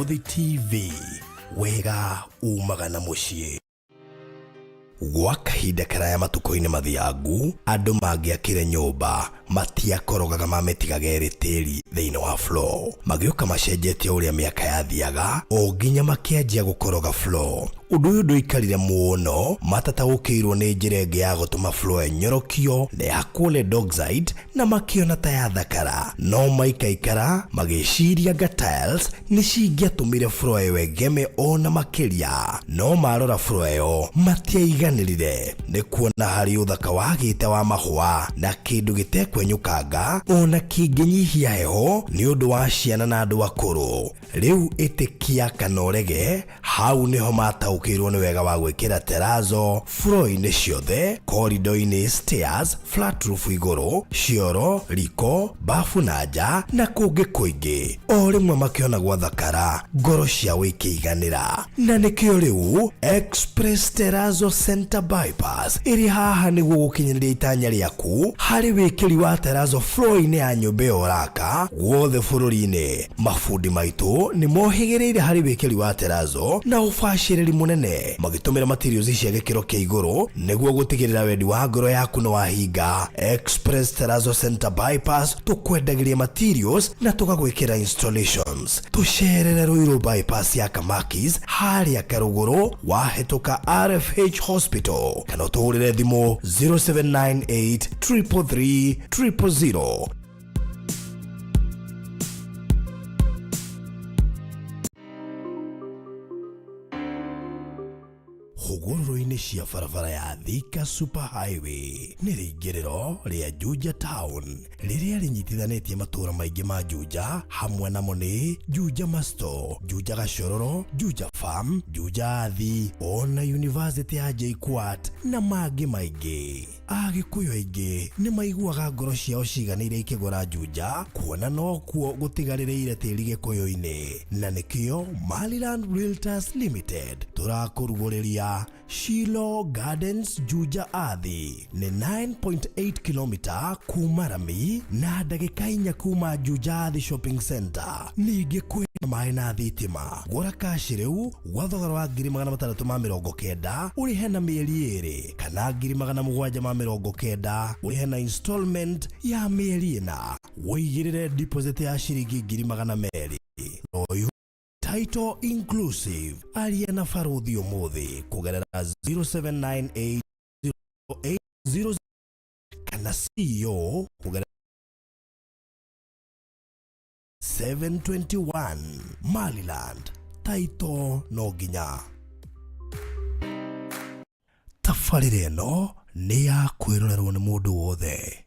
Mũrũthi TV, wega umaga na mũciĩ. Gwa kahinda karaya matukũ-inĩ mathiangu, andũ mangĩakire nyũmba matiakorogaga mamĩtigaga ĩrĩ tĩri thĩinĩ wa floor. Magĩũka macenjetie ũrĩa mĩaka yathiaga o nginya makĩanjia gũkoroga floor. Ũndũ ũyũ ndũikarire mũno matataũkĩirwo nĩ njĩra ĩngĩ ya gũtũma floor ĩnyorokio na ĩhakwo lead oxide na makĩona ta yathakara. No maikaikara magĩciria anga tiles nĩ cingĩatũmire floor ĩyo ĩgeme ona makĩria. No marora floor ĩyo matiaiganĩrire nĩ kuona harĩ ũthaka wagĩte wa mahũa na kĩndũ gĩtekwenyũkanga ona kĩngĩnyihia heho nĩ ũndũ wa ciana na andũ akũrũ. Rĩu ĩtĩkia kana ũrege, hau nĩho mataũkĩirwo nĩ wega wa gwĩkĩra terazo floor-inĩ ciothe, corridor-inĩ, stairs, flat roof igũrũ, cioro, riko, bafu na nja na kũngĩ kũingĩ. O rĩmwe makĩona gwathakara, ngoro ciao ikĩiganĩra. Na nĩkĩo rĩu Express Terrazzo Center Bypass ĩrĩ haha nĩguo gũkinyanĩria itanya rĩaku harĩ wĩkĩri wa terrazzo floor-inĩ ya nyũmba ĩyo ũraka guothe bũrũri-inĩ. Mabundi maitũ nĩ mohĩgĩrĩire harĩ wĩkĩri wa terrazzo na ũbacĩrĩri mũnene magĩtũmĩra materials cia gĩkĩro kĩa igũrũ nĩguo gũtigĩrĩra wendi wa ngoro yaku nĩ wahinga. Express Terrazzo Center Bypass tũkwendagĩria materials na tũgagwĩkĩra installations. Tũcerere Ruiru Bypass ya Kamakis harĩa Karũgũrũ wahĩtũka RFH Hospital kana ũtũhũrĩre thimũ 0798 333 000. Hũgũrũrũ-inĩ cia barabara ya Thika Super Highway nĩ rĩingĩrĩro rĩa Juja Town rĩrĩa rĩnyitithanĩtie matũũra maingĩ ma Juja, hamwe namo nĩ Juja Masto, Juja Gachororo, Juja Farm, Juja Athi, ona University ya JKUAT na mangĩ maingĩ. Agĩkũyũ aingĩ nĩ maiguaga ngoro ciao ciganĩire ikĩgũra Juja, kuona nokuo gũtigarĩrĩire tĩri Gĩkũyũ-inĩ, na nĩkĩo Maryland Realtors Limited tũrakũrugũrĩria Shilo Gardens Juja Athi. Nĩ 9.8 km kuma rami na ndagĩka inya kuma Juja Athi Shopping Center. Ningĩ kwĩna maĩ na thitima. Gũra kashi rĩu gwa thogora wa 690,000 ũrĩhe na mĩeri ĩrĩ, kana 790,000 ũrĩhe na installment ya mĩeri ĩna. Wĩigĩrĩre deposit ya ciringi 200,000. Ũyũ Title inclusive. Aria na Barũthi ũmũthĩ kũgerera 0798 080 kana CEO kũgerera 721. Maryland Title no nginya. Tabarĩra ĩno nĩ ya kwĩrorerwo nĩ mũndũ wothe.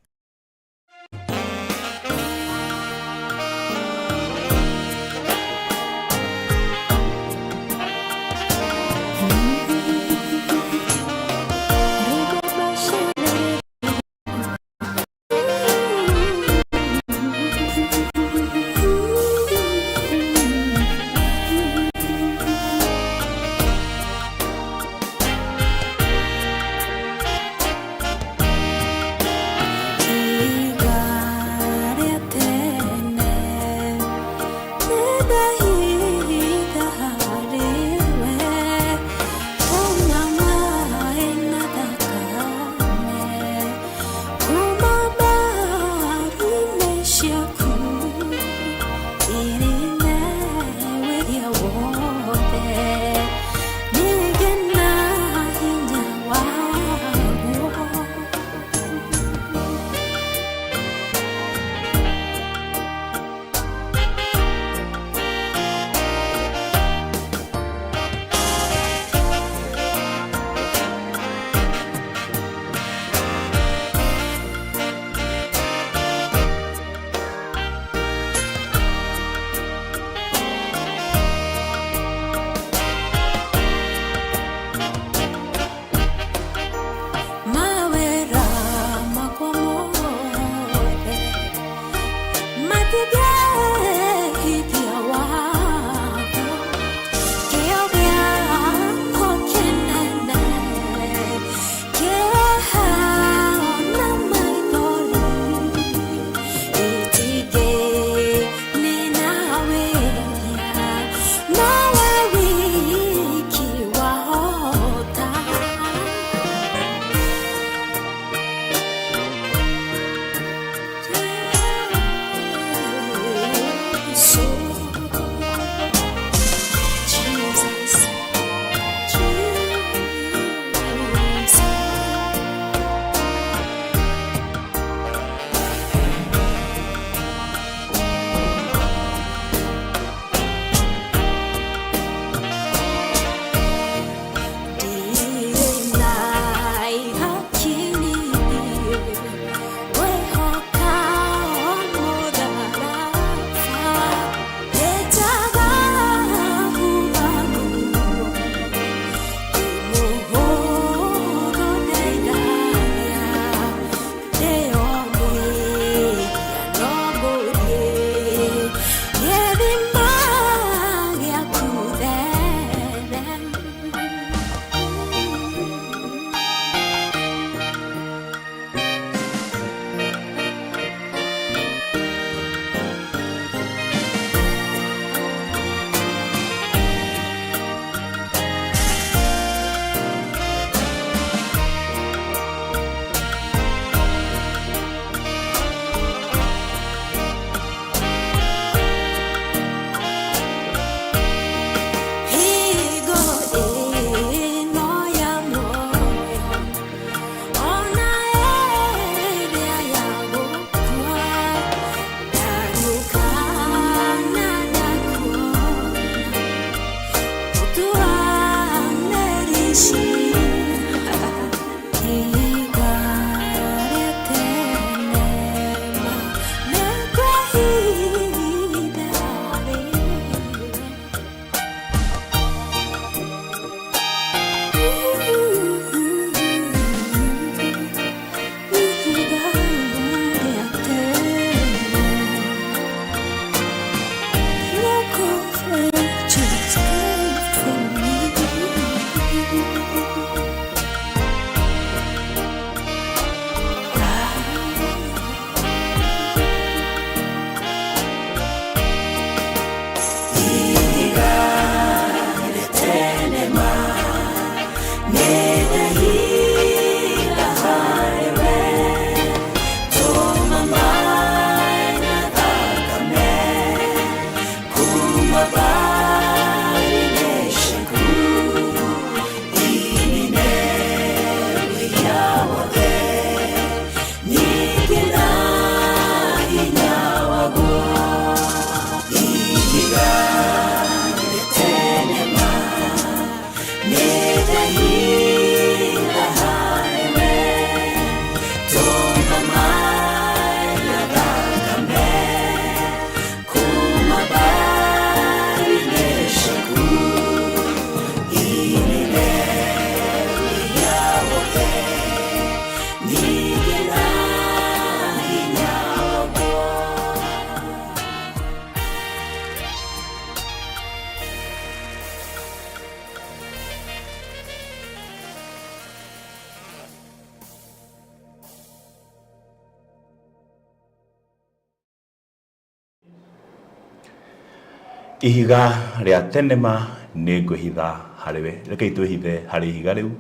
Ihiga rĩa tene ma nĩ ngwĩhitha harĩ we. Rekei twĩhithe harĩ ihiga rĩu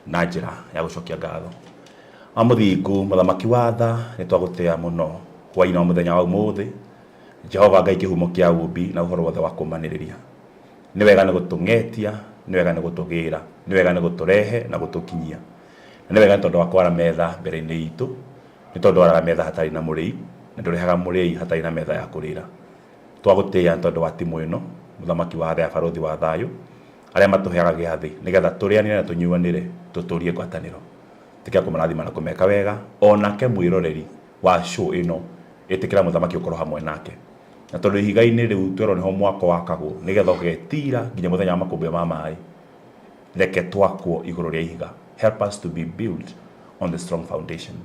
na njĩra ya gũcokia ngatho. Wa mũthingu, mũthamaki wa tha, nĩ twagũtĩa mũno hwainĩ wa mũthenya wa ũmũthĩ. Jehova Ngai kĩhumo kĩa ũmbi na ũhoro wothe wa kũmanĩrĩria. Nĩ wega nĩ gũtũng'etia, nĩ wega nĩ gũtũgĩra, nĩ wega nĩ gũtũrehe na gũtũkinyia. Na nĩ wega nĩ tondũ wa kwara metha mbere-inĩ itũ, nĩ tondũ waraga metha hatarĩ na mũrĩi, na ndũrehaga mũrĩi hatarĩ na metha ya kũrĩra. Twagũtĩĩa nĩ tondũ wa timũ ĩno, mũthamaki wa thayũ, barũthi wa thayũ, arĩa matũheaga gĩathĩ nĩgetha tũrĩanĩre na tũnyuanĩre tũtũrie ngwatanĩro. Ĩtĩkĩra kũmarathima na kũmeka wega, o nake mwĩroreri wa show ĩno, ĩtĩkĩra mũthamaki ũkorwo hamwe nake. Na tondũ ihiga-inĩ rĩu twerwo nĩho mwako wakagwo nĩgetha ũgetira nginya mũthenya wa makũmbĩ ma maĩ, reke twakwo igũrũ rĩa ihiga. Help us to be built on the strong foundation.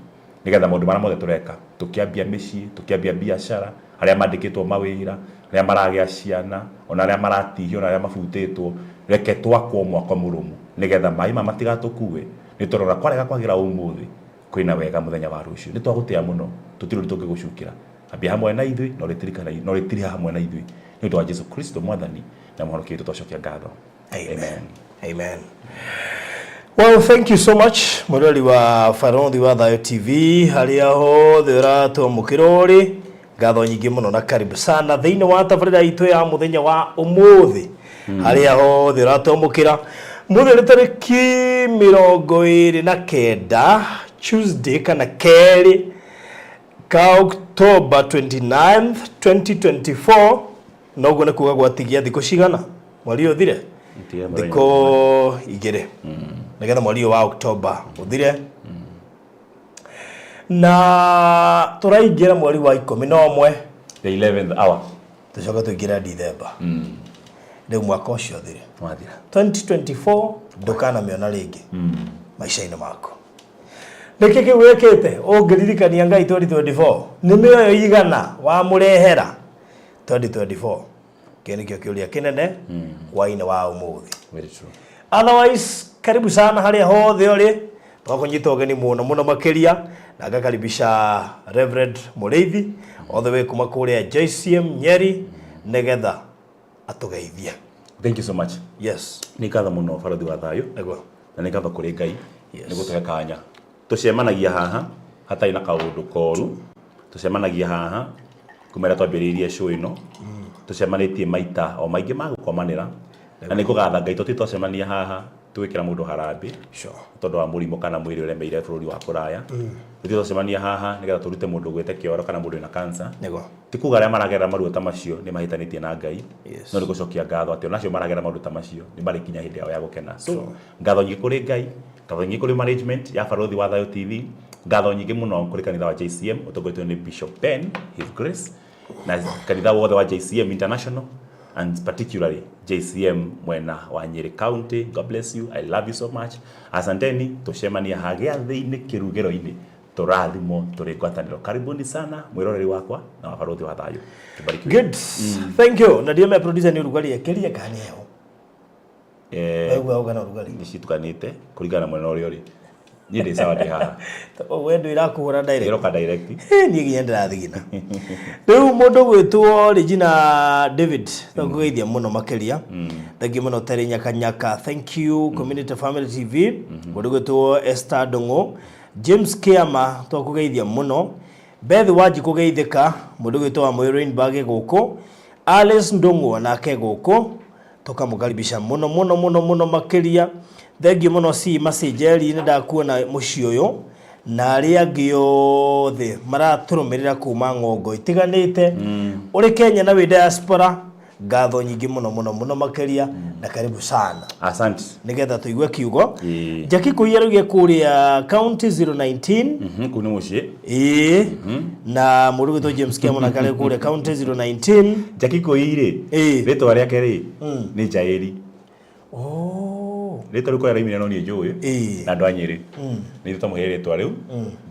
Nĩgetha maũndũ marĩa mothe tũreka, tũkĩambia mĩciĩ, tũkĩambia biacara, arĩa mandĩkĩtwo mawĩra, arĩa maragĩa ciana, ona arĩa maratihio na arĩa mabutĩtwo, reke twakwo mwako mũrũmu, nĩgetha maĩ maya matigatũkue, nĩ tondũ ona kwarega kwagĩra ũmũthĩ, kwĩna wega mũthenya wa rũciũ. Nĩ twagũtĩa mũno, tũtirĩ ũndũ tũngĩgũcukĩra. Ambia hamwe na ithuĩ, na ũrĩtirikana, na ũrĩtiriha hamwe na ithuĩ. Nĩ ũndũ wa Jesu Kristo Mwathani na Mũhonokia witũ twacokia ngatho. Amen. Amen. Well, thank you so much mwĩrori wa Barothi wa Thayo TV harĩa hothe ũratwamũkĩra ũrĩ ngatho nyingĩ mũno na karibu sana thĩinĩ wa tabarĩra itũ ya mũthenya wa ũmũthĩ harĩa hothe ũratwamũkĩra mũthĩ nĩ tarĩki 29 Tuesday kana kerĩ ka October 29th 2024. Noguo nĩ kuga gwatigia thikũ cigana mweri ũyũ ũthire? Ntiga mũthenya. Thikũ 2 nĩgetha mweri ũyũ wa October ũthire na tũraingĩra mweri wa 11. The 11th hour. Tũcoke tũingĩre Dithemba, rĩu mwaka ũcio ũthire. Wathira. 2024 ndũkanamĩona rĩngĩ maica-inĩ maku. Nĩkĩ kĩu wĩkĩte ũngĩririkania Ngai 2024? Nĩ mĩoyo igana wamũrehera 2024? Kĩo nĩkĩo kĩũria kĩnene hwainĩ wa ũmũthĩ. Very true. Otherwise, karibu sana harĩa hothe ũrĩ, twakũnyita ũgeni mũno mũno makĩria, na ngakaribisha Reverend Mũrĩithi all the way kuma kũrĩa JCM Nyeri nĩgetha atũgeithie. Thank you so much. Yes. Nĩ ngatho mũno barothi wa thayũ. Nĩguo. Na nĩ ngatho kũrĩ Ngai Yes. nĩ gũtũhe kanya. Tũcemanagia haha hatarĩ na kaũndũ koru. Tũcemanagia haha kuma rĩrĩa twambĩrĩirie show ĩno. Tũcemanĩtie maita o maingĩ ma gũkomanĩra. Na nĩ ngũgatha Ngai tũtirĩ twacemania haha. Tũgĩkĩra mũndũ harambĩ tondũ wa mũrimũ kana mwĩrĩ ũremeire bũrũri wa kũraya. Tũthiĩ twacemania haha nĩgetha tũrute mũndũ ũgwĩte kĩoro kana mũndũ wĩna cancer. Ti kuga arĩa maragerera maruo ta macio nĩ mahĩtanĩtie na Ngai, no nĩ gũcokia ngatho atĩ onacio maragerera maũndũ ta macio nĩ marĩkinya hĩndĩ yao ya gũkena. So ngatho nyingĩ kũrĩ Ngai, ngatho nyingĩ kũrĩ management ya Barũthi wa Thayũ TV, ngatho nyingĩ mũno kũrĩ kanitha wa JCM ũtongoretio nĩ Bishop Ben His Grace, na kanitha wothe wa JCM International and particularly JCM mwena wa Nyeri County. God bless you. I love you so much. Asanteni, tucemania hagĩathĩ-inĩ kĩrugĩro-inĩ, tũrathimwo tũrĩ ngwatanĩro. Karibuni sana mwĩroreri wakwa na wa Barũthi wa Thayũ. Tubarikiwe. Good. Thank you. Na ndiome producer nĩ ũrugarĩ ekeria kana nĩ heho? Waigua ũgana ũrugarĩ? Nĩ citukanĩte kũringana na mwena ũrĩa ũrĩ. Niĩ ndĩ sawa, ndĩ haha. We ndũ irakũhũra direct. Ĩroka direct. Niĩ nginya ndĩrathigina. Rĩu mũndũ gwĩtwo Regina David, tũkũgeithia mũno makĩria. Thank you mũno Terry Nyakanyaka. Thank you Community Family TV. Mũndũ gwĩtwo Esther Ndung'u. James Kiama, twakũgeithia mũno. Beth Wanji kũgeithĩka, mũndũ gwĩtwo wa Mũyũ Rainbag gũkũ. Alice Ndung'u nake gũkũ, tũkamũkaribisha mũno mũno mũno mũno makĩria. Thengiũ mũno C Macenjeri, nĩ ndakuona mũciĩ ũyũ na arĩa angĩ othe maratũrũmĩrĩra kuma ng'ongo itiganĩte, ũrĩ Kenya na wĩ diaspora, ngatho nyingĩ mũno mũno mũno makĩria na karibu sana. Asante. Nĩgetha tũigue kiugo. Jackie Kũiya rĩu kũrĩa county 019. Kũu nĩ mũciĩ. Ĩĩ, na mũndũ gwĩtwo James Kiamona karĩ kũrĩa county 019. Jackie Kũi rĩ, rĩtwa rĩake rĩ nĩ Jaĩri. Oh. Rĩtwa rĩu kũrĩa raimire no niĩ njũĩ na andũ a Nyĩrĩ. Nĩ ithuĩ twamũheire rĩtwa rĩu.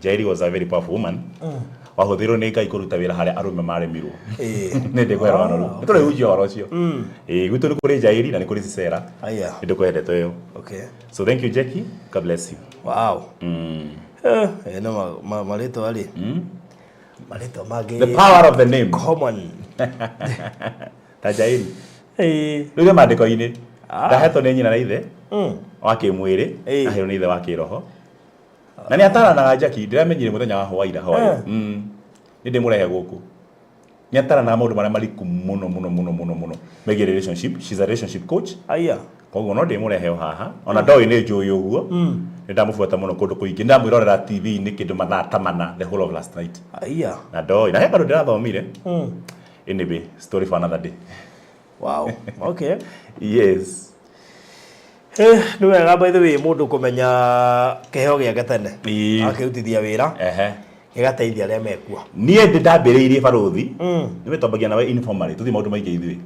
Jaĩri was a very powerful woman. Wahũthĩirwo nĩ Ngai kũruta wĩra harĩa arũme maremirwo. Nĩ ndĩkũhe rũgano rũu. Nĩ tũrĩhunjia ũhoro ũcio. Ĩĩ, gwitũ nĩ kũrĩ Jaĩri na nĩ kũrĩ Sisera. Aya. Nĩ ndĩkũhe ndeto ĩyo. So thank you, Jackie. God bless you. Wow. No marĩtwa rĩ. Marĩtwa mangĩ. The power of the name. Common. Ta Jaĩri. Rĩu maandĩko-inĩ ndahetwo nĩ nyina na ithe wa kĩmwĩrĩ, aheirwo nĩ ithe wa kĩroho. Na nĩ ataranaga Jackie, ndĩramenyire mũthenya wa hwaira hwaĩ. Nĩ ndĩmũrehe gũkũ. Nĩ ataranaga maũndũ marĩa mariku mũno mũno mũno mũno mũno megiĩ relationship. She's a relationship coach. Aya. Koguo no ndĩmũrehe o haha. Ona ndoĩ nĩ njũĩ ũguo. Nĩ ndamũbuata mũno kũndũ kũingĩ. Nĩ ndamwĩrorera TV-inĩ kĩndũ mathaa ta mana the whole of last night. Aya. Na ndoĩ. Na he kaũndũ ndĩrathomire. Anyway, story for another day. Wow. Okay. Yes. Nĩ wega by the way mũndũ kũmenya kĩheo gĩake tene. Akĩrutithia wĩra. Gĩgateithia arĩa mekuo. Niĩ ndĩ ndambĩrĩirie barũthi. Nĩ wĩtombagia nawe informally, tũthiĩ maũndũ maingĩ ithuĩ.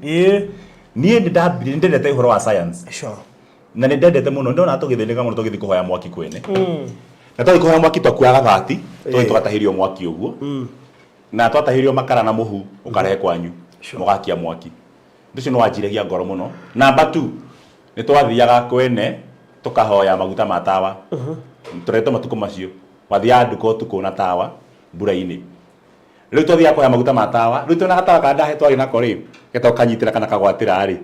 Niĩ nĩ ndambĩrĩirie, nĩ ndendete ũhoro wa science. Na nĩ ndendete mũno, ndona tũgĩthĩnĩka mũno tũgĩthiĩ kũhoya mwaki kwene. Na twathiĩ kũhoya mwaki twakuaga gabati, tũgathiĩ tũgatahĩrio mwaki ũguo. Na twatahĩrio makara na mũhu ũkarehe kwanyu, mũgakia mwaki. Ũndũ ũcio nĩ wanjiragia ngoro mũno. Number 2, nĩ twathiaga kwene tũkahoya maguta ma tawa. Tũretwo matukũ macio. Wathiaga nduka ũtukũ na tawa mbura-inĩ. Rĩu twathiaga kũhoya maguta ma tawa. Rĩu twĩna gatawa karĩa ndahe twarĩ nako rĩ, getagwo kanyitĩra kana kagwatĩra rĩ,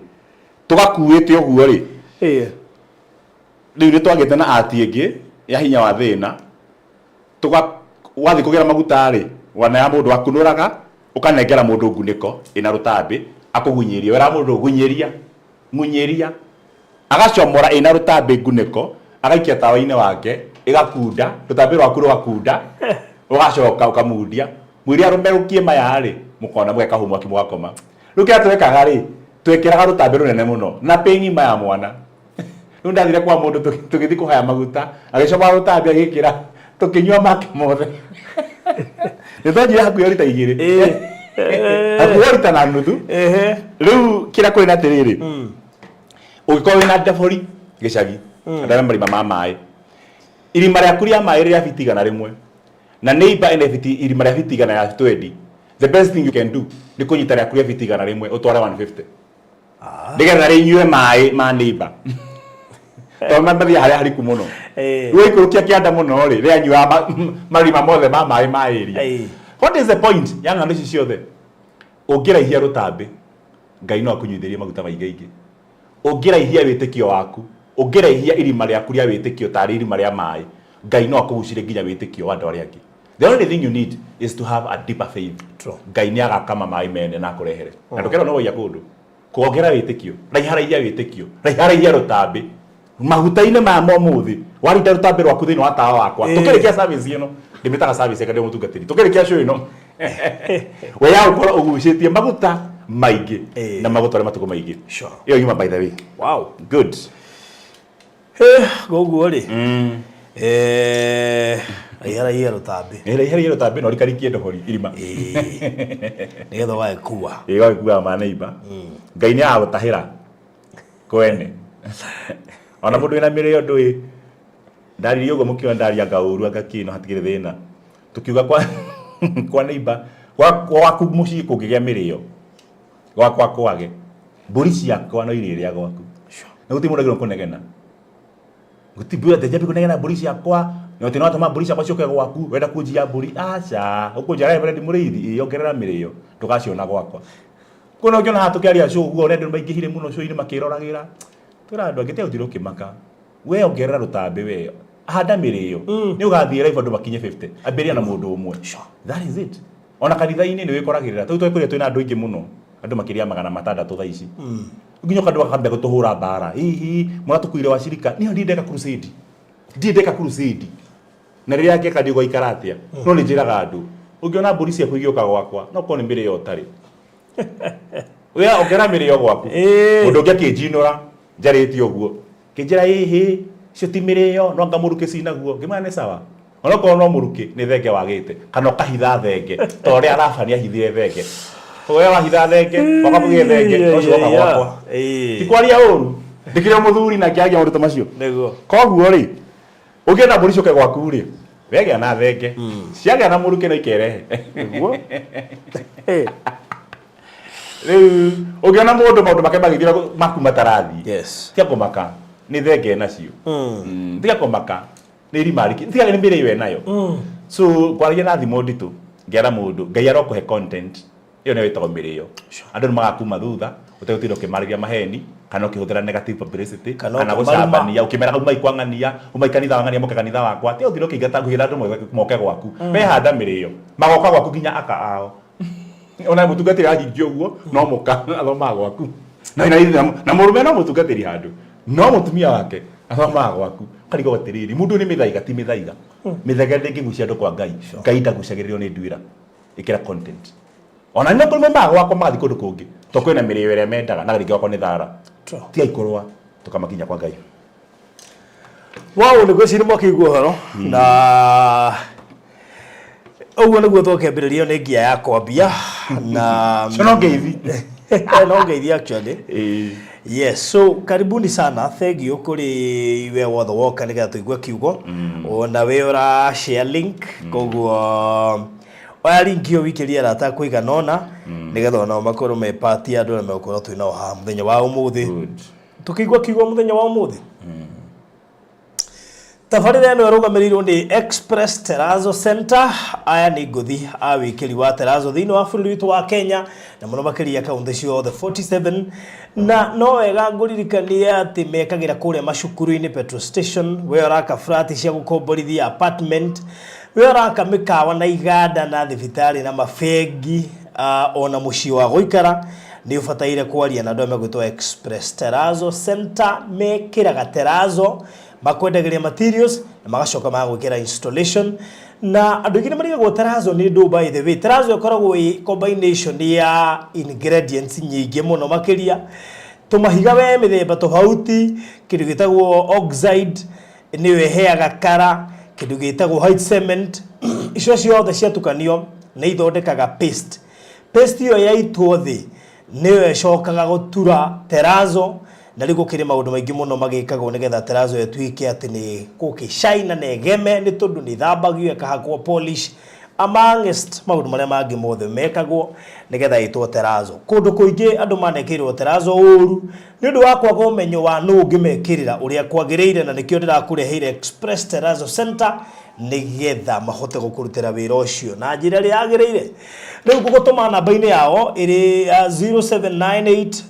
tũgakuĩte ũguo rĩ. Rĩu nĩ twagĩte na ati ĩngĩ ya hinya wa thĩna. Wathiĩ kũgĩra maguta rĩ, wanaya mũndũ akunũraga, ũkanengera mũndũ ngunĩko ĩna rũtambĩ, akũgunyĩrie. Weraga mũndũ gunyĩria, ngunyĩria. Agacomora ĩna rũtambĩ ngunĩko, agaikia tawa-inĩ wake, ĩgakunda, rũtambĩ rwaku rũgakunda, ũgacoka ũkamundia. Mwĩre arũmerũkie maya rĩ, mũkona mũgeka homework mũgakoma. Rĩu kĩrĩa twekaga rĩ, twekĩraga rũtambĩ rũnene mũno na pĩ ng'ima ya mwana. Rĩu ndathire kwa mũndũ tũgĩthiĩ kũhaya maguta, agĩcomora rũtambĩ agĩkĩra, tũkĩnyua make mothe. Nĩ twanjire hakuhĩ rita igĩrĩ. Hakuhĩ rita na nuthu. Rĩu kĩrĩa kũrĩ na atĩrĩrĩ, ũngĩkorwo wĩna ndebori gĩcagi, andũ arĩa marima ma maĩ, irima rĩaku rĩa maĩ rĩa biti 100 na neighbor ĩna biti irima rĩa biti 120, the best thing you can do nĩ kũnyita rĩaku rĩa biti 100 ũtware 150. Nĩgetha rĩnyue maĩ ma neighbor. Tondũ mathiaga harĩa hariku mũno. Rĩu waikũrũkia kĩanda mũno rĩ, rĩanyuaga marima mothe ma maĩ ma area. What is the point ya ng'ano ici ciothe? Ũngĩraihia rũtambĩ, Ngai no akũnyuithĩrie maguta maingaingĩ. Ũngĩraihia wĩtĩkio waku, ũngĩraihia irima rĩaku rĩa wĩtĩkio tarĩ irima rĩa maĩ, Ngai no akũgucĩrie nginya wĩtĩkio wa andũ arĩa angĩ. The only thing you need is to have a deeper faith. Ngai nĩ agakama maĩ mene na akũrehere. Na ndũkerwo no waiya kũndũ. Kuongera wĩtĩkio, raiharaihia wĩtĩkio, raiharaihia rũtambĩ. Maguta-inĩ maya ma ũmũthĩ warinda rũtambĩ rwaku thĩinĩ wa tawa wakwa. Tũkĩrĩkia service ĩno, ndĩmĩtaga service ĩka ndĩ mũtungatĩri, tũkĩrĩkia show ĩno, we ya gũkorwo ũgucĩtie maguta maingĩ na magũtware matukũ maingĩ. Ĩyo yuma, by the way. Good. Koguo rĩ, raiharaihia rũtambĩ. Raiharaihia rũtambĩ na ũrikarikie ndohori irima. Nĩgetha ũgagĩkua. Ĩĩ, ũgagĩkua ma neighbor. Ngai nĩ agagũtahĩra kwene. Ona mũndũ wĩna mĩrĩo ndũĩ ndaririe ũguo, mũkiona ndaria anga ũru anga kĩ, no hatikĩrĩ thĩna. Tũkiuga kwa neighbor, gwaku mũciĩ kũngĩgĩa mĩrĩo, gwakwa kwage, mbũri ciakwa no irĩrĩa gwaku. Na gũtirĩ mũndũ agĩrĩirwo kũnegena. Gũtirĩ mbũri atĩ njambie kũnegena mbũri ciakwa, na atĩ no watũma mbũri ciakwa ciũke gwaku, wenda kũnjiya mbũri, aca. Ũkũnjiya Reverend Mũrĩithi, ĩĩ ongerera mĩrĩo, ndũgaciona gwakwa. Kuona ũngĩona haha tũkĩaria show ũguo, ũrĩa andũ maingĩhire mũno show-inĩ makĩroragĩra. Twĩra andũ angĩ tiga gũtinda ũkĩmaka. We ongerera rũtambĩ we, handa mĩrĩo. Nĩ ũgathiĩ live andũ makinye 50. Ambĩrĩria na mũndũ ũmwe. That is it. Ona kanitha-inĩ nĩ wĩkoragĩrĩra. Tũu twekũrĩa twĩna andũ aingĩ mũno. Andũ makĩria 600 thaa ici. Nginya ũka andũ makambia gũtũhũra mbara. Hihi mũratũkuire wacirika. Niĩ ndirĩ ndeka crusade. Ndirĩ ndeka crusade. Na rĩrĩa ngeka ndiũĩ gwaikara atĩa. No nĩ njĩraga andũ, ũngĩona mbũri ciaku igĩũka gwakwa, no korwo nĩ mĩrĩo ũtarĩ. We ongerera mĩrĩo gwaku. Mũndũ ũngĩ akĩnjinũra njarĩtie ũguo. Kĩnjĩra ĩhĩ, icio ti mĩrĩo, no anga mũrukĩ cinaguo. Ngĩmwĩra nĩ sawa. Onokorwo no mũrukĩ, nĩ thenge wagĩte. Kana ũkahitha thenge. Ta ũrĩa Labani ahithire thenge. Koguo we wahitha thenge, waka kũgĩe thenge, no cigoka gwakwa. Ti kwaria ũru. Ndĩkĩrĩ o mũthuri na ngĩaria maũndũ ta macio. Nĩguo. Koguo rĩ, ũngĩenda mbũri ciũke gwaku rĩ, wegĩa na thenge. Ciagĩa na mũrukĩ no ikerehe. Nĩguo. Rĩu ũngĩona mũndũ maũndũ make magĩthiĩ maku matarathiĩ, tiga kũmaka, nĩ thenge nacio. Tiga kũmaka, nĩ irima riki, tiga nĩ mĩrĩo ĩnayo. So kwaragia na thimũ nditũ, ngera mũndũ, Ngai arokũhe content, ĩyo nĩyo ĩtagwo mĩrĩo. Andũ nĩ magakuma thutha, ũtegũtinda ũkĩmarĩria maheni, kana ũkĩhũthĩra negative publicity, kana kana ũkĩmaruma. Gũcambania, ũkĩmeraga umai kwa ng'ania, umai kanitha wa ng'ania moke kanitha wakwa. Tiga gũtinda ũkĩingata ngũhĩra andũ moke gwaku. Wehanda mĩrĩo, magoka gwaku nginya aka ao. Ona mũtungatĩri ahingia ũguo, no mũka athomaga gwaku. Na mũrũme no mũtungatĩri handũ, no mũtumia wake athomaga gwaku. Ũkarigwo atĩrĩrĩ, mũndũ nĩ mĩthaiga ti mĩthaiga. Mĩthaiga ndĩngĩgucia andũ kwa Ngai. Ngai ndagucagĩrĩrio nĩ nduĩra. Ĩkĩra content. Ona nĩ kũrĩ maumaga gwakwa magathiĩ kũndũ kũngĩ. To kwĩna mĩrĩo ĩrĩa mendaga na rĩngĩ gwakwa nĩ thara. Tigai kũrũa, tũkamakinya kwa Ngai. Wow, nĩ gwĩciria mwakĩigua ũhoro na ũguo nĩguo twakĩambĩrĩria nĩ ngia ya kwambia na Cio no ngeithi. No ngeithi actually. Yes, so karibuni sana, thank you kũrĩ we wothe woka nĩgetha tũigue kiugo, ona we ũra share link. Koguo oya link ĩyo wikĩrie arata kũigana ũna nĩgetha onao makorwo me part ya andũ arĩa megũkorwo twĩ nao haha mũthenya wa ũmũthĩ. Good. Tũkĩigua kiugo mũthenya wa ũmũthĩ, tabarĩra ĩno ĩrũgamĩrĩirwo nĩ Express Terrazzo Center. Aya nĩ ngũthi a wĩkĩri wa terrazzo thĩinĩ wa bũrũri witũ wa Kenya na mũno makĩria kaunti ciothe 47. Na no wega ngũririkanie atĩ mekagĩra kũrĩa macukuru-inĩ, petrol station, we ũraka flat cia gũkomborithia, apartment, we ũraka mĩkawa na iganda na thibitarĩ na mabengi, ona mũciĩ wa gũikara, nĩ ũbataire kwaria na andũ arĩa megwĩtwo Express Terrazzo Center. Mekĩraga terrazzo, makwendagĩria materials na magacoka magagwĩkĩra installation. Na andũ aingĩ nĩ marigagwo terrazzo nĩ ndũ. By the way, terrazzo ĩkoragwo ĩ combination ya ingredients nyingĩ mũno makĩria, tũmahiga we mĩthemba tofauti, kĩndũ gĩtagwo oxide nĩyo ĩheaga kara, kĩndũ gĩtagwo white cement. Icio ciothe ciatukanio nĩ ithondekaga paste. Paste ĩyo yaitwo thĩ nĩyo ĩcokaga gũtura terrazzo. Na rĩu gũkĩrĩ maũndũ maingĩ mũno magĩkagwo nĩgetha terrazzo ĩtuĩke atĩ nĩ gũkĩ-shine na ĩgeme, nĩ tondũ nĩ ĩthambagio, ĩkahakwo polish, amongst maũndũ marĩa mangĩ mothe mekagwo nĩgetha ĩtwo terrazzo. Kũndũ kũingĩ andũ manekĩrĩrwo terrazzo ũru nĩ ũndũ wa kwaga ũmenyo wa nũ ũngĩmekĩrĩra ũrĩa kwagĩrĩire, na nĩkĩo ndĩrakũreheire Express Terrazzo Center nĩgetha mahote gũkũrutĩra wĩra ũcio na njĩra ĩrĩa yagĩrĩire. Rĩu ngũgũtũma namba-inĩ yao ĩrĩ 0798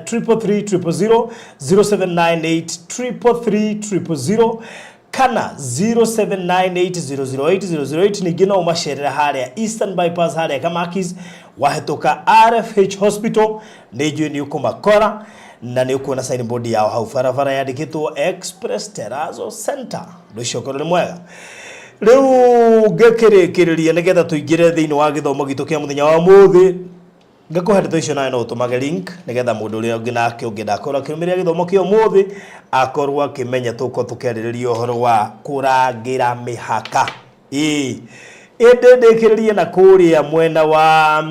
333 000, 0798 333 000 kana 0798008008. Ningĩ no ũmacerere harĩa Eastern Bypass, harĩa Kamakis, wahĩtũka RFH Hospital, nĩ njũĩ nĩ ũkũmakora. Na nĩ ũkuona signboard yao hau barabara yandĩkĩtwo Express Terrazzo Center. Ũndũ ũcio ũkorwo nĩ mwega. Rĩu ngĩkĩrĩkĩrĩria nĩgetha tũingĩre thĩinĩ wa gĩthomo gitũ kĩa mũthenya wa ũmũthĩ, ngakũhe ndeto icio nawe no ũtũmage link nĩgetha mũndũ ũrĩa ũngĩ nake ũngĩenda akorwo akĩrũmĩrĩra gĩthomo kĩa ũmũthĩ akorwo akĩmenya tũkorwo tũkĩarĩrĩria ũhoro wa kũrangĩra mĩhaka. Ĩĩ, ĩndĩ ndĩkĩrĩrie na kũrĩa mwena wa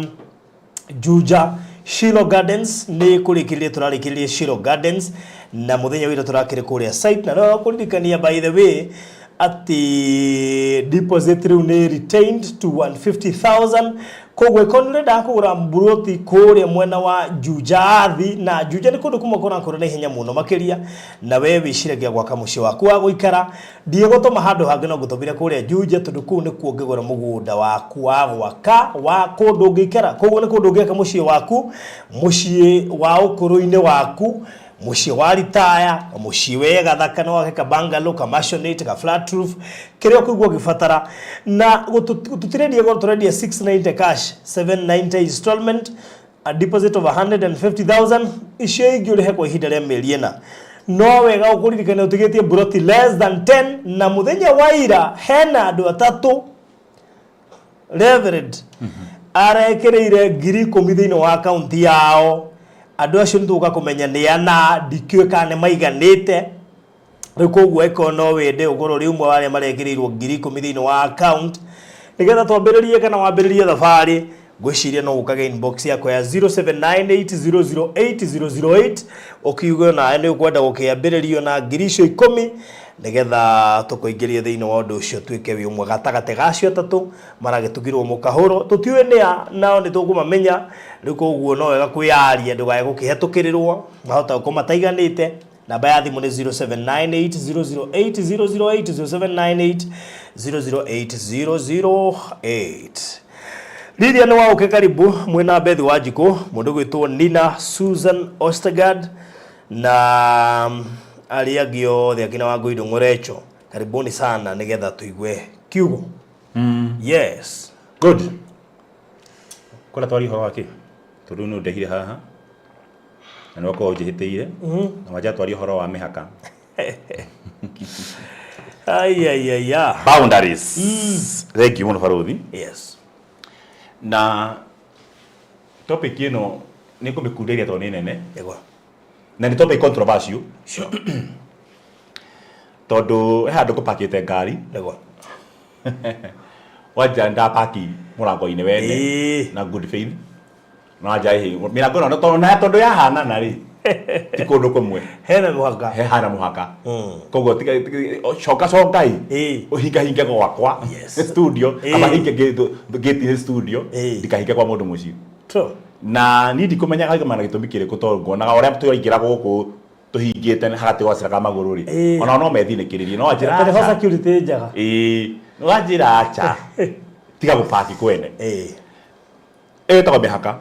Juja Shilo Gardens nĩ kũrĩkĩrĩria tũrarĩkĩrĩria Shilo Gardens na mũthenya witũ tũrakĩrĩ kũrĩa site na no kũririkania by the way atĩ deposit rĩu nĩ retained to 150,000. Koguo ĩkorwo nĩ ũrenda kũgũra mburoti kũrĩa mwena wa Juja Athi, na Juja nĩ kũndũ kũmwe kũrakũra na ihenya mũno makĩria, na we wĩciragia gwaka mũciĩ waku wa gũikara, ndiĩgũtũma handũ hangĩ no ngũtũmire kũrĩa Juja tondũ kũu nĩkuo ũngĩgũra mũgũnda waku wa gwaka wa kũndũ ũngĩikara. Koguo nĩ kũndũ ũngĩaka mũciĩ waku, mũciĩ wa ũkũrũ-inĩ waku, mũciĩ wa ritaya, mũciĩ we gathaka, no wake ka bungalow, ka maisonette, ka flat roof, kĩrĩa ũkũigua ũgĩbatara. Na tũtirendia goro, tũrendia 690 cash, 790 installment, a deposit of 150,000, icio ingĩ ũrĩhe kwa ihinda rĩa mĩeri 4. No wega ũkũririkana ũtigĩtie mburoti less than 10, na mũthenya wa ira hena andũ atatũ Reverend arekĩrĩire 10,000 thĩinĩ wa akaunti yao. Andũ acio nĩ tũgũka kũmenya nĩ ana, ndikĩũĩ kana nĩ maiganĩte. Rĩu koguo ĩkorwo no wende ũkorwo ũrĩ ũmwe wa arĩa marekĩrĩirwo 10,000 thĩinĩ wa account nĩgetha twambĩrĩrie kana wambĩrĩrie thabarĩ, ngwĩciria no ũkage inbox yakwa ya 0798008008 ũkiuge nawe nĩ ũkwenda gũkĩambĩrĩrio na 10,000 nĩgetha tũkũingĩrie thĩinĩ wa ũndũ ũcio, tuĩke wĩ ũmwe gatagatĩ ga acio atatũ maragĩtugirwo mũkahũro. Tũtiũĩ nĩa, nao nĩ tũkũmamenya rĩu. Koguo no wega kwĩyaria ndũgae gũkĩhetũkĩrĩrwo, mahota gũkorwo mataiganĩte. Namba ya thimũ nĩ 0798008008, 0798008008. Lilian Wauke, karibu mwina Bethi Wanjikũ, mũndũ gwĩtwo Nina Susan Ostergaard na arĩa angĩ othe akina Wangũi Ndũng'ũrecho, karibuni sana nĩgetha tũigue kiugo. Yes. Good. Kũrĩa twaria ũhoro wa kĩ? Tondũ nĩ ũndehire haha na nĩ wakorwo ũnjĩhĩtĩire na wanja twaria ũhoro wa mĩhaka. Aiaiaia. Boundaries. Thank you mũno, barũthi. Yes. Na topic ĩno nĩ ngũmĩkunderia tondũ nĩ nene na nĩ topic controversial tondũ he handũ ngũpakĩte ngari wanja ndapaki mũrango-inĩ wene na good faith na wanja ĩhĩ mĩrango ĩno tondũ na tondũ yahanana rĩ, ti kũndũ kũmwe. Hena mũhaka. He hana mũhaka. Koguo coka cokai ũhingahinge gwakwa studio, kaba hinge gate-inĩ studio, ndikahinge kwa mũndũ mũciĩ. Na niĩ ndikũmenyaga mana gĩtũmi kĩrĩkũ tondũ nguonaga ũrĩa tũraingĩra gũkũ tũhingĩte hagatĩ gwacĩra ka magũrũ rĩ, onao no methinĩkĩrĩrie no wanjĩra Tondũ ho aca. Security njega. Ĩĩ, wanjĩra aca, tiga gũbaki kwene. Ĩyo ĩtagwo mĩhaka.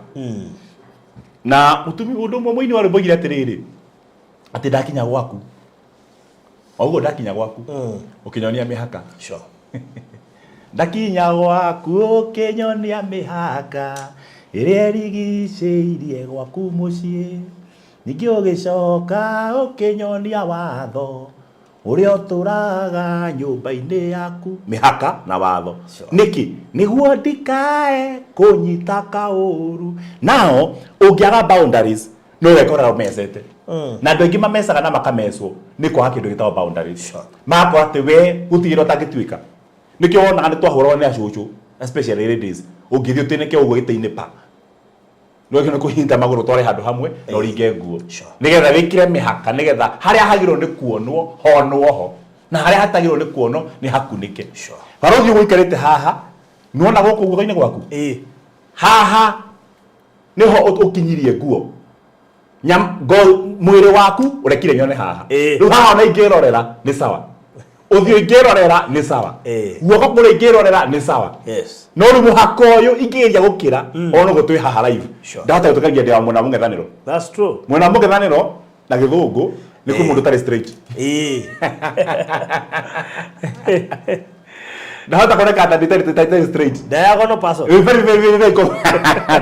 Na mũtumi mũndũ ũmwe mũini wa rwĩmbo oigire atĩrĩrĩ, atĩ ndakinya gwaku o ũguo ndakinya gwaku ũkĩnyonia mĩhaka. Ndakinya gwaku ũkĩnyonia mĩhaka ĩrĩa ĩrigicĩirie gwaku mũciĩ, ningĩ ũgĩcoka ũkĩnyonia watho ũrĩa ũtũraga nyũmba-inĩ yaku. Mĩhaka na watho. Nĩkĩ? Nĩguo ndikae kũnyita kaũru. Nao ũngĩaga boundaries no wekora ũmecete. Na andũ aingĩ mamecaga na makamecwo nĩ kwaga kĩndũ gĩtagwo boundaries. Magakora atĩ we gũtirĩ wĩra ũtangĩtuĩka. Nĩkĩo wonaga nĩ twahũragwo nĩ acũcũ, especially ladies, ũngĩthiĩ ũtĩnĩke ũguo gĩtĩ-inĩ pa nĩ nĩ kũhinda magũrũ tware handũ hamwe na ũringe nguo nĩgetha wĩkĩre mĩhaka, nĩgetha harĩa hagĩrĩirwo nĩ kuonwo honwo ho na harĩa hatagĩrĩirwo nĩ kuonwo nĩ hakunĩke. Barũthi, ũgũikarĩte haha nĩwona gũkũ guoko-inĩ gwaku haha nĩho ũkinyirie nguo. Nyam, ngo, mwĩrĩ waku ũrekire nyone haha. Rĩu haha ona ingĩrorera nĩ sawa, ũthiũ ingĩrorera nĩ sawa, guoko kũrĩa ingĩrorera nĩ sawa. No rĩu mũhaka ũyũ ingĩgeria gũkĩra ona ũguo twĩ haha live, ndahota gũtuĩka ndĩ wa mwena wa mũng'ethanĩro. That's true. Mwena wa mũng'ethanĩro na gĩthũngũ nĩ kwĩ mũndũ ũtarĩ straight. Ndahota kuoneka ta ndĩ tarĩ straight. Diagonal person. Very very very very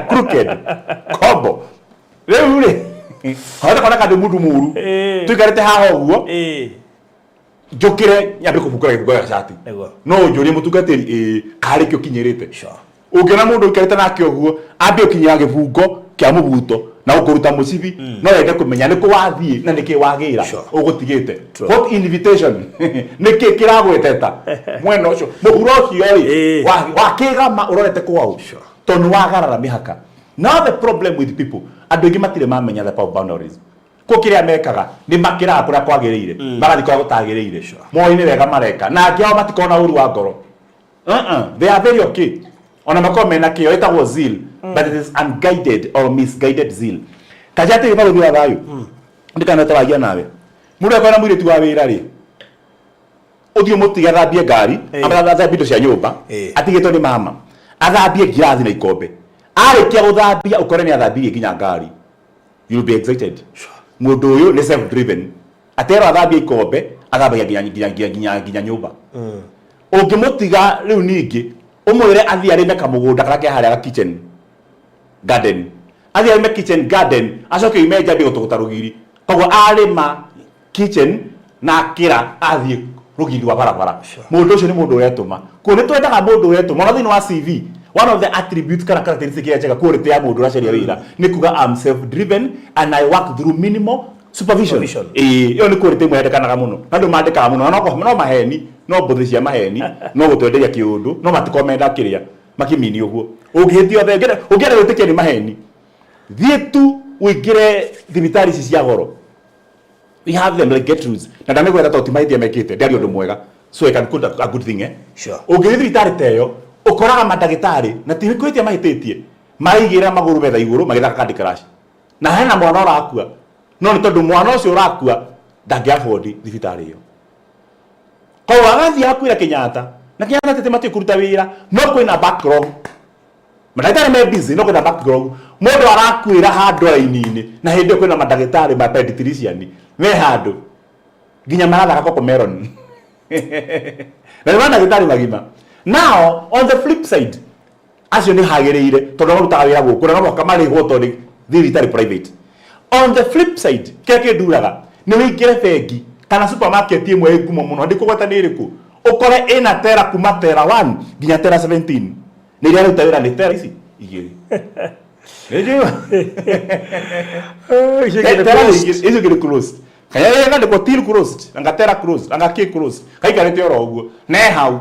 crooked combo. Rĩu rĩ, Hota kuoneka ndĩ mũndũ mũru. Tũikarĩte haha ũguo, njũkĩre nyambe kũbungũra gĩbungo gĩa cati. No ũnjũrie mũtungatĩri, ĩĩ, karĩ kĩ ũkinyĩrĩte? Ũngĩona mũndũ ũikarĩte nake ũguo, ambie gũkinyĩra gĩbungo kĩa mũbuto na gũkũruta mũcibi, no wende kũmenya nĩ kũ wathiĩ na nĩkĩ wagĩra ũgũtigĩte. What invitation? Nĩkĩ kĩragweteta mwena ũcio? Mũhuro ũcio rĩ, wakĩgama ũrorete kwaũ? Tondũ nĩ wagarara mĩhaka. Now the problem with people, andũ aingĩ matirĩ mamenya the power of boundaries. Kũ kĩrĩa mekaga nĩ makĩraga kũrĩa kwagĩrĩire, magathiĩ kũrĩa gũtagĩrĩire. Moĩ nĩ wega mareka, na angĩ ao matikoragwo na ũru wa ngoro. They are very okay. Ona makoragwo mena kĩo ĩtagwo zeal, but it is unguided or misguided zeal. Ta njĩra atĩrĩ barũthi wa thayũ, ndikana tũragia nawe. Mũndũ akorwo na mũirĩtu wa wĩra rĩ, ũthiĩ ũmũtige athambie ngari, athambie indo cia nyũmba, atigĩtwo nĩ mama, athambie ngirathi na ikombe. Arĩkia gũthambia ũkore nĩ athambirie nginya ngari. You'll be excited. Mũndũ ũyũ nĩ self driven. Aterwo athambie ikombe, athambagia nginya nginya nginya nginya nginya nyũmba. Ũngĩmũtiga rĩu ningĩ ũmwĩre athiĩ arĩme kamũgũnda karĩa ke harĩa ga kitchen garden. Athiĩ arĩme kitchen garden, acoke oime nja ambie gũtũgũta rũgiri. Koguo arĩma kitchen na akĩra athiĩ rũgiri rwa barabara. Mũndũ ũcio nĩ mũndũ ũretũma. Koguo nĩ twendaga mũndũ ũretũma. Ona thĩinĩ wa CV, one of the attributes kana characteristic iria njega quality ya mũndũ ũracaria wĩra nĩ kuga I'm self driven and I work through minimal supervision. Supervision. Ĩĩ, ĩyo nĩ quality ĩmwe yendekanaga mũno. Na andũ mandĩkaga mũno. Na no maheni, no mbũthĩ cia maheni, no gũtwenderia kĩũndũ, no matikorwo menda kĩrĩa makĩmini ũguo. Ũngĩhĩtia othe, ũngĩenda gwĩtĩkia nĩ maheni, thiĩ tu ũingĩre thibitarĩ ici cia goro. We have them like Gertrudes. Na ndamĩgweta tondũ ti mahĩtia mekĩte, ndĩaria ũndũ mwega. So I can quote a good thing, eh? Ũngĩthiĩ thibitarĩ ta ĩyo, ũkoraga mandagĩtarĩ, na ti kũhĩtia mahĩtĩtie, maraigĩrĩra magũrũ metha igũrũ magĩthaka Candy Crush. Na hena mwana ũrakua, no nĩ tondũ mwana ũcio ũrakua ndangĩ afford thibitarĩ ĩyo. Koguo agathiĩ akuĩra Kenyatta, na Kenyatta tete matiũĩ kũruta wĩra, no kwĩna backlog. Mandagĩtarĩ me busy, no kwĩna backlog. Mũndũ arakuĩra handũ raini-inĩ, na hĩndĩ ĩyo kwĩna mandagĩtarĩ ma pediatrician me handũ nginya marathaka Cocomelon. Na nĩ mandagĩtarĩ magima. Now on the flip side, acio nĩ hagĩrĩire tondũ marutaga wĩra gũkũ na no mũhaka marĩhwo tondũ thibitarĩ private. On the flip side, kĩrĩa kĩnduraga nĩ ũingĩre bengi kana supermarket ĩmwe ĩ ngumo mũno, ndikũgweta nĩ ĩrĩkũ, ũkore ĩna tera kuma tera 1 nginya tera 17. Nĩ iria aruta wĩra nĩ tera ici igĩrĩ. Tera icio igĩrĩ closed. Kaya ĩgandĩkwo till closed, anga tera closed, anga kĩ closed. Kaikarĩte oro ũguo. Ne hau.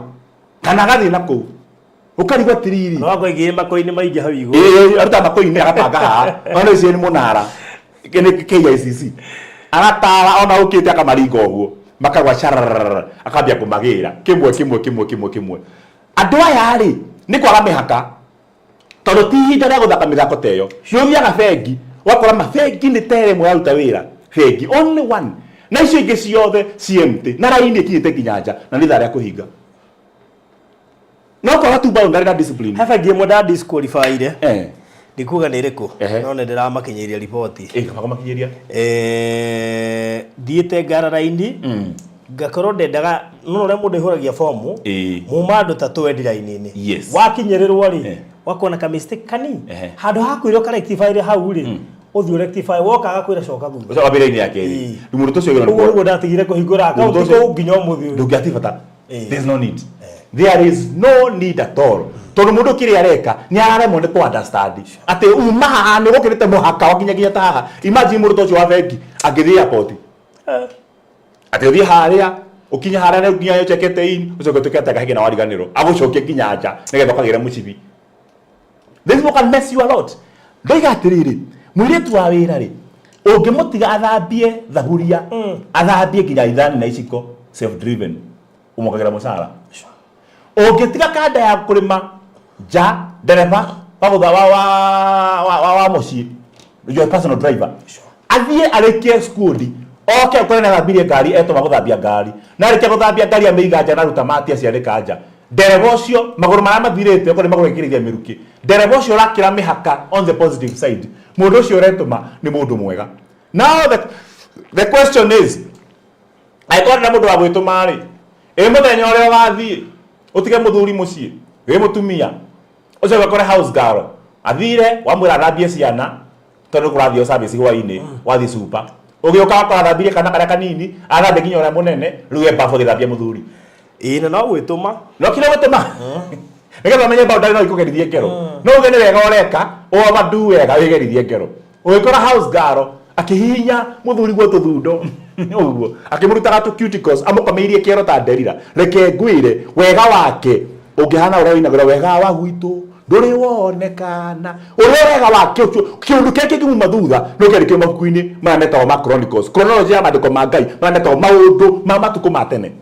Kana agathiĩ na kũu. Ũkarigwo atĩrĩrĩ. No akorwo aigĩire makoini maingĩ hau igũrũ. Ĩĩ, aruta makoini agabanga haha. Ona icio nĩ mũnara. Nĩ KICC. Agatara ona ũkĩte akamaringa ũguo. Makagwa cararara, akambia kũmagĩra. Kĩmwe kĩmwe kĩmwe kĩmwe kĩmwe. Andũ aya rĩ, nĩ kwaga mĩhaka. Tondũ ti ihinda rĩa gũthaka mĩthako ta ĩyo. Nĩ ũthiaga bengi, ũgakora mabengi nĩ tera ĩmwe yaruta wĩra. Bengi, only one. Na icio ingĩ ciothe ci empty. Na raini ĩkinyĩte nginya nja, na nĩ ithaa rĩa kũhinga. No kwaga tu boundary na discipline. He bengi ĩmwe nda disqualify-ire. Ndikuga nĩ ĩrĩkũ, no nĩ ndĩramakinyĩria riboti. Kaba kũmakinyĩria. Thiĩte ngara raini, ngakorwo ndendaga, no ũrĩa mũndũ aihũragia bomu, muma andũ ta twendi raini-inĩ. Wakinyĩrĩrwo rĩ, wakona ka mistake kanini, handũ ha kwĩrwo ka rectify hau rĩ, ũthiĩ rectify, woka agakwĩra coka thutha. Ũcoka wambĩrĩrie raini ya kerĩ. Rĩu mũndũ ta ũcio wĩra nĩ Ũguo nĩguo ndatigire kũhingũra Mũndũ akaunti ũcio- kũu nginya ũmũthĩ ũyũ. Ndũngĩati bata. There's no need. There is no need at all. Tondũ mũndũ kĩrĩa areka nĩ araremwo nĩ kũ understand atĩ uma haha nĩ gũkĩrĩte mũhaka wa nginya ta haha. Imagine mũndũ ta ũcio wa bengi angĩthiĩ airport. Atĩ ũthiĩ harĩa ũkinye harĩa rĩu nginya ũchekete in ũcoke ũtuĩke atĩ akahĩke na wariganĩrwo agũcokie nginya nja nĩgetha ũkagĩre mũcibi. This people can mess you a lot. Ndoiga atĩrĩrĩ, mũirĩtu wa wĩra rĩ, ũngĩmũtiga athambie thaburia, athambie nginya ithani na iciko, self driven, ũmwongagĩra mũcara. Ũngĩtiga kanda ya kũrĩma nja, ndereba wa gũtha wa wa wa wa, wa mũciĩ, your personal driver, athiĩ arĩkie skudi, oke ũkore nĩ athambirie ngari, etũma gũthambia ngari. Na arĩkia gũthambia ngari amĩiga nja na aruta mati acianĩka nja. Ndereba ũcio, magũrũ marĩa mathirĩte, okorwo nĩ magũrũ ekĩrĩire mĩrukĩ. Ndereba ũcio ũrakĩra mĩhaka on the positive side. Mũndũ ũcio ũretũma nĩ mũndũ mwega. Now the question is, angĩkorwo ndĩna mũndũ wa gwĩtũma rĩ, ĩ mũthenya ũrĩa ũgathiĩ, ũtige mũthuri mũciĩ, wĩ mũtumia, ũcoke ũkore house girl, athire, wamwĩra athambie ciana, Tondũ kũrathiĩ service hwainĩ, wathiĩ super, ũgĩũka wakora athambirie kana karĩa kanini, athambia nginya ũrĩa mũnene, rĩu e bafu agĩthambia mũthuri. Ĩĩ, na no gwĩtũma. No kira gũtũma nĩgetha ũmenye boundary no ikũgerithie ngero. No uge nĩ wega ũreka, overdo wega wĩgerithie ngero. Ũgĩkora house girl akĩhihinya mũthuri guo tũthundo ũguo, akĩmũrutaga tũ cuticles, amũkomeirie kĩero ta nderira. Reke ngwĩre, wega wake ũngĩhana ũrĩa ũinagĩra wega wa gwitũ ndũrĩ wonekana, ũrĩa wega wake ũcio kĩũndũ kĩrĩa kĩngĩmuma thutha no kĩandĩkio mabuku-inĩ maya metagwo ma Chronicles, chronology ya maandĩko ma Ngai marĩa metagwo maũndũ ma matukũ ma tene.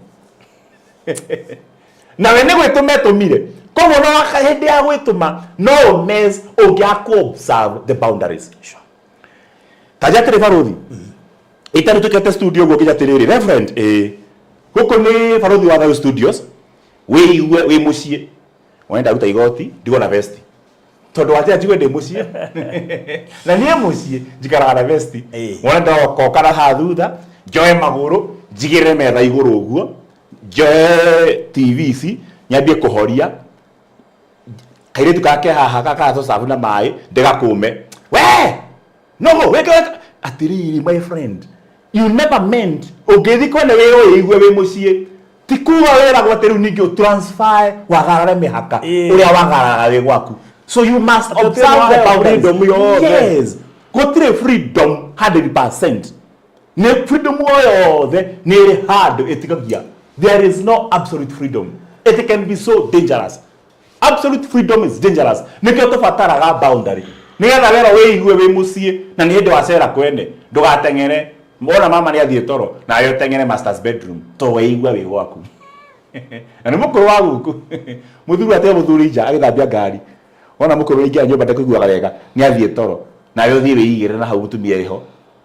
Nawe nĩ gwĩtũma etũmire, koguo no hĩndĩ ya gwĩtũma no ũmess ũngĩaga kũ observe the boundaries. Ta nja atĩrĩ barũthi, ĩtarĩ tũkete studio ũguo nginya atĩrĩrĩ reverend, ĩĩ gũkũ nĩ barũthi wa Thayũ Studios, wĩigue wĩ mũciĩ, wone ndaruta igoti ndigwo na vesti, tondũ wanjĩra njigue ndĩ mũciĩ, na niĩ mũciĩ njikaraga na vesti. Wone ndokoka na haha thutha, njoe magũrũ njigĩrĩre metha igũrũ ũguo, njoe TV ici nyambie kũhoria, kairĩtu gake haha gakaratũcabu na maĩ ndĩgakũme we nogo weke weke. Atĩrĩrĩ my friend, you never meant ũngĩthiĩ kwene wĩrwo wĩigue wĩ mũciĩ, ti kuga wĩragwo atĩ rĩu ningĩ ũtransfer wagarare mĩhaka ũrĩa wagararaga wĩ gwaku. So you must Atĩ observe the waheo boundaries. freedom yothe. Yes, gũtirĩ freedom 100%. Nĩ freedom o yothe nĩ ĩrĩ handũ ĩtigagia. There is no absolute freedom, it can be so dangerous. Absolute freedom is dangerous. Nĩkĩo tũbataraga boundary, nĩgetha werwo wĩigue wĩ mũciĩ, na nĩ hĩndĩ wacera kwene, ndũgateng'ere wona mama nĩ athiĩ toro nawe ũteng'ere master's bedroom, to weigua wĩ gwaku na nĩ mũkũrũ wa guku. Mũthuri atĩa mũthuri nja agĩthambia ngari, wona mũkũrũ aingĩra nyũmba ndekũiguaga wega, nĩ athiĩ toro, nawe ũthiĩ wĩigĩre na hau mũtumia ĩho,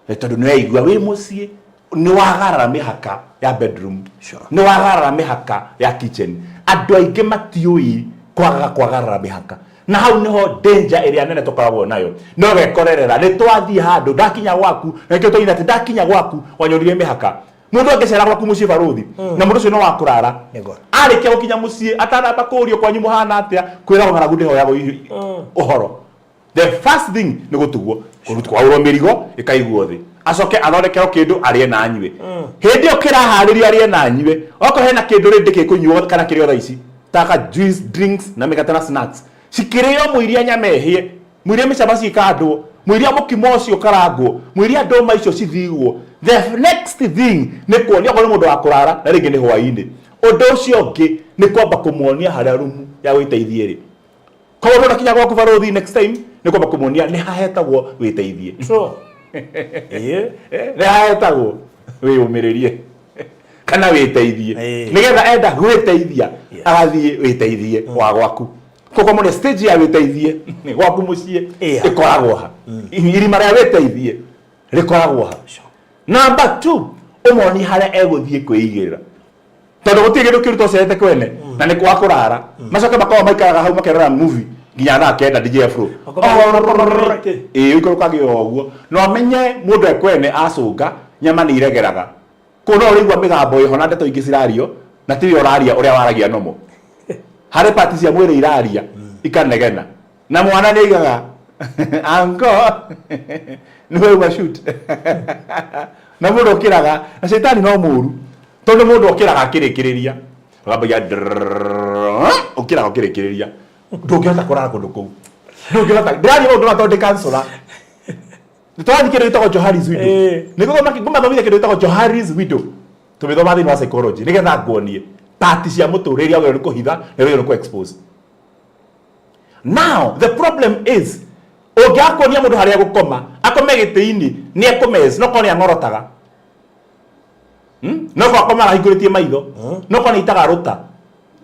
tondũ nĩ weigua wĩ mũciĩ, nĩ wagarara mĩhaka ya bedroom, nĩ wagarara mĩhaka ya kitchen. Andũ aingĩ matiũĩ kwagaga kwagarara mĩhaka, na hau nĩho danger ĩrĩa nene tũkoragwo nayo. No gekorerera nĩ twathiĩ handũ ndakinya gwaku, na nĩkĩo twaina atĩ ndakinya gwaku wanyonirie mĩhaka. Mũndũ angĩcera gwaku mũciĩ barũthi, na mũndũ ũcio no wa kũrara, arĩkia gũkinya mũciĩ atanamba kũũrio kwanyu mũhana atĩa, kwĩragwo ng'aragu ndĩhoyagwo ũhoro. The first thing nĩ gũtugwo, kwaũrwo mĩrigo ĩkaigwo thĩ, acoke athondekerwo kĩndũ arĩe na anyue. Hĩndĩ ĩyo kĩraharĩrio arĩe na anyue, okorwo hena kĩndũ rĩndĩ gĩkũnyuo kana kĩrĩo thaa ici taka juice, drinks na mĩgate na snacks cikĩrĩo, mũiria nyama ĩhĩe, mũiria mĩcabaci ĩkandwo, mũiria mũkimo ũcio ũkarangwo, mũiria ndũma icio cithigwo. The next thing nĩ kuonia, okorwo nĩ mũndũ wa kũrara na rĩngĩ nĩ hwaĩ-inĩ, ũndũ ũcio ũngĩ nĩ kwamba kũmuonia harĩa rumu ya gwĩteithia ĩrĩ. Koguo mũndũ akinya gwaku barũthi, next time nĩ kwamba kũmuonia nĩ hahetagwo wĩteithie. Ĩĩ. Nĩ hahetagwo wĩyũmĩrĩrie kana wĩteithie, nĩgetha enda gwĩteithia agathiĩ wĩteithie wa gwaku. Koguo mũne stage ya wĩteithie gwaku mũciĩ ĩkoragwo ha? Irima rĩa wĩteithie rĩkoragwo ha? Number 2, ũmonie harĩa egũthiĩ kwĩigĩrĩra, tondũ gũtirĩ kĩndũ kĩũru tocerete kwene na nĩ kwa kũrara, macoke makorwo maikaraga hau makerora movie nginya thaa 9 DJ Afro. Makorwo Ĩĩ, ũikũrũkage o ũguo, na ũmenye mũndũ ekwene acũnga nyama nĩ iregeraga kũu, no ũrĩigua mĩgambo ĩho na ndeto ingĩ cirario na tiwe ũraria ũrĩa waragia nomo. Harĩ pati cia mwĩrĩ iraria ikanegena, na mwana nĩ aigaga ango nĩwe uma shoot, na mũndũ okĩraga na caitani no mũru, tondũ mũndũ okĩraga akĩrĩkĩrĩria, ũkambagia ũkĩraga ũkĩrĩkĩrĩria, ndũngĩhota kũrara kũndũ kũu, ndũngĩhota. Ndĩraria maũndũ maya tondũ ndĩ counselor. Nĩtũrathiĩ kĩndũ gĩtagwo Johari's Widow. Nĩngũthoma, ngũmathomithia kĩndũ gĩtagwo Johari's Widow, tũmĩthoma thĩinĩ wa psychology, nĩgetha nguonie pati cia mũtũrĩre iria wagĩrĩirwo nĩ kũhitha na iria wagĩrĩirwo nĩ kũ-expose. Now the problem is, ũngĩaga kuonia mũndũ harĩa gũkoma, akome gĩtĩ-inĩ nĩ ekũmez, no korwo nĩ ang'orotaga, No korwo akomaga ahingũrĩtie maitho, no korwo nĩ aitaga rũta,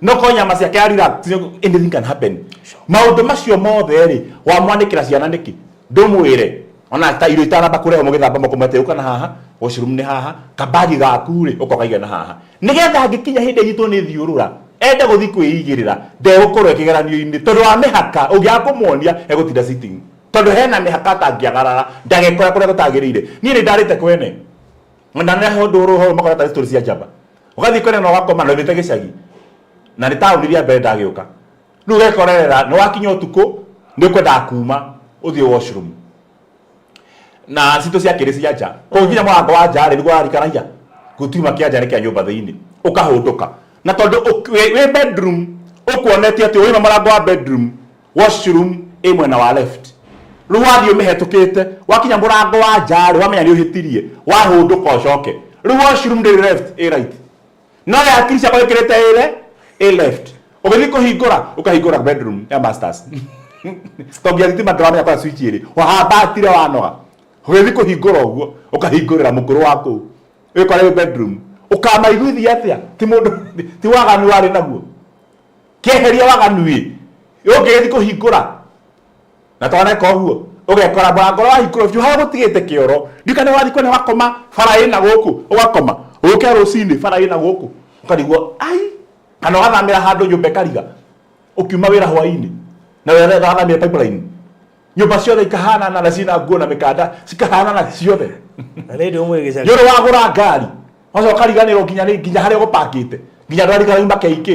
no korwo nyama ciake ya relax, anything can happen. Maũndũ macio mothe rĩ, wamwanĩkĩra ciana nĩkĩ? Ndũmwĩre ona ta irio itanamba kũrehwo, mũgĩthamba moko mwete ũka na haha, washroom nĩ haha, kabagi gaku rĩ ũka ũkaige na haha, nĩgetha angĩkinya hĩndĩ ĩnyitwo nĩ thiũrũra ende gũthiĩ kwĩigĩrĩra, ndegũkorwo ĩkĩgeranio-inĩ tondũ wa mĩhaka. Ũngĩaga kũmuonia egũtinda sitting, tondũ hena mĩhaka atangĩagarara ndagekore kũrĩa gũtagĩrĩire. Niĩ nĩ ndarĩte kwene na ndanehe ũndũ ũrũ makora tarĩ story cia njamba. Ũgathiĩ kwene na ũgakoma na ũthiĩte gĩcagi na nĩ taũni rĩa mbere ndagĩũka, rĩu ũgekorerera nĩ wakinya ũtukũ, nĩ ũkwendaga kuma ũthiĩ washroom. Na citũ ciakĩrĩ cia nja, koguo nginya mũrango wa nja rĩ, nĩguo warikaragia gũtiuma kĩa nja nĩ kĩa nyũmba thĩinĩ, ũkahũndũka. Na tondũ wĩ bedroom ũkuonetie atĩ wauma mũrango wa bedroom, washroom ĩ mwena wa left. Rĩu wathiĩ ũmĩhetũkĩte, wakinya mũrango wa nja rĩ, wamenya nĩ ũhĩtirie, wahũndũka ũcoke. Rĩu washroom ndĩrĩ left, ĩ right. No we hakiri ciakwa ĩkĩrĩte ĩre ĩ left. Ũgĩthiĩ kũhingũra, ũkahingũra bedroom ya masters. To nginya thitima ndũramenya kwa switch ĩrĩ. Wahambatire wanoga. Ũgĩthiĩ kũhingũra ũguo, ũkahingũrĩra mũkũrũ wa kũu. Wĩkore wĩ bedroom. Ũkamaiguithia atĩa? Ti mũndũ, ti waganu warĩ naguo. Kĩeheria waganu ĩ. Ũngĩgĩthiĩ kũhingũra na twaneka ũguo ũgekora mũrango ũrĩa wahingũrwo biũ harĩa gũtigĩte kĩoro ndikane wathiĩ kwene wakoma bara ĩna gũkũ ũgakoma ũke rũcinĩ bara ĩna gũkũ ũkarigwo ai, kana ũgathamĩra handũ nyũmba ĩkariga ũkiuma wĩra hwainĩ na wathamĩra pipeline, nyũmba ciothe ikahanana na ciĩna nguo na mĩkanda cikahanana ciothe. Na nĩ ndũ ũmwe gĩcagi. Nĩ ũrĩ wagũra ngari wacoka ũkariganĩrwo nginya nginya harĩa ũgũpakĩte, nginya ndwarigana yuma KK.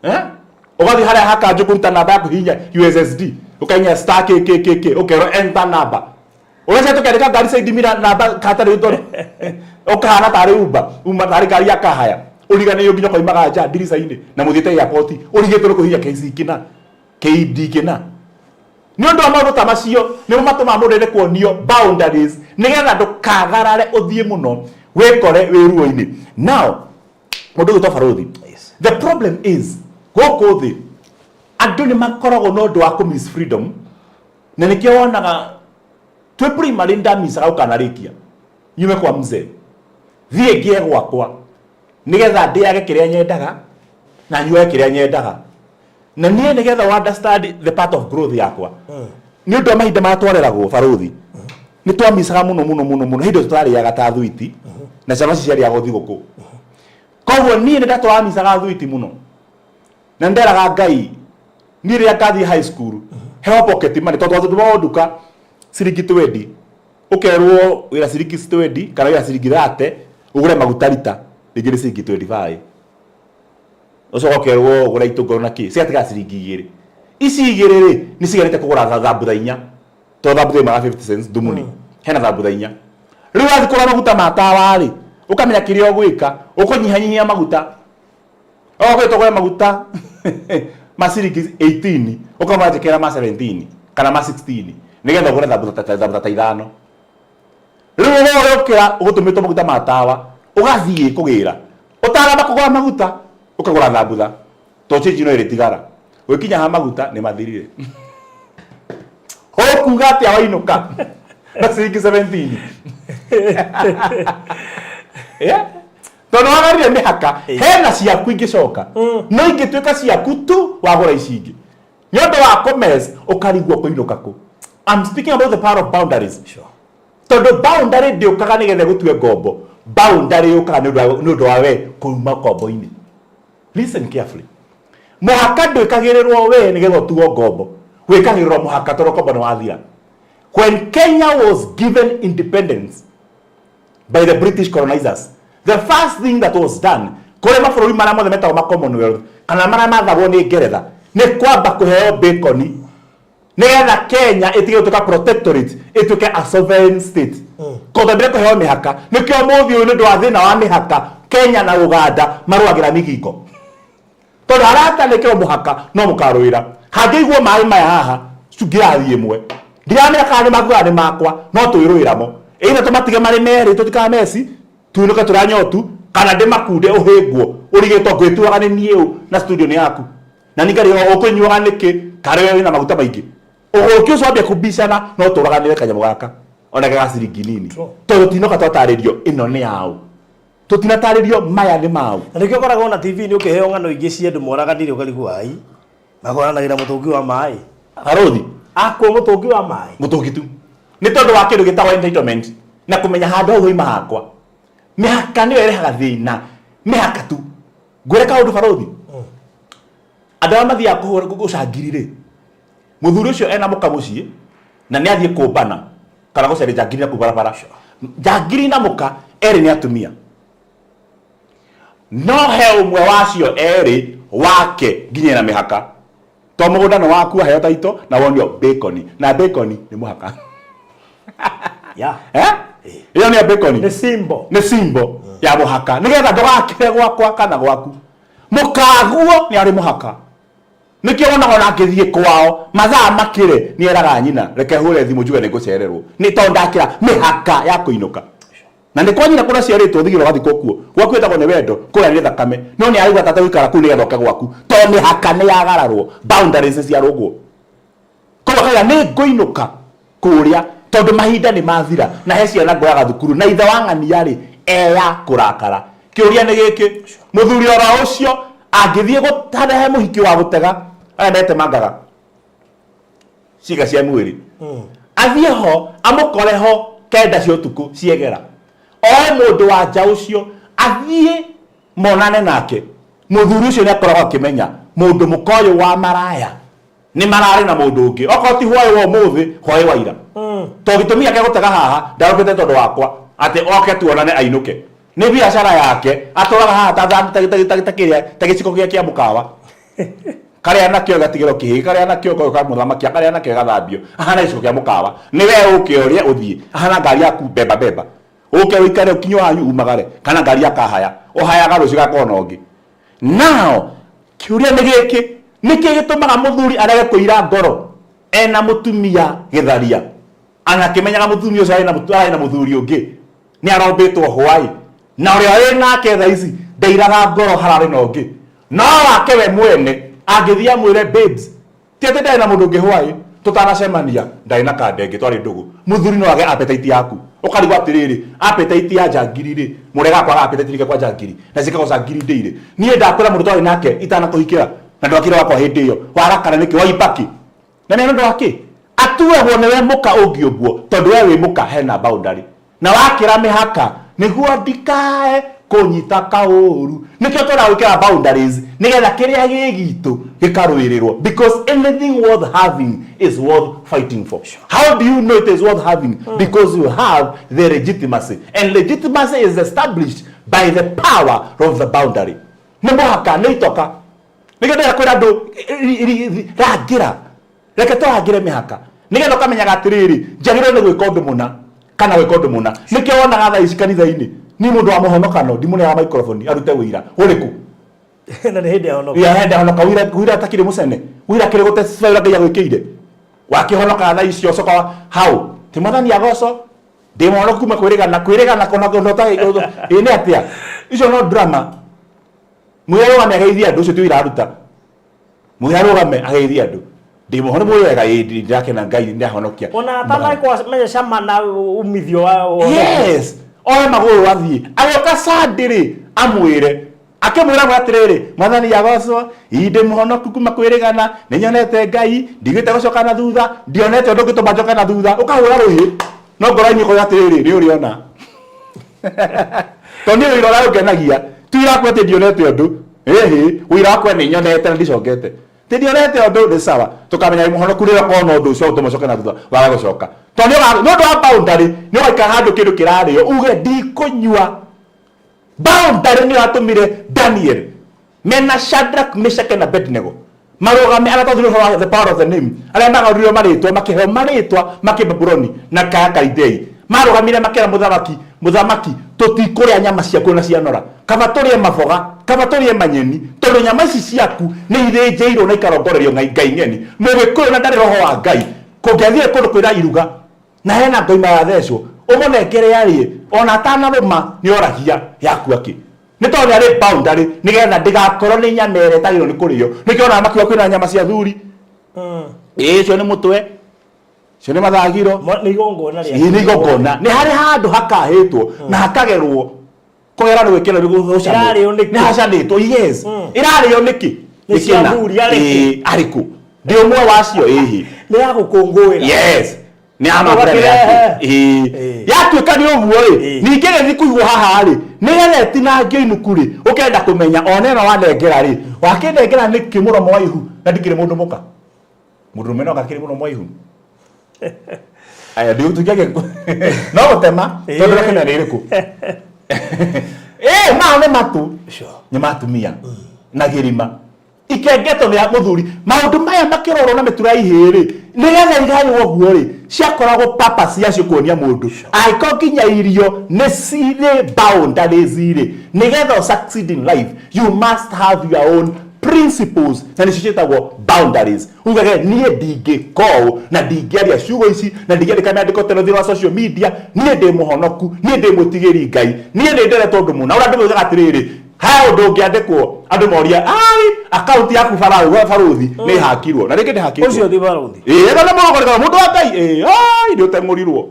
Eh? Ũgathiĩ harĩa hakanjũ kũruta namba ya kũhihinya USSD, ũkahihinya star KKKK, ũkerwo enter number. Ũgacoka tũkandĩka ngari side mirror namba hatarĩ ũndũ, ũkahana tarĩ Uber, uma tarĩ ngari ya kahaya. Ũriganĩirwo nginya ũkoimaga nja ndirica-inĩ na mũthiĩte airport, ũrigĩtwo nĩ kũhihinya KC kĩna, KD kĩna. Nĩ ũndũ wa maũndũ ta macio nĩmo matũmaga mũndũ ende kuonio boundaries nĩgetha ndũkagarare ũthiĩ mũno wĩkore wĩ ruo-inĩ. Now, mũndũ ũgwĩtwo Barũthi, the problem is gũkũ thĩ andũ nĩ makoragwo na ũndũ wa kũ miss freedom, na nĩkĩo wonaga twĩ primary ndamicaga gũkanarĩkia nyume kwa mzee thiĩ ngĩe gwakwa nĩgetha ndĩage kĩrĩa nyendaga na nyuage kĩrĩa nyendaga, na niĩ nĩgetha wa understand the part of growth yakwa nĩ ũndũ wa mahinda marĩa twareragwo, Barũthi, nĩ twamicaga mũno mũno mũno mũno hĩndĩ ĩyo tũtarĩaga ta thwiti na cabaci ciarĩagwo thigũkũ. Koguo niĩ nĩ ndatwamicaga thwiti mũno na nderaga Ngai niĩ rĩrĩa ngathiĩ high school heo pocket money, tondũ twatũmagwo nduka ciringi 20, ũkerwo wĩra ciringi 20 kana wĩra ciringi 30 ũgũre maguta rita rĩngĩ nĩ ciringi 25, ũcoka ũkerwo ũgũre itũngũrũ na kĩ, cigatigara ciringi 2. Ici 2 rĩ, nĩ ciganĩte kũgũra thambutha 4, tondũ thambutha yumaga 50 cents thumuni, hena thambutha 4. Rĩu wathiĩ kũgũra maguta ma tawa rĩ, ũkamenya kĩrĩa ũgwĩka, ũkũnyihanyihia maguta. Okorwo ũgũre maguta ma ciringi 18, ũkama njĩkĩra ma 17 kana ma 16 nĩgetha ũgũre thambutha ta 5. Rĩu ũgũkĩra ũgũtũmĩtwo maguta ma tawa, ũgathiĩ kũgĩra ũtaramba kũgũra maguta, ũkagũra thambutha to cĩnji no ĩrĩtigara. Ũgĩkinya ha maguta nĩ mathirire, ũkuga atĩa wainũka na ciringi 17? Yeah? Tondũ wagarire mĩhaka, hena ciaku ingĩcoka no ingĩtuĩka ciaku tu wagũra ici ingĩ nĩ ũndũ wa kũmess, ũkarigwo kũinũka kũ. I'm speaking about the power of boundaries. Tondũ boundary ndĩũkaga nĩgetha ĩgũtue ngombo, boundary yũkaga nĩ ũndũ wa we kuma ngombo-inĩ. Listen carefully, mũhaka ndwĩkagĩrĩrwo we nĩgetha ũtuo ngombo, wĩkagĩrĩrwo mũhaka tondũ ngombo nĩ wathira. When Kenya was given independence by the British colonizers, the first thing that was done kũrĩ mabũrũri marĩa mothe metagwo ma Commonwealth kana marĩa mathagwo nĩ Ngeretha nĩ kwamba kũheo bacon nĩgetha Kenya ĩtige gũtuĩka protectorate, ĩtuĩke a sovereign state. Koguo kũheo mĩhaka, nĩkĩo mũthĩ ũyũ nĩ ũndũ wa thĩna wa mĩhaka Kenya na Uganda marũagĩra migingo, tondũ haratanĩkĩrwo mũhaka no mũkarũĩra. Hangĩigwo maĩ maya haha ngirathi ĩmwe, ndiramenya kana nĩ maku kana nĩ makwa, no twĩrũĩra mo ĩitha tũmatige marĩ merĩ tũtikameci tuinũke tũrĩ anyotu, kana ndĩmakunde ũhĩngwo ũrigĩtwo ngwĩtuaga nĩ niĩ ũ na studio nĩ yaku na ningĩ ũkũnyuaga nĩkĩ karĩ we wĩna maguta maingĩ ũgũrũki ũcio wambia kũbicana no tũraganĩre kanyamũ gaka ona ga ciringi nini, tondũ tinoka twatarĩrio ĩno nĩ yaũ, tũtinatarĩrio maya nĩ maũ. Na nĩkĩo ũkoragwo na TV nĩ ũkĩheo ng'ano ingĩ cia andũ moraganire, ũkarigwo ai mahũranagĩra mũtũngi wa maĩ. Barũthi. Akua mũtũngi wa maĩ. Mũtũngi tu nĩ tondũ wa kĩndũ gĩtagwo entitlement na kũmenya handũ hau hoima hakwa. Mĩhaka nĩyo ĩrehaga thĩna, mĩhaka tu. Ngwĩre kaũndũ, barũthi, andũ arĩa mathiaga kũhũra gũcangiri rĩ, mũthuri ũcio ena mũka mũciĩ na nĩ athiĩ kũmbana kana gũcaria njangiri na kũu barabara, njangiri na mũka erĩ nĩ atumia, no he ũmwe wacio erĩ wake nginya ena mĩhaka, to mũgũnda nĩ waku, aheo taito na wonio bacon, na bacon nĩ mũhaka. Ya. Eh? Ĩyo nĩ ya bacon. Nĩ simbo. Nĩ simbo ya mũhaka nĩgetha ndũgakĩre gwakwa kana gwaku. Mũkaguo nĩ arĩ mũhaka. Nĩkĩo wonaga ona angĩthiĩ kwao mathaa makĩre nĩ eraga nyina reke hũre thimũ njuge nĩ ngũcererwo nĩ tondũ ndakĩra mĩhaka ya kũinũka. Na nĩ kwa nyina kũrĩa ciarĩtwo thigiro ũgathikwo kuo. Gwaku ĩtagwo nĩ wendo, kũrĩa nĩ thakame. No nĩ araigua ta ategũikara kũu nĩgetha oke gwaku tondũ mĩhaka nĩ yagararwo, boundaries nĩ ciarũngwo. Koguo akauga nĩ ngũinũka kũrĩa tondũ mahinda nĩ mathira na he ciana ngoyaga thukuru na ithe wa ng'ania rĩ eya kũrakara. Kĩũria nĩ gĩkĩ, mũthuri oro ũcio angĩthiĩ harĩa he mũhiki wa gũtega arĩa metemangaga ciĩga cia mwĩrĩ athiĩ ho amũkore ho kenda cia ũtukũ ciegera oe mũndũ wa nja ũcio athiĩ monane nake mũthuri ũcio nĩ akoragwo akĩmenya mũndũ mũka ũyũ wa maraya nĩ mararĩ na mũndũ ũngĩ okorwo ti hwaĩ wa ũmũthĩ hwaĩ wa ira tondũ gĩtũmi gĩake gũtega haha ndarũkĩte tondũ wakwa atĩ oke tuonane ainũke nĩ biacara yake atũraga haha ta thani ta kĩrĩa ta gĩciko gĩa kĩa mũkawa karĩa nakĩo gatigĩrwo kĩhĩĩ karĩa nakĩo koyo ka mũthamaki akarĩa nakĩo gathambio ahana gĩciko kĩa mũkawa nĩ we ũke ũrĩe ũthiĩ ahana ngari yaku beba beba ũke ũikare ũkinye wanyu umagare kana ngari ya kahaya ũhayaga rũciũ gakorwo na ũngĩ Now, kĩũria nĩ gĩkĩ, nĩkĩ gĩtũmaga mũthuri arege kũira ngoro ena mũtumia gĩtharia ana akĩmenyaga mũtumia ũcio arĩ na arĩ na mũthuri ũngĩ nĩ arombĩtwo hwaĩ na ũrĩa wĩ nake thaa ici ndairaga ngoro hararĩ na ũngĩ no wake we mwene angĩthiĩ amwĩre babes Ti atĩ ndarĩ na mũndũ ũngĩ hwaĩ tũtanacemania ndarĩ na kandenge twarĩ ndũgũ. Mũthuri no age appetite yaku. Ũkarigwo atĩrĩrĩ, appetite ya njangiri rĩ, mũregaga kwaga appetite nĩkĩ kwa njangiri? Na ciĩkagwo cangiri ndĩirĩ. Niĩ ndakwĩra mũndũ twarĩ nake itanakũhikĩra na ndwakĩrĩ wakwa hĩndĩ ĩyo, warakara nĩkĩ? Waimba kĩ? Na nĩ ũndũ wa kĩ? Atuagwo nĩwe mũka ũngĩũmbwo tondũ we wĩ mũka hena boundary. Na wakĩra mĩhaka nĩguo ndikae kũnyita kaũru. Nĩkĩo twendaga gwĩkĩra boundaries nĩgetha kĩrĩa gĩ gitũ gĩkarũĩrĩrwo because anything worth having is worth fighting for. How do you know it is worth having? Because you have the legitimacy and legitimacy is established by the power of the boundary. Nĩ mũhaka, nĩ itoka. Nĩkĩo ndĩrenda kwĩra andũ rangĩra. Reke tũrangĩre mĩhaka nĩgetha ũkamenyaga atĩrĩrĩ, njagĩrĩirwo nĩ gwĩka ũndũ mũna kana gwĩka ũndũ mũna. Nĩkĩo wonaga thaa ici kanitha-inĩ niĩ mũndũ wa mũhonokano ndimũneaga microphone arute ũira ũrĩkũ. Na nĩ hĩndĩ ahonoka. Ya hĩndĩ ahonoka ũira ũira atakĩrĩ mũcene ũira akĩrĩ gũtestify ũrĩa Ngai agwĩkĩire. Wakĩhonoka thaa icio ũcoka hau ti mwathani agocwo ndĩ mũhonoku kuma kwĩrĩgana kwĩrĩgana kũna kũna ĩ nĩ atĩa icio no drama. Mwĩre arũgame ageithie andũ ũcio ti ũira aruta. Mwĩre arũgame ageithie andũ. Ndĩ mũhono mũĩ wega ĩ ndĩrakena Ngai nĩ ahonokia. Ona atanakwa cama na umithio wa Yes. Oe magũrũ athiĩ. Agĩũka Sunday rĩ amwĩre akĩmwĩra mwe atĩrĩrĩ mwathani agocwo ii ndĩ mũhonoku kuma kwĩrĩgana nĩ nyonete Ngai ndigĩte gũcoka na thutha ndionete ũndũ ũngĩtũma njoke na thutha ũkahũra rũhĩ no ngoro-inĩ ũkoiga atĩrĩrĩ nĩ ũrĩona tondũ niĩ ũira ũrĩa ũngenagia ti ũira wakwa atĩ ndionete ũndũ ĩhĩ ũira wakwa nĩ nyonete na ndicokete ti ndionete ũndũ nĩ sawa tũkamenya wĩ mũhonoku rĩrĩa ũkona ũndũ ũcio ũtũma ũcoke na thutha waga gũcoka tondũ nĩ ũndũ wa boundary nĩ ũgaikara handũ kĩndũ kĩrarĩo uge ndikũnyua boundary nĩyo yatũmire Daniel mena Shadrach, Meshach na Abednego marũgame arĩa twathire ũhoro wa the power of the name arĩa magarũrirwo marĩtwa makĩheo marĩtwa ma kĩbabuloni na ka Kalidei marũgamire makĩra mũthamaki mũthamaki tũtikũrĩa nyama ciaku na cianora kaba tũrĩe maboga kaba tũrĩe manyeni tondũ nyama ici ciaku nĩ ithĩnjĩirwo na ikarongorerio ngai ngai ng'eni mũgĩkũyũ na ndarĩ roho wa ngai kũngĩathiire kũndũ kwĩna iruga na hena ngoima yathecwo ũmũnengere arĩe ona atanarũma nĩ oragia yaku akĩ nĩ tondũ nĩ arĩ boundary nĩgetha ndĩgakorwo nĩ nyama ĩrĩa ĩtagĩrĩirwo nĩ kũrĩo nĩkĩo onaga makiuga kwĩna nyama cia thuri ĩĩ cio nĩ mũtwe cio nĩ mathagiro Nĩ igongona rĩa ĩĩ nĩ igongona nĩ harĩ handũ hakahĩtwo na hakagerwo kũgera nĩ gwĩkĩra nĩ gũcanwo Ĩrarĩo nĩkĩ? nĩ hacanĩtwo yes ĩrarĩo nĩkĩ Nĩ cia Nĩkĩ na? athuri arĩkũ? Ĩĩ, arĩkũ ndĩ ũmwe wacio ĩhĩ Nĩ ya gũkũngũĩra. Yes nĩ ya mambura nĩ Ũgakĩrehe. yaku. Ĩĩ. Ĩĩ. Yatuĩka nĩ ũguo rĩ Ĩĩ. ningĩ rĩthi kũigwo haha rĩ nĩgetha ĩtinangio inuku rĩ ũkenda kũmenya ona ĩno wanengera rĩ wakĩnengera nĩkĩ mũromo wa ihu na ndikĩrĩ mũndũ mũka mũndũrũme no gakĩrĩ mũromo wa ihu aya ndigũtuĩkia no gũtema tondũ rakĩmenya nĩ ĩrĩkũ ĩĩ maya nĩ matũ nĩ ma atumia na gĩrima ikengeto nĩ ya mũthuri maũndũ maya makĩrorwo na mĩtura ya ihĩĩ rĩ Nĩgetha igaywo ũguo rĩ, ciakoragwo purpose yacio kuonia mũndũ angĩkorwo nginya irio nĩ cirĩ boundaries rĩ, nĩgetha ũ succeed in life you must have your own principles, na nĩcio ciĩtagwo boundaries. Ugage niĩ ndingĩka ũũ na ndingĩaria ciugo ici na ndingĩandĩka mĩandĩko teno thĩinĩ wa social media, niĩ ndĩ mũhonoku, niĩ ndĩ mwĩtigĩri Ngai, niĩ nĩ nderetwo ũndũ mũna. Ũrĩa andũ moigaga atĩrĩrĩ, he ũndũ ũngĩandĩkwo andũ moria ai akaunti yaku barũthi nĩ hakirwo na rĩngĩ ndĩhakĩtwo. Ũcio ti barũthi. Ĩĩ kana mũgũrĩka mũndũ wa Ngai, ĩĩ ai nĩ ũteng'ũrirwo.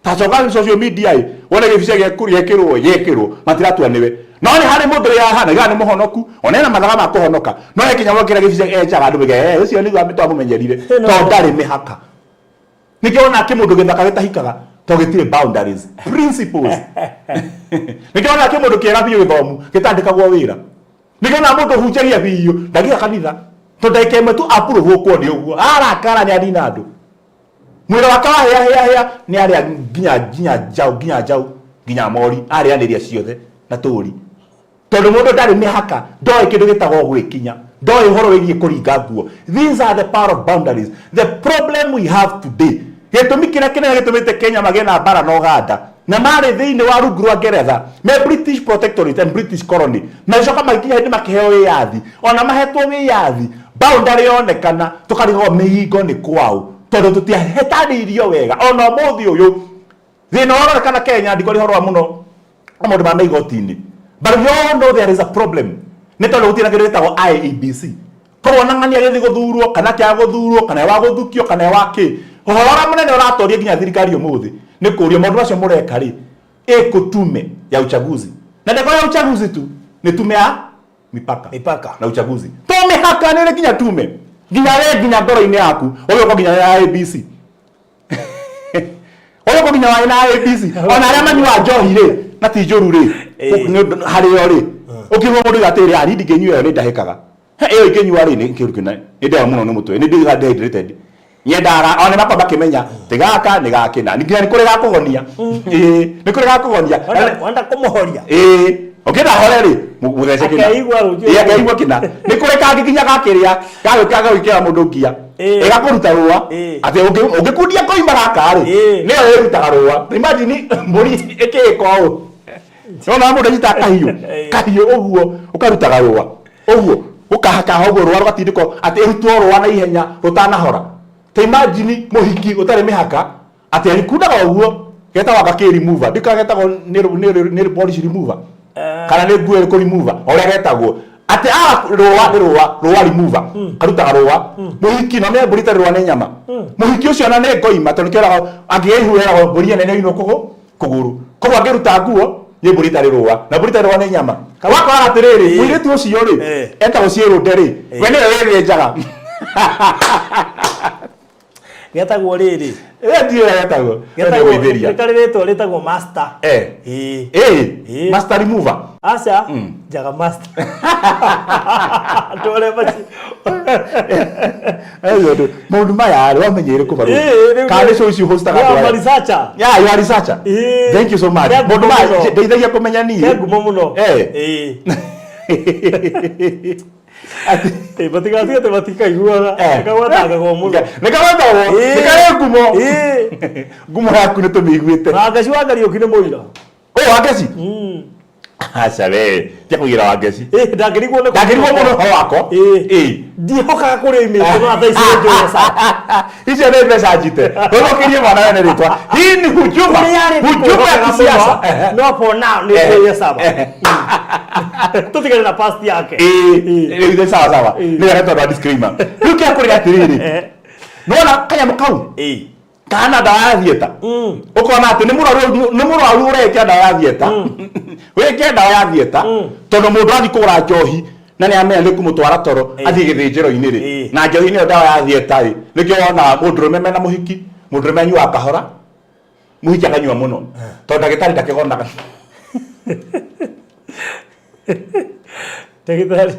Ta coka social media ĩ wone gĩbica gĩekĩrwo gĩekĩrwo matiratua nĩwe, no nĩ harĩ mũndũ wĩ haha na nĩ mũhonoku, ona ena mathaga ma kũhonoka, no he kinya wekĩra gĩbica enjaga andũ mauge eh ũcio nĩguo twamũmenyerire, tondũ ndarĩ mĩhaka. Nĩkĩo wona kĩmũndũ gĩthaka gĩtahikaga, tondũ gĩtirĩ boundaries, principles. Nĩkĩo wona kĩmũndũ kĩega biũ gĩthomu gĩtandĩkagwo wĩra. Nĩkĩo wona mũndũ ũhunjagia biũ ndagĩa kanitha, tondũ ndagĩka ĩmwe tu approve kwo nĩ ũguo arakara nĩ anina andũ. Mwĩrĩ wake wa hĩa hĩa hĩa nĩ arĩa nginya nginya njaũ nginya njaũ nginya mori arĩanĩria ciothe na tũri, tondũ mũndũ ndarĩ mĩhaka, ndoĩ kĩndũ gĩtagwo gwĩkinya, ndoĩ ũhoro wĩgiĩ kũringa nguo. These are the power of boundaries. The problem we have today, gĩtũmi kĩrĩa kĩnene gĩtũmĩte Kenya magĩe na mbara na Ũganda, na marĩ thĩinĩ wa rungu rwa Ngeretha me British Protectorate and British colony, magĩcoka magĩkinya hĩndĩ makĩheo wĩyathi. Ona mahetwo wĩyathi, boundary yonekana tũkarigwo mĩhingo nĩ kwaũ, tondũ tũtiahetanĩirio wega. Ona ũmũthĩ ũyũ thĩna ũronekana Kenya, ndikwaria ũhoro wa mũno wa maũndũ ma mĩgoti-inĩ, but we all know there is a problem, nĩ tondũ gũtirĩ na kĩndũ gĩtagwo IEBC. Koguo ona ng'ania agĩthiĩ gũthurwo kana akĩaga gũthurwo kana wa gũthukio kana wa kĩ, ũhoro ũrĩa mũnene ũratoria nginya thirikari ũmũthĩ nĩ kũrio maũndũ macio mũreka rĩ, ĩkũ tume ya uchaguzi, na ndeko ya uchaguzi tu, nĩ tume ya mipaka. Mipaka. Na uchaguzi to mĩhaka nĩ nginya tume nginya we nginya ngoro-inĩ yaku ũgĩũka nginya ya ABC ũgĩũka nginya wa na ABC, ona arĩa manyuaga njohi rĩ na ti njũru rĩ, nĩ ũndũ harĩo rĩ, ũkĩigua mũndũ atĩrĩ, "Ah, niĩ ndingĩnyua ĩyo, nĩ ndahĩkaga he ĩyo ingĩnyua rĩ, nĩ kĩndũ kĩna nĩ ndĩaga mũno nĩ mũtwe, nĩ ndĩaga dehydrated." Nyendaga ona makwa makĩmenya ti gaka nĩ gakĩna, nginya nĩ kũrĩ gakũhonia. Ĩĩ, nĩ kũrĩ gakũhonia. Wenda kũmũhoria. Ĩĩ, ũkĩenda hore rĩ, mũthece kĩna. Akeigua rũciũ. Ĩĩ, akeigua kĩna. Nĩ kũrĩ kangĩ nginya gakĩrĩa gagũka gagwĩkĩra mũndũ ngia, ĩgakũruta rũa, atĩ ũngĩkundia koima gaka rĩ, nĩyo ĩrutaga rũa. Imagine mbũri ĩkĩĩka ũũ, nona mũndũ anyitaga kahiũ kahiũ ũguo, ũkarutaga rũa ũguo, ũkahakaha ũguo rũa rũgatindĩkwo atĩ ĩrutwo rũa na ihenya rũtanahora. Ta imagine mũhiki ũtarĩ mĩhaka atĩ agĩkundaga ũguo, getagwo anga kĩ remover, ndika getagwo nĩ polish remover kana nĩ nguo ĩrĩkũ remover, o ũrĩa getagwo, atĩ a rũa nĩ rũa rũa remover, karutaga rũa mũhiki no nĩ mbũri itarĩ rũa nĩ nyama. Mũhiki ũcio ona nĩ ngoima, tondũ nĩkĩo angĩgĩa ihu heragwo mbũri ĩno nĩ ĩinwo kũgũ kũgũrũ, koguo angĩruta nguo nĩ mbũri itarĩ rũa, na mbũri itarĩ rũa nĩ nyama. Wakoraga atĩrĩrĩ, mũirĩtu ũcio rĩ, etagwo ciĩrũnde rĩ, we nĩwe wĩthĩnjaga. Getagwo rĩrĩ. Ĩyo ndiũĩ ũrĩa getagwo. Getagwo Nĩ nĩ karĩ rĩtwa rĩtagwo master. Ĩĩ. Ĩĩ. Master remover. Aca, njaga master. Andũ arĩa maci. Maũndũ maya rĩ, wamenyeire kũ barũthi? Ĩĩ, rĩu Kana nĩ show ici hostaga Yeah, andũ I'm a aya? researcher. Yeah, you are researcher. Ĩĩ. Thank you so much. Ke ngumo Maũndũ maya mũno. ndeithagia kũmenya niĩ. Ke ngumo mũno. Eh. Ĩĩ. Ĩĩ, matigatiga atĩ matikaiguaga. Nĩkagwetangagwo mũno. Nĩkagwetagwo. Ĩĩ. Nĩ karĩ ngumo. Ĩĩ. Ngumo yaku nĩ tũmĩiguĩte. Wangeci wa Kariũki nĩ mũira. Ũyũ Wangeci? Aca we, tia kũigĩra Wangeci. Ĩĩ, ndangĩrigwo nĩ Ndangĩrigwo mũno ũhoro wakwa. Ĩĩ. Ĩĩ. Ndihokaga kũrĩa imĩtĩ no thaa ici nĩ njũĩ sawa. Icio nĩ mbeca njite. Ũthũkĩrie mwana wene rĩtwa. Hii ni hujuma. Kũrĩa rĩ Hujuma ya kisiasa. mũno, no for now nĩ njũĩ sawa. Tũtigane na past yake. Ĩĩ, rĩu nĩ sawa sawa. Nĩ wega tondũ wa disclaimer. Rĩu kĩrĩa kũrĩ atĩrĩrĩ. Nĩwona kanyamũ kau? Ĩĩ. Kana ndawa ya thieta, ũkona atĩ nĩ mũrwaru, nĩ mũrwaru ũrekĩra ndawa ya thieta, wĩkĩre ndawa ya thieta, tondũ mũndũ athiĩ kũgũra njohi na nĩ amenya nĩ kũmũtwara toro athiĩ gĩthĩnjĩro-inĩ rĩ, na njohi nĩyo ndawa ya thieta ĩ. Nĩkĩo wonaga mũndũrũme mena mũhiki, mũndũrũme anyuaga kahora, mũhiki akanyua mũno, tondũ ndagĩtarĩ ndakĩgonaga. Ndagĩtarĩ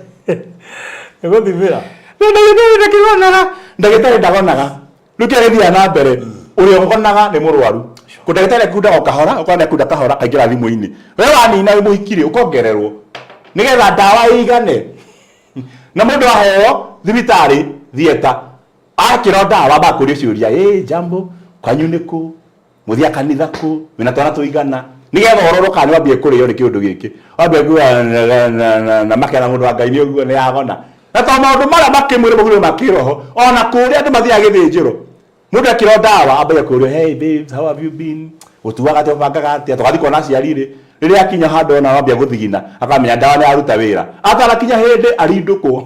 nĩ gũthimĩra. Ndagĩtarĩ ndakĩgonaga, ndagĩtarĩ ndagonaga. Rĩu kĩrĩa gĩthiaga na mbere, ũrĩa ũgonaga nĩ mũrwaru. Kũ ndagĩtarĩ akundaga o kahora, ũkona nĩ akunda kahora, akaingĩra thimũ-inĩ. We wanina wĩ mũhiki rĩ, ũkongererwo nĩgetha ndawa ĩigane. Na mũndũ aheo thibitarĩ theatre. Akĩrwo ndawa bakũrio ciũria, ĩ jambo kwanyu nĩ kũ, mũthia kanitha kũ, wĩna twana tũigana, nĩgetha ũrorwo kana nĩwambie kũrĩo nĩ kĩũndũ gĩkĩ. Wambia kuga na makera mũndũ wa Ngai nĩ ũguo nĩ yagona. Na to maũndũ marĩa makĩmwĩrĩ maguo ma kĩroho, ona kũrĩa andũ mathiaga gĩthĩnjĩro. Mũndũ ekĩrwo ndawa ambagia kũrio, hey babes, how have you been? Ũtuaga atĩa, ũbangaga atĩa? Tũgathiĩ kuona aciari rĩ. Rĩrĩa akinya handũ ona wambia gũthigina, akamenya ndawa nĩ yaruta wĩra. Atanakinya hĩndĩ arindũkwo.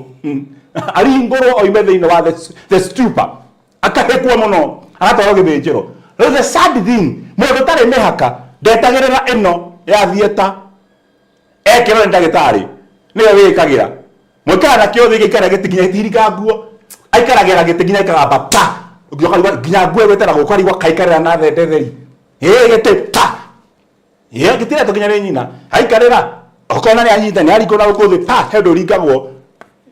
Aringũrwo oime thĩinĩ wa the stupor. Akahĩkwo mũno, agatwarwo gĩthĩnjĩro. Rĩu the sad thing, mũndũ ũtarĩ mĩhaka ndetagĩrĩra ĩno ya theatre ekĩrwo nĩ ndagĩtarĩ, nĩwe wĩĩkagĩra. Mũikara na kĩo thĩ gĩikara gĩtĩ nginya gĩtiringa nguo. Aikaragĩra gĩtĩ nginya gĩkagamba pa. Ũkarigwo nginya nguo ĩgwetera ũkarigwo kaikarĩra na thende theri. Ĩĩ gĩtĩ pa. Ĩĩ gĩtiretwo nginya nĩ nyina. Aikarĩra ũkona nĩ anyita nĩ aringwo na gũkũ thĩ pa he ũndũ ũringagwo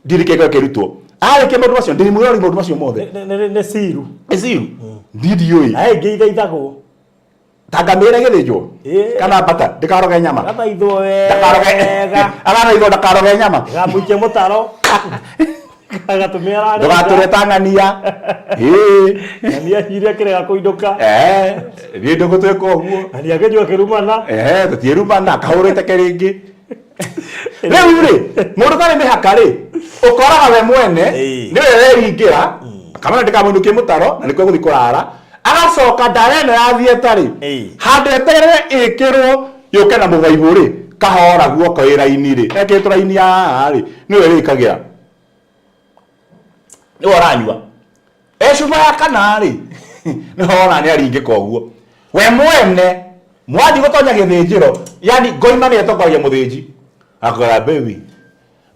ndirikĩko ĩkĩrutwo. Arĩkia maũndũ macio ndĩmwĩrori maũndũ macio mothe. Nĩ ciru. Nĩ ciru. Niĩ ndiũĩ. Na ĩngĩ ithaithagwo. Ta ngamĩra ĩgĩthĩnjwo Ĩĩ. kana mbata ndĩkaroge nyama. Gathaithwo Ndakaroge wega. agathaithwo ndakaroge nyama. Gamũikia mũtaro. Agatũmĩa ararĩa. Ndũgatũre ta ng'ania. Ĩĩ. Ng'ania iria kĩrega kũinũka. Eh, niĩ ndũgũtwĩka ũguo. Ng'ania akĩnyua akĩrumana. Eh, tũtiĩrumana kahũrĩte ke rĩngĩ. Rĩu rĩ, mũndũ ũtarĩ mĩhaka rĩ, ũkoraga we mwene Ĩĩ. nĩwe weringĩra, akamenya ndĩkamũinũkie mũtaro na nĩkuo egũthiĩ kũrara, agacoka ndawa ĩno ya theatre rĩ, Ĩĩ. handũ eterere ĩkĩrwo yũke na mũbaibũ rĩ, kahora guoko ĩ raini rĩ, ekĩrĩtwo raini ya haha rĩ, nĩwe wĩkagĩra. Nĩwe ũranyua. E cuba ya kana rĩ, nĩho wona nĩ aringĩka ũguo. We mwene, mwathiĩ gũtonya gĩthĩnjĩro, yani ngoima nĩyo ĩtongoragia mũthĩnji. Akora baby,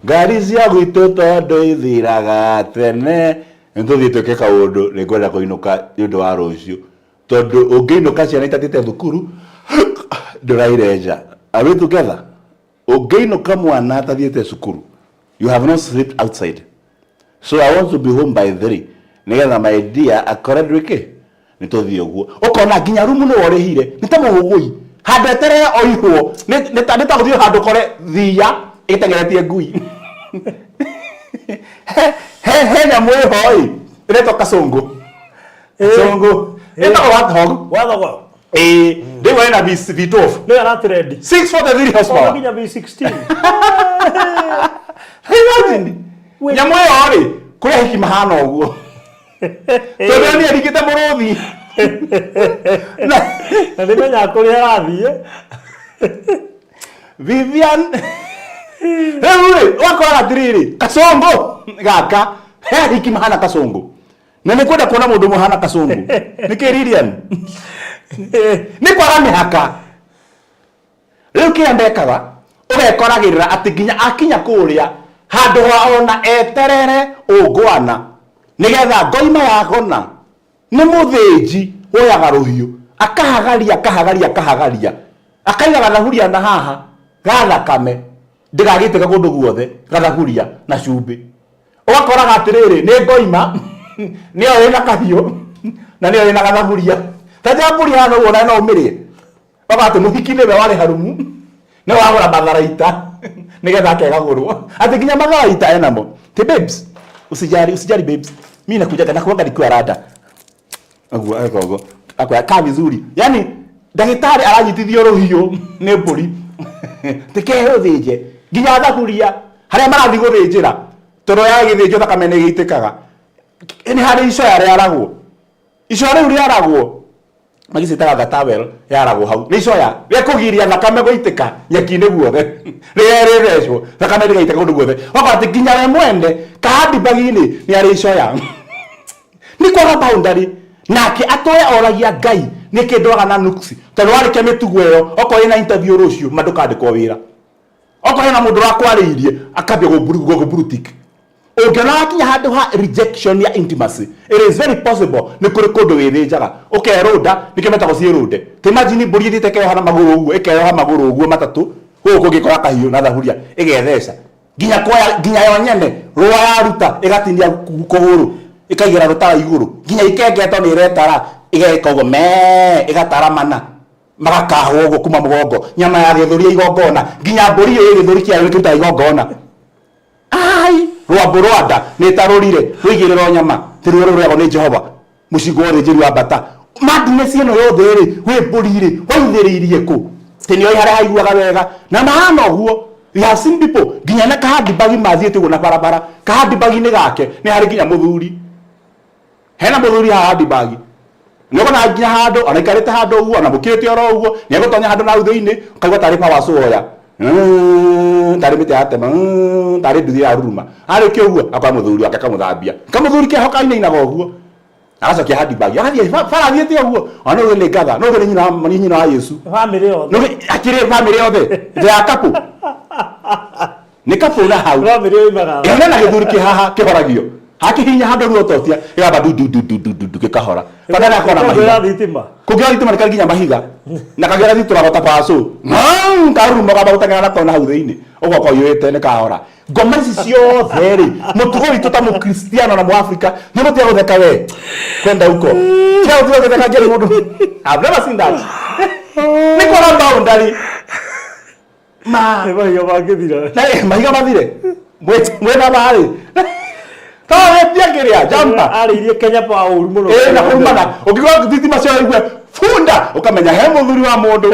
ngari cia gwitũ tondũ ithiraga tene, nĩtũthiĩ twĩke kaũndũ, nĩngwenda kũinũka nĩ ũndũ wa rũciũ. Tondũ ũngĩinũka ciana itathiĩte thukuru, ndũraire nja. Are we together? Ũngĩinũka mwana atathiĩte cukuru, you have not slept outside. So I want to be home by 3 nĩgetha my dear akore ndwĩke nĩ tũthiĩ ũguo. Ũkona nginya rumu nĩwe ũrĩhire, nĩ ta mũgũgũi. Handũ eterere oihwo, nĩ ta gũthiĩ handũ ũkore thiia ĩteng'eretie ngui. He nyamũ ĩho ĩ, ĩretwo kacũngũ. Kacũngũ. Ĩtagwo warthog. Wathogo. Ĩĩ, ndĩgua ĩna V12. Nĩyo aratrend. 643 horsepower. Ona nginya V16. Imagine. Nyamũ ĩyo rĩ, kũrĩ ahiki mahana ũguo. Tondũ nĩ aringĩte mũrũthi. Na nĩmenyaga kũrĩa arathiĩ. Vivian. Rĩu rĩ, ũgakoraga atĩrĩrĩ, kacũngũ gaka, he ahiki mahana kacũngũ. Na nĩ kwenda kuona mũndũ ũmwe ahana kacũngũ. Nĩkĩ Lilian? Nĩ kwaga mĩhaka. Rĩu kĩrĩa ndekaga, ũgekoragĩrĩra atĩ nginya akinya kũrĩa, handũ ha ona eterere ũngwana, nĩgetha ngoima yagona, nĩ mũthĩnji woyaga rũhiũ, akahagaria, akahagaria, akahagaria, akaiga gathaburia na haha, ga thakame, ndĩgagĩitĩke kũndũ guothe, gathaburia na cumbĩ. Ũgakoraga atĩrĩrĩ, nĩ ngoima, nĩyo ĩna kahiũ, na nĩyo ĩna gathaburia. Ta njambũri hana ũguo na no ũmĩrĩe. Baba atĩ mũhiki nĩwe warĩ harumu, nĩwe wagũra matharaita, nĩgetha akegagũrwo. Atĩ nginya matharaita enamo. Ti babes, usijali, usijali babes. Mimi nakujaga nakuanga nikiwa rada. Ũguo eka ũguo. Akoya kaa vizuri. Yaani ndagĩtarĩ aranyitithio rũhiũ nĩ mbũri. Tĩke ũthĩnje. Nginya thaburia harĩa marathiĩ gũthĩnjĩra. Tondũ yagĩthĩnjwo thakame nĩ ĩgĩitĩkaga. Nĩ harĩ icoya rĩaragwo. Icoya rĩu rĩaragwo magĩciĩtaga gatawel yaragwo hau nĩ icoya rĩa kũgiria thakame gũitĩka nyeki-inĩ guothe rĩrĩa rĩthecwo thakame ndĩgaitĩka kũndũ guothe ũgakora atĩ nginya we mwene kahandibagi-inĩ nĩ arĩ icoya nĩ kwaga boundary nake atũe oragia Ngai nĩkĩ ndwaga na nuksi tondũ warĩkia mĩtugo ĩyo okorwo ĩna interview rũciũ ma ndũkandĩkwo wĩra okorwo hena mũndũ ũrakwarĩirie akambia gũburutik ũngĩona wakinya handũ ha rejection ya intimacy it is very possible nĩ kũrĩ kũndũ wĩthĩnjaga ũkerũnda nĩkĩo metagwo ciĩrũnde ta imagine mbũri ĩthiĩte ĩkeyoha na magũrũ ũguo ĩkeyoha magũrũ ũguo matatũ gũkũ kũngĩ ĩkoya kahiũ na thaburia ĩgetheca nginya koya nginya yo nyene rũa yaruta ĩgatinia kũgũrũ ĩkaigĩra rũtara igũrũ nginya ikengetwo nĩ ĩretara ĩgeka ũguo mee ĩgatara mana magakahwo ũguo kuma mũgongo nyama ya gĩthũri ya igongona nginya mbũri ĩyo gĩthũri kĩayo nĩkĩrutaga igongona ai rwambũ rwa nda nĩ tarũrire rũigĩrĩrwo nyama. Ti ruo rũrĩagwo nĩ Jehova mũcingo wa ũthĩnjĩri wa mbata. Madness ĩno yothe rĩ, wĩ mbũri rĩ, waithĩrĩirie kũ? Tĩ nĩoĩ harĩa haiguaga wega na mahana ũguo. We have seen people nginya na kahandibagi mathiĩte ũguo na barabara, kahandibagi-inĩ gake nĩ harĩ nginya mũthuri. Hena mũthuri haha handibagi nĩ ũkona nginya handũ ona aikarĩte handũ ũguo ona mũkĩrĩte oro ũguo, nĩ egũtonya handũ na hau thĩinĩ ũkaigua tarĩ power saw oya, tarĩ mĩtĩ yatema, tarĩ nduthi yaruruma. Arĩkia ũguo akoya mũthuri wake akamũthambia, kamũthuri keho kainainaga ũguo, agacokia handibagi agathiĩ bara athiĩte ũguo, ona no uge nĩ ngatha, no uge nĩ nyina nĩ nyina wa Yesu. Bamĩrĩ yothe. No uge akĩrĩ bamĩrĩ yothe they are couple, nĩ couple na hau. Bamĩrĩ yoimaga. Ĩno na gĩthuri kĩ haha kĩhoragio hakihinya handũ ruototia gĩkamba du du du du du du gĩkahora bata nĩ akorwo na mahiga. Kũngĩoya thitima. Kũngĩoya thitima nĩ karĩ nginya mahiga na kagĩra thitura ta pacu karuruma kamba gũteng'era nako na hau thĩinĩ ũgoka ũiyũrĩte nĩ kahora. Ngoma ici ciothe rĩ, mũtugo witũ ta mũkristiano na mũafrika nĩ mũtiga gũtheka we kwenda uko tiga gũtiga gũtheka ngeri mũndũ. I've never seen that. Nĩ kwaga boundary ma. Nĩ mahiga mangĩthira. Na ĩ, mahiga mathire mwĩna marĩ toretia kĩrĩa jumper. Arĩirie Kenya Power ũru mũno. Ĩ na kũrumana ũngĩkorwo thitima cio igue funda ũkamenya he mũthuri wa mũndũ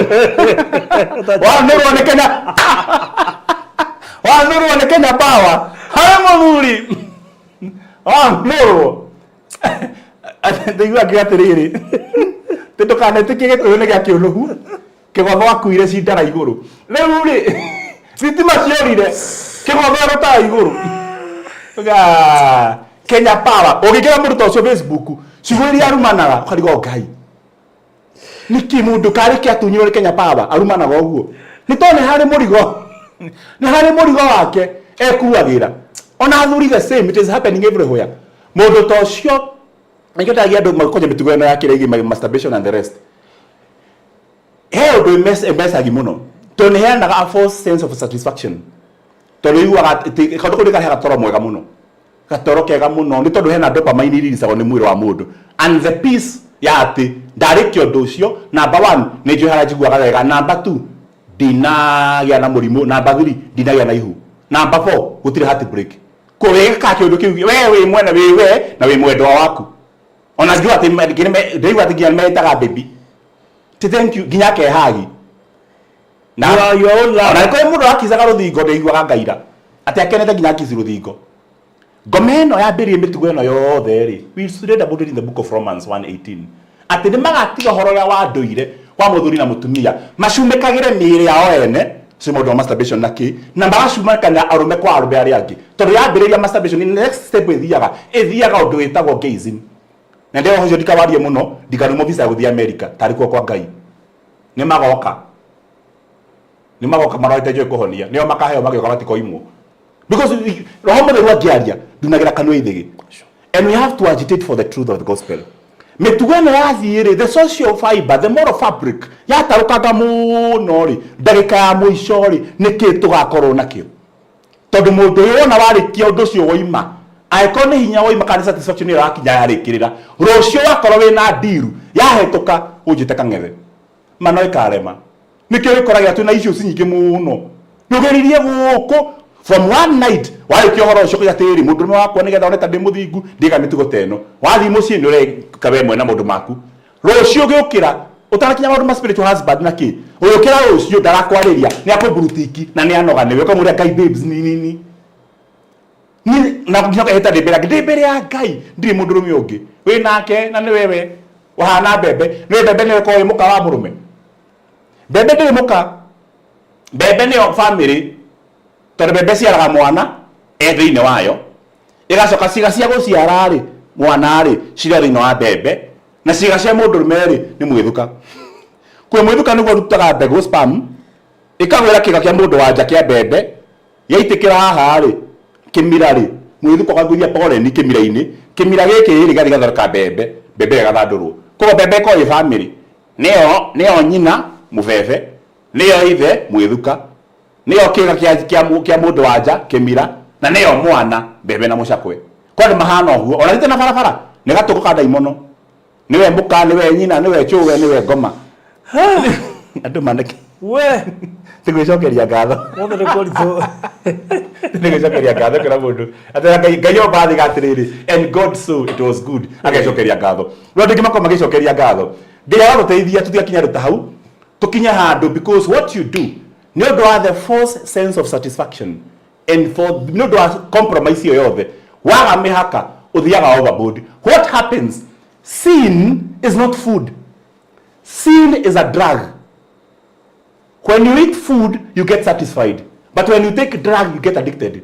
wanũrwo nĩ Kenya, wanũrwo nĩ Kenya Power, harĩ mũthuri wanũrwo. Ndaigua ngiuga atĩrĩrĩ, tĩ ndũkanetĩkie Gĩkũyũ nĩ gĩa kĩũnũhu. Kĩgotho akuire cindara igũrũ, rĩu rĩ thitima ciorire, kĩgotho rũtara igũrũ. Ah, Kenya Power. Ũngĩkĩra mũndũ ta ũcio Facebook, ciugo iria arumanaga ũkarigwo Ngai nĩkĩ mũndũ karĩ kĩ atunyirwo nĩ Kenya Power arumanaga ũguo, nĩ tondũ nĩ harĩ mũrigo, nĩ harĩ mũrigo wake ekuagĩra. Ona athuri the same, it is happening everywhere. Mũndũ ta ũcio nĩkĩo ndagia andũ makonye mĩtugo ĩno ya kĩrĩa ĩgiĩ masturbation and the rest. He ũndũ ĩmecagi mũno tondũ nĩ heanaga a false sense of satisfaction, tondũ iguaga atĩ kaũndũ kau nĩ karehaga toro mwega mũno, gatoro kega mũno, nĩ tondũ hena dopamine iririsagwo nĩ mwĩrĩ wa mũndũ and the peace ya atĩ ndarĩkia ũndũ ũcio, number one, nĩ njũĩ harĩa njiguaga wega, number two, ndinagĩa na mũrimũ, number three, ndinagĩa na ihu, number four, gũtirĩ heartbreak. Kũwĩka kĩũndũ kĩu we wĩ mwene, wĩ we na wĩ mwendwa waku. Ona njua atĩ ndĩraigua atĩ nginya nĩmetaga baby ti thank you nginya akehagi na You are your own lover. Ona kũrĩ mũndũ akicaga rũthingo, ndĩiguaga ngaira atĩ akenete nginya akici rũthingo. Ngoma ĩno yambĩrĩrie mĩtugo ĩno yothe rĩ, we read about it in the book of Romans 1:18 atĩ nĩ magatiga ũhoro ũrĩa wa ndũire wa mũthuri na mũtumia, macumĩkagĩre mĩĩrĩ yao ene, cio maũndũ ma masturbation na kĩ, na magacumĩkana arũme kwa arũme arĩa angĩ, tondũ yambĩrĩria masturbation, the next step ĩthiaga ũndũ wĩtagwo gayism. Na ndĩra ũcio ndikawarie mũno ndikanumwo visa ya gũthiĩ America tarĩ kuo kwa Ngai. Nĩ magoka, nĩ magoka marorete njũĩ kũhonia, nĩo makaheo magĩũka matikoimwo, because roho mũtheru angĩaria ndunagĩra kanua ithĩgĩ. And we have to agitate for the truth of the gospel. Mĩtugo ĩno yathiĩ rĩ, the social fiber, the moral fabric yatarũkanga mũno rĩ, ndagĩka ya mũico rĩ, nĩkĩ tũgakorwo nakĩo? Tondũ mũndũ ũyũ wona warĩkia ũndũ ũcio woima, angĩkorwo nĩ hinya woima kana nĩ satisfaction ĩyo yakinya yarĩkĩrĩra, rũciũ wakorwo wĩna ndiru yahĩtũka ũnjĩte kang'ethe ma no ĩkarema. Nĩkĩo wĩkoraga twĩna issues nyingĩ mũno. Nĩũgeririe gũkũ from one night warĩkia ũhoro ũcio ũkauga atĩrĩrĩ, mũndũrũme wakwa nĩgetha one ta ndĩ mũthingu ndĩga mĩtugo ta ĩno. Wathiĩ mũciĩ nĩ ũreka we mwene maũndũ maku. Rũciũ ũgĩũkĩra ũtanakinya maũndũ ma spiritual husband na kĩ, ũgĩũkĩra rũciũ ndarakwarĩria, nĩ akũmburutiki na nĩ anoga nĩwe, ũkamwĩra Ngai babes ni ni ni ni na nginya ũkehĩta ndĩ mbere ya ndĩ mbere ya Ngai ndirĩ mũndũrũme ũngĩ wĩ nake na nĩ wewe ũhana mbembe. Nĩ mbembe nĩyo ĩkoragwo ĩ mũka wa mũrũme. Mbembe ndĩrĩ mũka, mbembe nĩyo family, tondũ mbembe ciaraga mwana e thĩinĩ wayo, ĩgacoka ciĩga cia gũciara rĩ mwana rĩ cirĩ thĩinĩ wa mbembe, na ciĩga cia mũndũrũme rĩ nĩ mwĩthuka. Kwĩ mwĩthuka nĩguo ũrutaga mbegũ sperm, ĩkagwĩra kĩga kĩa mũndũ wa nja kĩa mbembe, gĩaitĩkĩra haha rĩ kĩmira rĩ, mwĩthuka ũkaguithia pollen kĩmira-inĩ, kĩmira gĩkĩ rĩ gĩgathiĩ gĩgathondeka mbembe, mbembe ĩyo ĩgathandũrwo. Koguo mbembe ĩkoragwo ĩ family, nĩyo nĩyo nyina mũbebe, nĩyo ithe mwĩthuka, nĩyo kĩga kĩa mũndũ wa nja kĩmira, na nĩyo mwana mbembe na mũcakwe. Kwa andũ mahana ũguo ona thiĩte na barabara nĩ gatũkũ ka ndaimono, nĩwe mũka, nĩwe nyina, nĩwe cũwe, nĩwe ngoma. Andũ maneke we. Ti gwĩcokeria ngatho. Mothe nĩ kũritũ. Nĩ gwĩcokeria ngatho kĩra mũndũ. Atĩ Ngai Ngai omba thĩ atĩrĩrĩ, and God saw it was good. Agecokeria ngatho. Rĩu andũ aingĩ makoragwo magĩcokeria ngatho. Ngai arotũteithia tũtigakinye handũ ta hau. Tũkinye handũ because what you do nĩ ũndũ wa the false sense of satisfaction and for nĩ ũndũ wa compromise ĩyo yothe waga mĩhaka ũthiaga overboard. What happens? Sin is not food. Sin is a drug. When you eat food, you get satisfied. But when you take drug, you get addicted.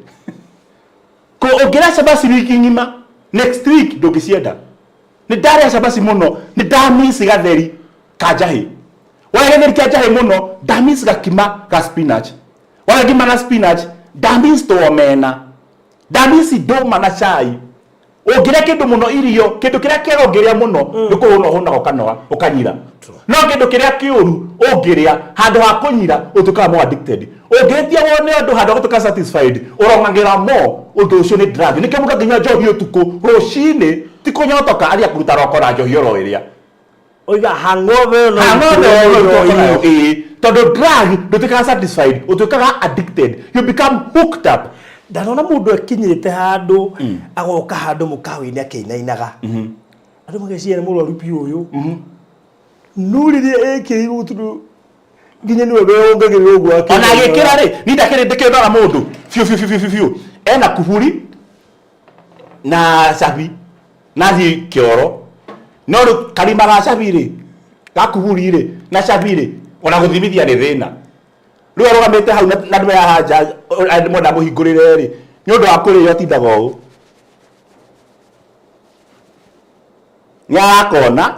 Ko ũngĩrĩa cabaci wiki ng'ima, next week ndũngĩcienda. Nĩ ndarĩa cabaci mũno, nĩ ndamiss gatheri ka njahĩ. Warĩa gatheri ka njahĩ mũno, ndamiss gakima ga spinach. Warĩa ngima na spinach, ndamiss tũomena. Ndamiss ndũma na cai. Ũngĩrĩa kĩndũ mũno irio, kĩndũ kĩrĩa kĩega ũngĩrĩa mũno, nĩ kũhũna ũhũnaga ũkanoga, ũkanyira. No kĩndũ kĩrĩa kĩũru ũngĩrĩa, handũ ha kũnyira, ũtuĩkaga more addicted. Ũngĩhĩtia wone ũndũ handũ ha gũtuĩka satisfied, ũrong'agĩra more, ũndũ ũcio nĩ drug. Nĩkĩo mũndũ angĩnyua njohi ũtukũ, rũcinĩ, ti kũnyotoka, athiaga kũruta roko na njohi oro ĩrĩa. Oiga hangover no Hangover ĩrutĩrwo ĩyo njohi. nayo, ĩĩ. Tondũ drug ndũtuĩkaga satisfied, ũtuĩkaga addicted. You become hooked up. Ndanona mũndũ akinyĩte handũ agoka handũ mũkawa-inĩ akĩinainaga. Andũ mageciria nĩ mũrwaru biũ ũyũ. No rĩrĩa ekĩrirwo tondũ nginya nĩwe weyongagĩrĩra ũguo Ona akĩinainaga. agĩkĩra rĩ, niĩ ndakĩrĩ ndĩkĩndora mũndũ biũ biũ biũ biũ biũ. Ena kuburi na cabi na thiĩ kĩoro. No rĩu karima ga cabi rĩ, ga kuburi rĩ, na cabi rĩ, ona gũthimithia nĩ thĩna. Rĩu arũgamĩte hau na na andũ me haha nja, andũ mwenda mũhingũrĩre rĩ, nĩ ũndũ wa kũrĩo atindaga ũũ. Nĩ arakona,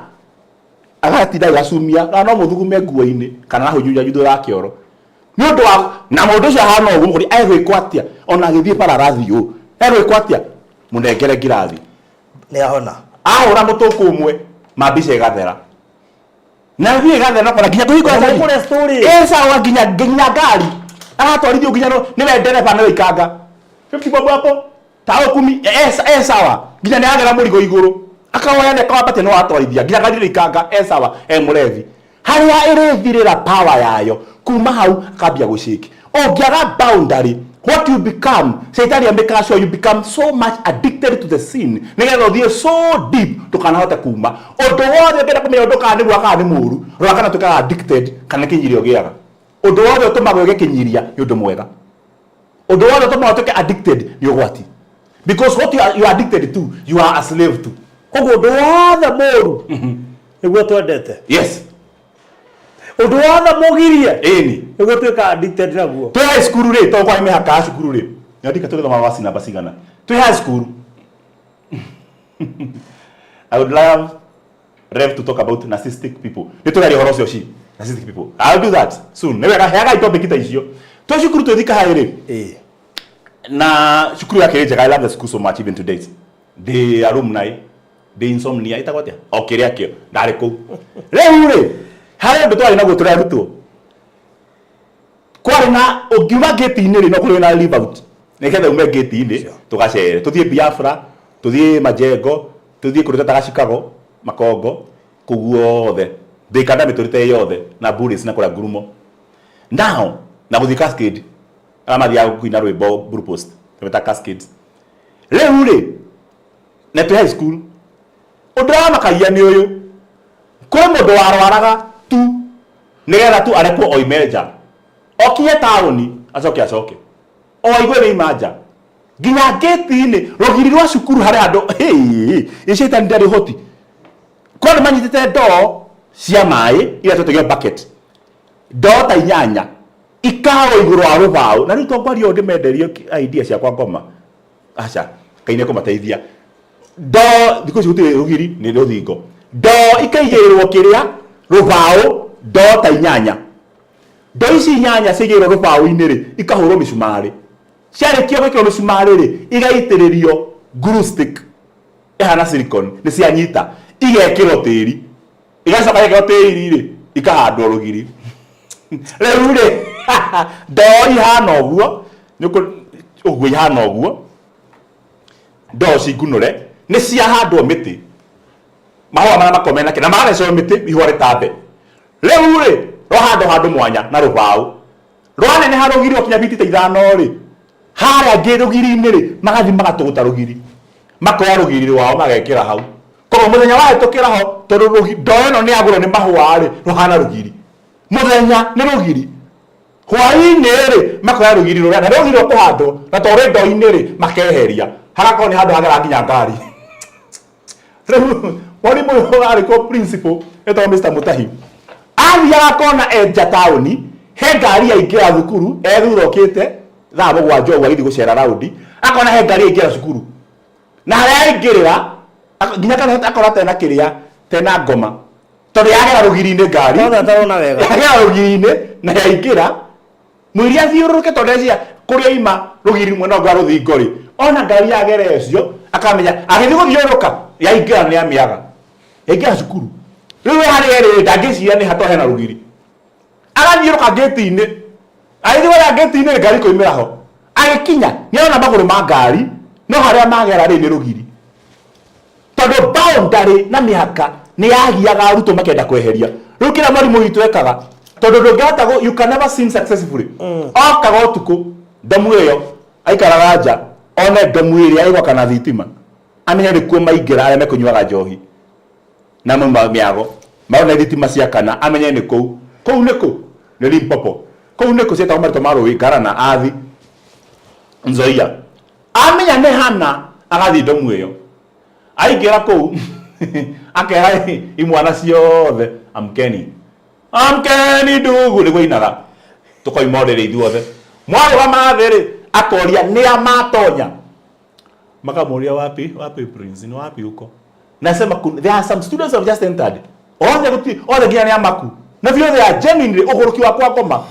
agatinda agĩgacumia, na no mũthugume nguo-inĩ kana na hau nyuthũ ya kĩoro. Nĩ ũndũ wa, na mũndũ ũcio ahana ũguo, mũkũria egwĩkwo atĩa? Ona agĩthiĩ bara arathiĩ ũũ. Egwĩkwo atĩa? Mũnengere ngirathi. Nĩ ahona. Ahũra mũtũkũ ũmwe, ma mbica ĩgathera. Na thiĩ ĩgathera kona nginya kũhingũra Na ngari. nĩkũrĩa story. Ĩ sawa nginya nginya ngari. Aratwarithio nginya no nĩwe ndereba nĩwe ikanga. 50 bob hapo. Tao kumi e sawa. Nginya nĩ agera mũrigo igũrũ. Akawoya nĩ akawambatia no atwarithia. Nginya ngari nĩ ikanga e sawa e mũrevi. Harĩa ĩrĩthirĩra power yayo kuma hau akambia gũshake. Ũngĩaga boundary what you become, Shaitani amĩkaga sure you become so much addicted to the sin nĩgetha ũthiĩ so deep ndũkanahote kuma. Ũndũ wothe ũngĩenda kũmenya ũndũ kana nĩ mwega kana nĩ mũũru, rora kana ũtuĩkaga addicted kana nĩ kĩnyiria ũgĩaga. Ũndũ wothe ũtũmaga ũgĩe kĩnyiria nĩ ũndũ mwega. Ũndũ wothe ũtũmaga ũtuĩke addicted nĩ ũgwati. Because what you are addicted to, you are a slave to. Koguo ũndũ wothe mũũru nĩguo twendete. Yes. Ũndũ wothe mũgirie Ĩni. nĩguo tuĩka addicted naguo. Twĩ high school rĩ, tondũ kwarĩ mĩhaka ya cukuru rĩ, nyandĩka tũgĩthoma waci namba cigana. Twĩ high school. I would love Rev to talk about narcissistic people. Nĩ tũraria ũhoro ũcio ci. Narcissistic people. I'll do that soon. Nĩ wega heaga topic ta icio. Twĩ cukuru twĩ Thika High rĩ. Ĩĩ. Na cukuru ya kĩrĩ njega. I love the school so much even to date. Ndĩ alumni, ndĩ insomnia ĩtagwo atĩa? O kĩrĩa kĩo, ndarĩ kũu. Rĩu rĩ, harĩ ũndũ twarĩ naguo tũrĩ arutwo. Kwarĩ na ũngiuma gate-inĩ rĩ, no kũrĩ na leave out. Nĩgetha ume gate-inĩ tũgacere. Tũthiĩ Biafra, tũthiĩ Majengo, tũthiĩ kũrĩa twetaga Chicago, Makongo, kũu guothe. Thika ndamĩtũrĩte ĩ yothe na Bullies na kũrĩa Ngurumo. Now, na gũthiĩ Cascade, arĩa mathiaga kũina rwĩmbo Blue Post, tũmetaga Cascades. Rĩu rĩ, na twĩ high school, ũndũ ũrĩa wamakagia nĩ ũyũ, kũrĩ mũndũ warwaraga tu nĩgetha tu arekwo oime nja, okinye taũni acoke acoke, o aigue nĩ aima nja, nginya ngĩti-inĩ rũgiri rwa cukuru harĩ handũ hĩ, ĩ caitani ndarĩ ũhoti. Kwĩ andũ manyitĩte ndoo cia maĩ iria twetagio bucket, ndoo ta inyanya ikarwo igũrũ wa rũbaũ, na rĩu to ngwaria ũũ ndĩmenderie idea ciakwa ngoma, aca Ngai nĩekũmateithia. Ndoo thikũ ici gũtirĩ rũgiri nĩ rũthingo, ndoo ikaigĩrĩrwo kĩrĩa rũbaũ, ndoo ta inyanya, ndoo ici inyanya ciaigĩrĩrwo rũbaũ-inĩ rĩ, ikahũrwo mĩcumarĩ, ciarĩkia gwĩkĩrwo mĩcumarĩ rĩ, igaitĩrĩrio glue stick ĩhana silicone, nĩ cianyita, igekĩrwo tĩri, igacoka igekĩrwo tĩri rĩ, ikahandwo rũgiri. Rĩu rĩ, ndoo ihana ũguo, ũguo ihana ũguo, ndoo cingunũre, nĩ ciahandwo mĩtĩ, mahũa marĩa makoragwo mena kĩ, na magathecwo mĩtĩ ihũa rĩtambe. Rĩu rĩ, rwahandwo handũ mwanya na rũbaũ. Rwaneneha rũgiri rwakinya biti ta ithano rĩ, harĩa ngĩ rũgiri-inĩ rĩ, magathiĩ magatũgũta rũgiri, makoya rũgiri rwao magekĩra hau. Koguo mũthenya wahĩtũkĩra ho, tondũ ndoo ĩno nĩ yagũrwo nĩ mahũa rĩ, rũhana rũgiri. Mũthenya nĩ rũgiri, hwaĩ-inĩ rĩ, makoya rũgiri rũrĩa, na rũgiri rũkũhandwo, na to rwĩ ndoo-inĩ rĩ, makeheria. Hagakorwo nĩ handũ hagera nginya ngari. Rĩu mwarimũ ũyũ arĩ ko principal etagwo Mr. Mutahi athiaga akona enja taũni he ngari yaingĩra thukuru e thutha okĩte thaa 7 ũguo agĩthiĩ gũcera raundi, akona he ngari yaingĩra cukuru na harĩa yaingĩrĩra nginya kana akora tena kĩrĩa tena ngoma tondũ yagera rũgiri-inĩ ngari. Kwanza atarona wega. Yagera rũgiri-inĩ na yaingĩra mwĩri athiũrũrũke tondũ eciria kũrĩa ima rũgiri mwena ũngĩ wa rũthingo rĩ, ona ngari yagera ũcio akamenya agĩthiĩ gũthiũrũrũka yaingĩra nĩ amĩaga yaingĩra cukuru. Rĩu we harĩa ĩrĩ ndangĩciria nĩ hato hena rũgiri, agathiũrũka ngĩti-inĩ, agĩthiĩ kũrĩa ngĩti-inĩ rĩ, ngari koimĩra ho, agĩkinya nĩ arona magũrũ ma ngari no harĩa magera rĩ nĩ rũgiri, tondũ boundary na mĩhaka nĩ yagiaga arutwo makenda kweheria. Rĩu kĩrĩa mwarimũ witũ ekaga, tondũ ndũngĩhota you can never sing successfully, okaga ũtukũ ndomu ĩyo aikaraga nja one ndomu ĩrĩa ĩgwakana thitima, amenye nĩkuo maingĩra arĩa mekũnyuaga njohi na mauma mĩago, marona thitima ciakana amenye nĩ kũu. Kũu nĩ kũ? Nĩ Limpopo. Kũu nĩ kũ? Cietagwo marĩtwa ma rũĩ, Ngarana, Athi, Nzoia. Amenya nĩ hana agathiĩ ndomu ĩyo, aingĩra kũu akera imwana ciothe, "Amkeni, amkeni ndugu," nĩguo inaga, tũkoima ũrĩrĩ ithuothe. Mwarũgama thĩ rĩ, akoria nĩa matonya, makamũria, "Wapi, wapi prince, ni wapi huko?" Nasema there are some students who have just entered. Othe guti othe nginya nĩ amaku na biũ they are genuinely ũgũrũki wa kwa ngoma.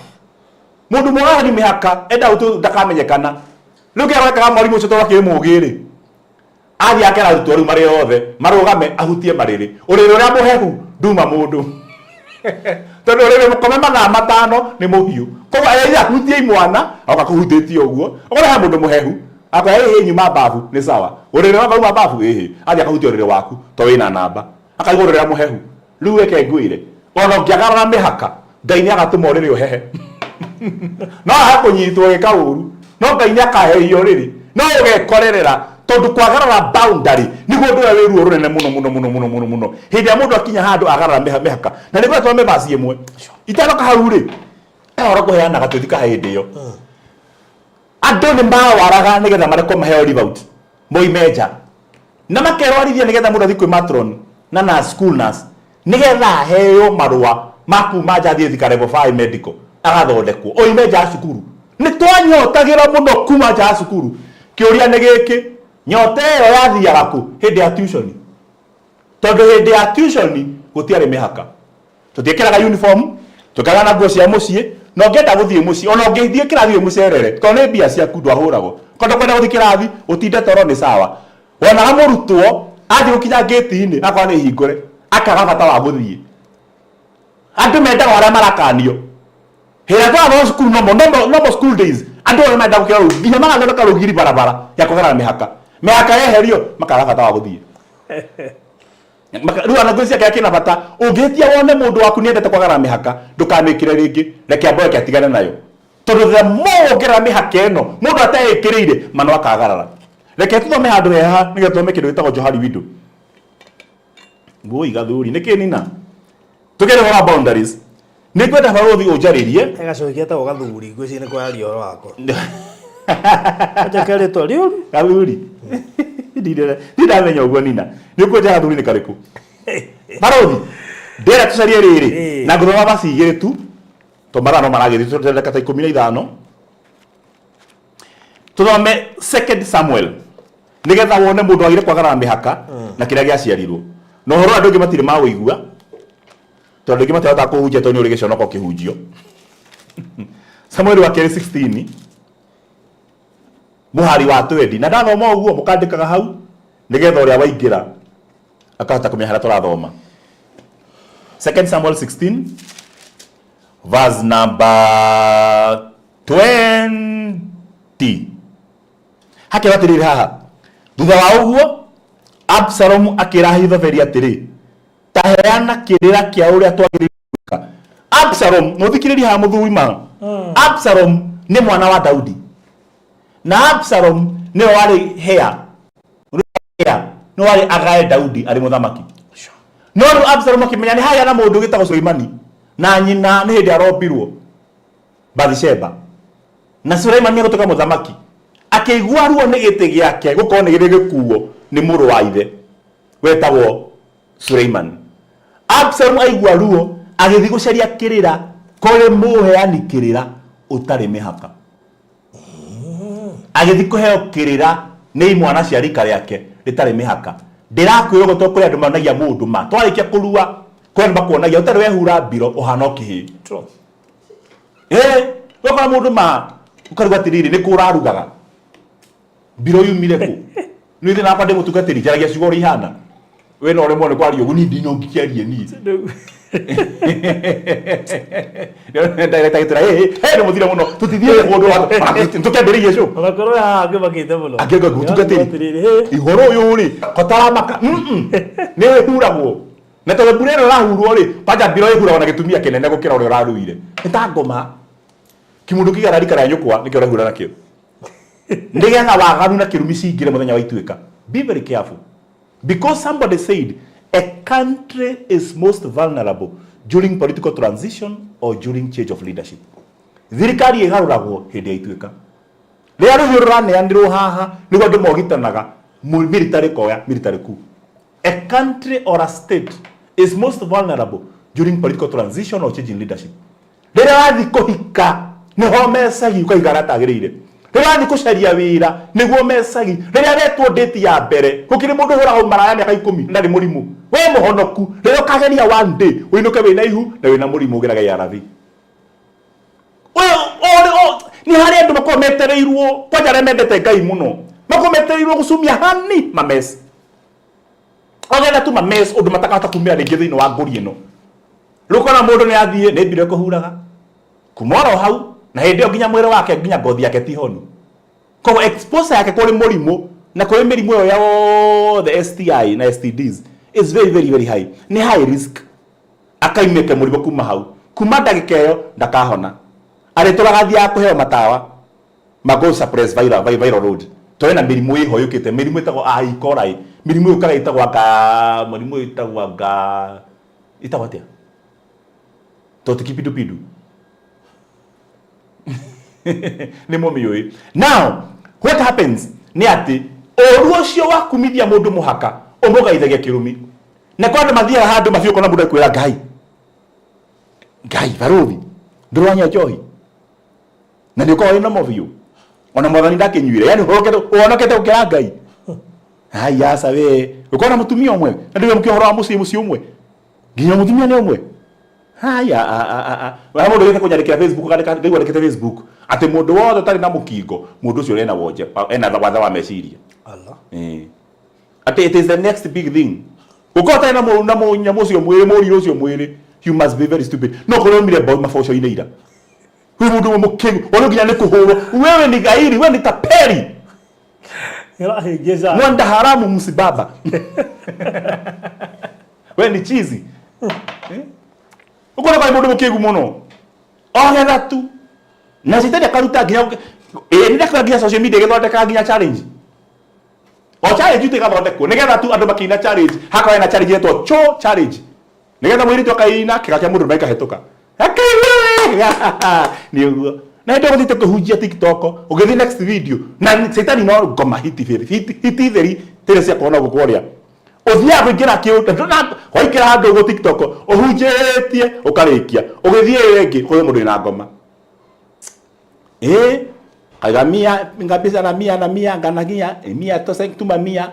Mũndũ mwagarari mĩhaka enda gũtu ndakamenyekana. Rĩu kĩrĩa gwekaga mwarimũ ũcio tondũ akĩrĩ mũũgĩ rĩ, athiĩ akera arutwo rĩu marĩ othe marũgame ahutie marĩrĩ, ũrĩrĩ ũrĩa mũhehu nduma mũndũ, tondũ ũrĩrĩ mũkome mathaa 5 nĩ mũhiũ. Koguo either ahutie imwana oka kũhutĩtie ũguo, okorwo he mũndũ mũhehu akoya ĩhĩ nyuma babu nĩ sawa, ũrĩrĩ waka uma babu ĩhĩ, athiĩ akahutia ũrĩrĩ waku to wĩna namba akaigua ũrĩrĩ ũrĩa mũhehu. Rĩu reke ngwĩre, ona ũngĩagarara mĩhaka, Ngai nĩ agatũma ũrĩrĩ ũhehe. No hakũnyitwo gĩka ũru, no Ngai nĩ akahehia ũrĩrĩ, no ũgekorerera, tondũ kwagarara boundary nĩguo ũndũ ũrĩa wĩ ruo rũnene mũno mũno mũno mũno mũno mũno. Hĩndĩ ĩrĩa mũndũ akinya handũ agarara mĩhaka, na nĩguo tũthome verse ĩmwe itanoka hau rĩ, he ũhoro ngũheanaga twĩthika hĩndĩ ĩyo andũ nĩ mawaraga nĩgetha marekwo maheo leave out moime nja, na makerwarithia nĩgetha mũndũ athiĩ kwĩ matron na nurse, school nurse, nĩgetha aheo marũa ma kuma nja athiĩ Thika level 5 medical agathondekwo oime nja ya cukuru. Nĩ twanyotagĩra mũno kuma nja ya cukuru. Kĩũria nĩ gĩkĩ, nyota ĩyo yathiaga kũ hĩndĩ ya tuition? Tondũ hĩndĩ ya tuition gũtiarĩ mĩhaka, tũtiĩkĩraga uniform, twĩkaraga na nguo cia mũciĩ, na ũngĩenda gũthiĩ mũciĩ, ona ũngĩthiĩ kĩrathi wĩ mũcerere tondũ nĩ mbia ciaku, ndwahũragwo. Korwo ndũkwenda gũthiĩ kĩrathi ũtinde toro nĩ sawa. Wonaga mũrutwo athiĩ gũkinya ngĩti-inĩ akorwo nĩ hingũre akaga bata wa gũthiĩ. Andũ mendaga arĩa marakanio hĩrĩa twathoma cukuru normal, normal, normal school days, andũ othe menda gũkĩra rũgiri, nginya magathondeka rũgiri barabara ya kũgerera mĩhaka. Mĩhaka yeherio makaga bata wa gũthiĩ. Rĩu ona ngwĩciria kĩrĩa kĩna bata, ũngĩhĩtia wone mũndũ waku nĩendete kwagarara mĩhaka, ndũkamĩkĩre rĩngĩ, reke ambe eke atigane nayo, tondũ the more wongerera mĩhaka ĩno mũndũ ateĩkĩrĩire mano akagarara. Reke tũthome handũ heha nĩgetha tũthome kĩndũ gĩtagwo Johari window. Ngũi gathuri nĩ kĩnina tũkĩrĩ ũhoro wa boundaries, nĩ ngwenda barũthi ũnjarĩrie. He gacoki getagwo gathuri, ngwĩciria nĩ kwaria ũhoro wako. Acha kerĩtwa rĩũru. Gathuri ndindamenya ũguo nina nĩ ũkwenja gathuri nĩ karĩkũ. Barũthi ndĩrenda tũcarie rĩrĩ na ngũthoma baci 2 tu to mathaa no maragĩthiĩ tũrendeka ta 15 tũthome Second Samuel nĩgetha wone mũndũ wagire kwagarara mĩhaka na kĩrĩa gĩaciarirwo na ũhoro andũ aingĩ matirĩ mawĩigua, tondũ andũ aingĩ matihotaga kũhunjia tondũ nĩ ũrĩ gĩconoko kĩhunjio. Samueli wa kerĩ 16 mũhari wa 20, na ndathoma ũguo mũkandĩkaga hau nĩgetha ũrĩa waingĩra akahota kũmenya harĩa tũrathoma. Second Samuel 16 verse number 20 hakĩra atĩrĩrĩ haha, thutha wa ũguo Absalomu akĩra Ahithofeli atĩrĩ, ta heana kĩrĩra kĩa ũrĩa twagĩrĩirwo gwĩka. Absalom no thikĩrĩria haha mũthuri ma. Absalom nĩ mwana wa Daudi na Absalom nĩwe warĩ heir, heir nĩwe warĩ agae Daudi arĩ mũthamaki. No rĩu Absalom akĩmenya nĩ hagĩa na mũndũ wĩtagwo Suleimani na nyina nĩ hĩndĩ arombirwo Bathisheba na Suleimani nĩ egũtuĩka mũthamaki, akĩigua ruo nĩ gĩtĩ gĩake gũkorwo nĩ gĩrĩ gĩkuo nĩ mũrũ wa ithe wetagwo Suleiman. Absalom aigua ruo agĩthiĩ gũcaria kĩrĩra kũrĩ mũheani kĩrĩra ũtarĩ mĩhaka. Agĩthiĩ kũheo kĩrĩra nĩ imwana cia rika rĩake rĩtarĩ mĩhaka. Ndĩrakwĩra ũguo tondũ kũrĩ andũ monagia mũndũ ma twarĩkia kũrua, kũrĩ andũ makuonagia ũtarĩ wehura mbiro ũhana o kĩhĩĩ. True. Ĩĩ, ũgakora mũndũ ma ũkaruga atĩrĩrĩ, nĩ kũ ũrarugaga? Mbiro yumire kũ? Nĩ thĩna wakwa ndĩ mũtungatĩri, njaragia ciugo ũrĩa ihana. We no ũremwo nĩ kwaria ũguo, niĩ ndinongĩkĩarie niĩ. Ndagĩtarĩ agĩtwĩra, "Ĩ, ĩ, nĩ mũthire mũno, tũtithiĩte kũndũ tũkĩambĩrĩirie cũ." Ona korwo haha ngĩmakĩte mũno. Akĩonga mũtungatĩri. Atĩrĩrĩ, hĩ. Ihoro ũyũ rĩ, kotaramaka, nĩ wĩhuragwo. Na tondũ mbura ĩno ĩrahurwo rĩ, kwanja mbiro ĩhuragwo na gĩtumia kĩnene gũkĩra ũrĩa ũraruire. Nĩ ta ngoma. Kĩmũndũ kĩigana rika rĩa nyũkwa nĩkĩo ũrahura nakĩo. Nĩgetha waganu na kĩrumi cingĩre mũthenya wa ituĩka. Be very careful. Because somebody said a country is most vulnerable during political transition or during change of leadership. Thirikari ĩgarũragwo hĩndĩ ya ituĩka. Rĩrĩa rũhiũ rũraneanĩrwo haha nĩguo andũ mogitanaga, military koya, military coup. A country or a state is most vulnerable during political transition or change in leadership. Rĩrĩa wathiĩ kũhika nĩho mecagi ũkaiga arĩa atagĩrĩire. Rĩrĩa wathiĩ gũcaria wĩra nĩguo mecagi. Rĩrĩa wetwo date ya mbere gũkĩrĩ mũndũ ũhũraga ũmaraya mĩaka 10 na ndarĩ mũrimũ. We mũhonoku rĩrĩa ũkageria one day ũinũke wĩna ihu na wĩna mũrimũ ũgerage ARV. Nĩ harĩ andũ makoragwo metereirwo kwanja arĩa mendete Ngai mũno makoragwo metereirwo gũcumia hani mames ogetha tu mames ũndũ matakahota kumĩra rĩngĩ thĩinĩ wa ngũri ĩno. Rĩu ũkona mũndũ nĩ athiĩ nĩ mbiro ĩkũhuraga kuma oro hau na hĩndĩ ĩyo nginya mwĩrĩ wake nginya ngothi yake ti honu. Koguo exposure yake kũrĩ mũrimũ na kũrĩ mĩrimũ ĩyo yothe STI na STDs is very very very high. Nĩ high risk akaimĩke mũrimũ kuma hau kuma ndagĩka ĩyo ndakahona. Arĩtũraga athiaga kũheo matawa ma go suppress viral, viral load. Tondũ ena mĩrimũ ĩho yũkĩte, mĩrimũ ĩtagwo E. coli, mĩrimũ yũkaga ĩtagwo anga, mũrimũ ĩtagwo anga, ĩtagwo atĩa? To ti kipindupindu. Nĩ mũmĩũĩ. Now, what happens nĩ atĩ ũru ũcio wa kumithia mũndũ mũhaka ũmũgaithagia kĩrumi. Na kwa andũ mathiaga handũ mabiũ ũkona mũndũ ekwĩra Ngai, Ngai barũthi, ndũranyua njohi. Na nĩ ũkoragwo wĩ normal biũ. Ona mwathani ndakĩnyuire, yani ũhonokete gũkĩra Ngai. Ai aca we, ũkorwo na mũtumia ũmwe, na ndũĩ mũkĩ ũhoro wa mũciĩ mũciĩ ũmwe. Nginya mũtumia nĩ ũmwe. Haya, a a a a. Wa mũndũ wĩte kũnyandĩkĩra Facebook, akandĩka ndĩgua andĩkĩte Facebook atĩ mũndũ wothe ũtarĩ na mũkingo, mũndũ ũcio ena wonje, ena wathe wa meciria. Allah. Atĩ it is the next big thing. Gũkorwo ũtarĩ na na mũnyamũ ũcio mwĩrĩ, mũriũ ũcio mwĩrĩ, you must be very stupid. No korwo umire maboco-inĩ ira. Huyu mũndũ ũmwe mũkĩgu, ona nginya nĩ kũhũrwo. Wewe ni gairi, wewe ni tapeli. Nĩũrahĩngĩca. Mwenda haramu msibaba. We ni chizi. Ũkona kwa mũndũ mũkĩgu mũno. Ogetha tu. Na citani akaruta nginya ĩĩ nĩ ndakora nginya social media ĩgĩthondeka nginya challenge. O challenge tu ĩgathondekwo nĩgetha tu andũ makĩina challenge hakorwo na challenge ĩtwo cho challenge. Nĩgetha mũirĩtu akaina kĩga kĩa mũndũ ĩkahĩtũka. Akaigua nĩ ũguo. Na hĩndĩ ĩyo ũthiĩte kũhunjia TikTok, ũgĩthiĩ next video na citani no ngoma hiti hiti hiti theri tĩrĩ cia kuona gũkũ ũrĩa. Ũthiaga kũingĩra kĩũndũ na waingĩra handũ ũguo TikTok ũhunjĩtie ũkarĩkia ũgĩthiĩ ĩyo ĩngĩ kũrĩ mũndũ wĩna ngoma. Ĩĩ kaiga mia ngabisa na mia na mia nganagia mia tose tuma mia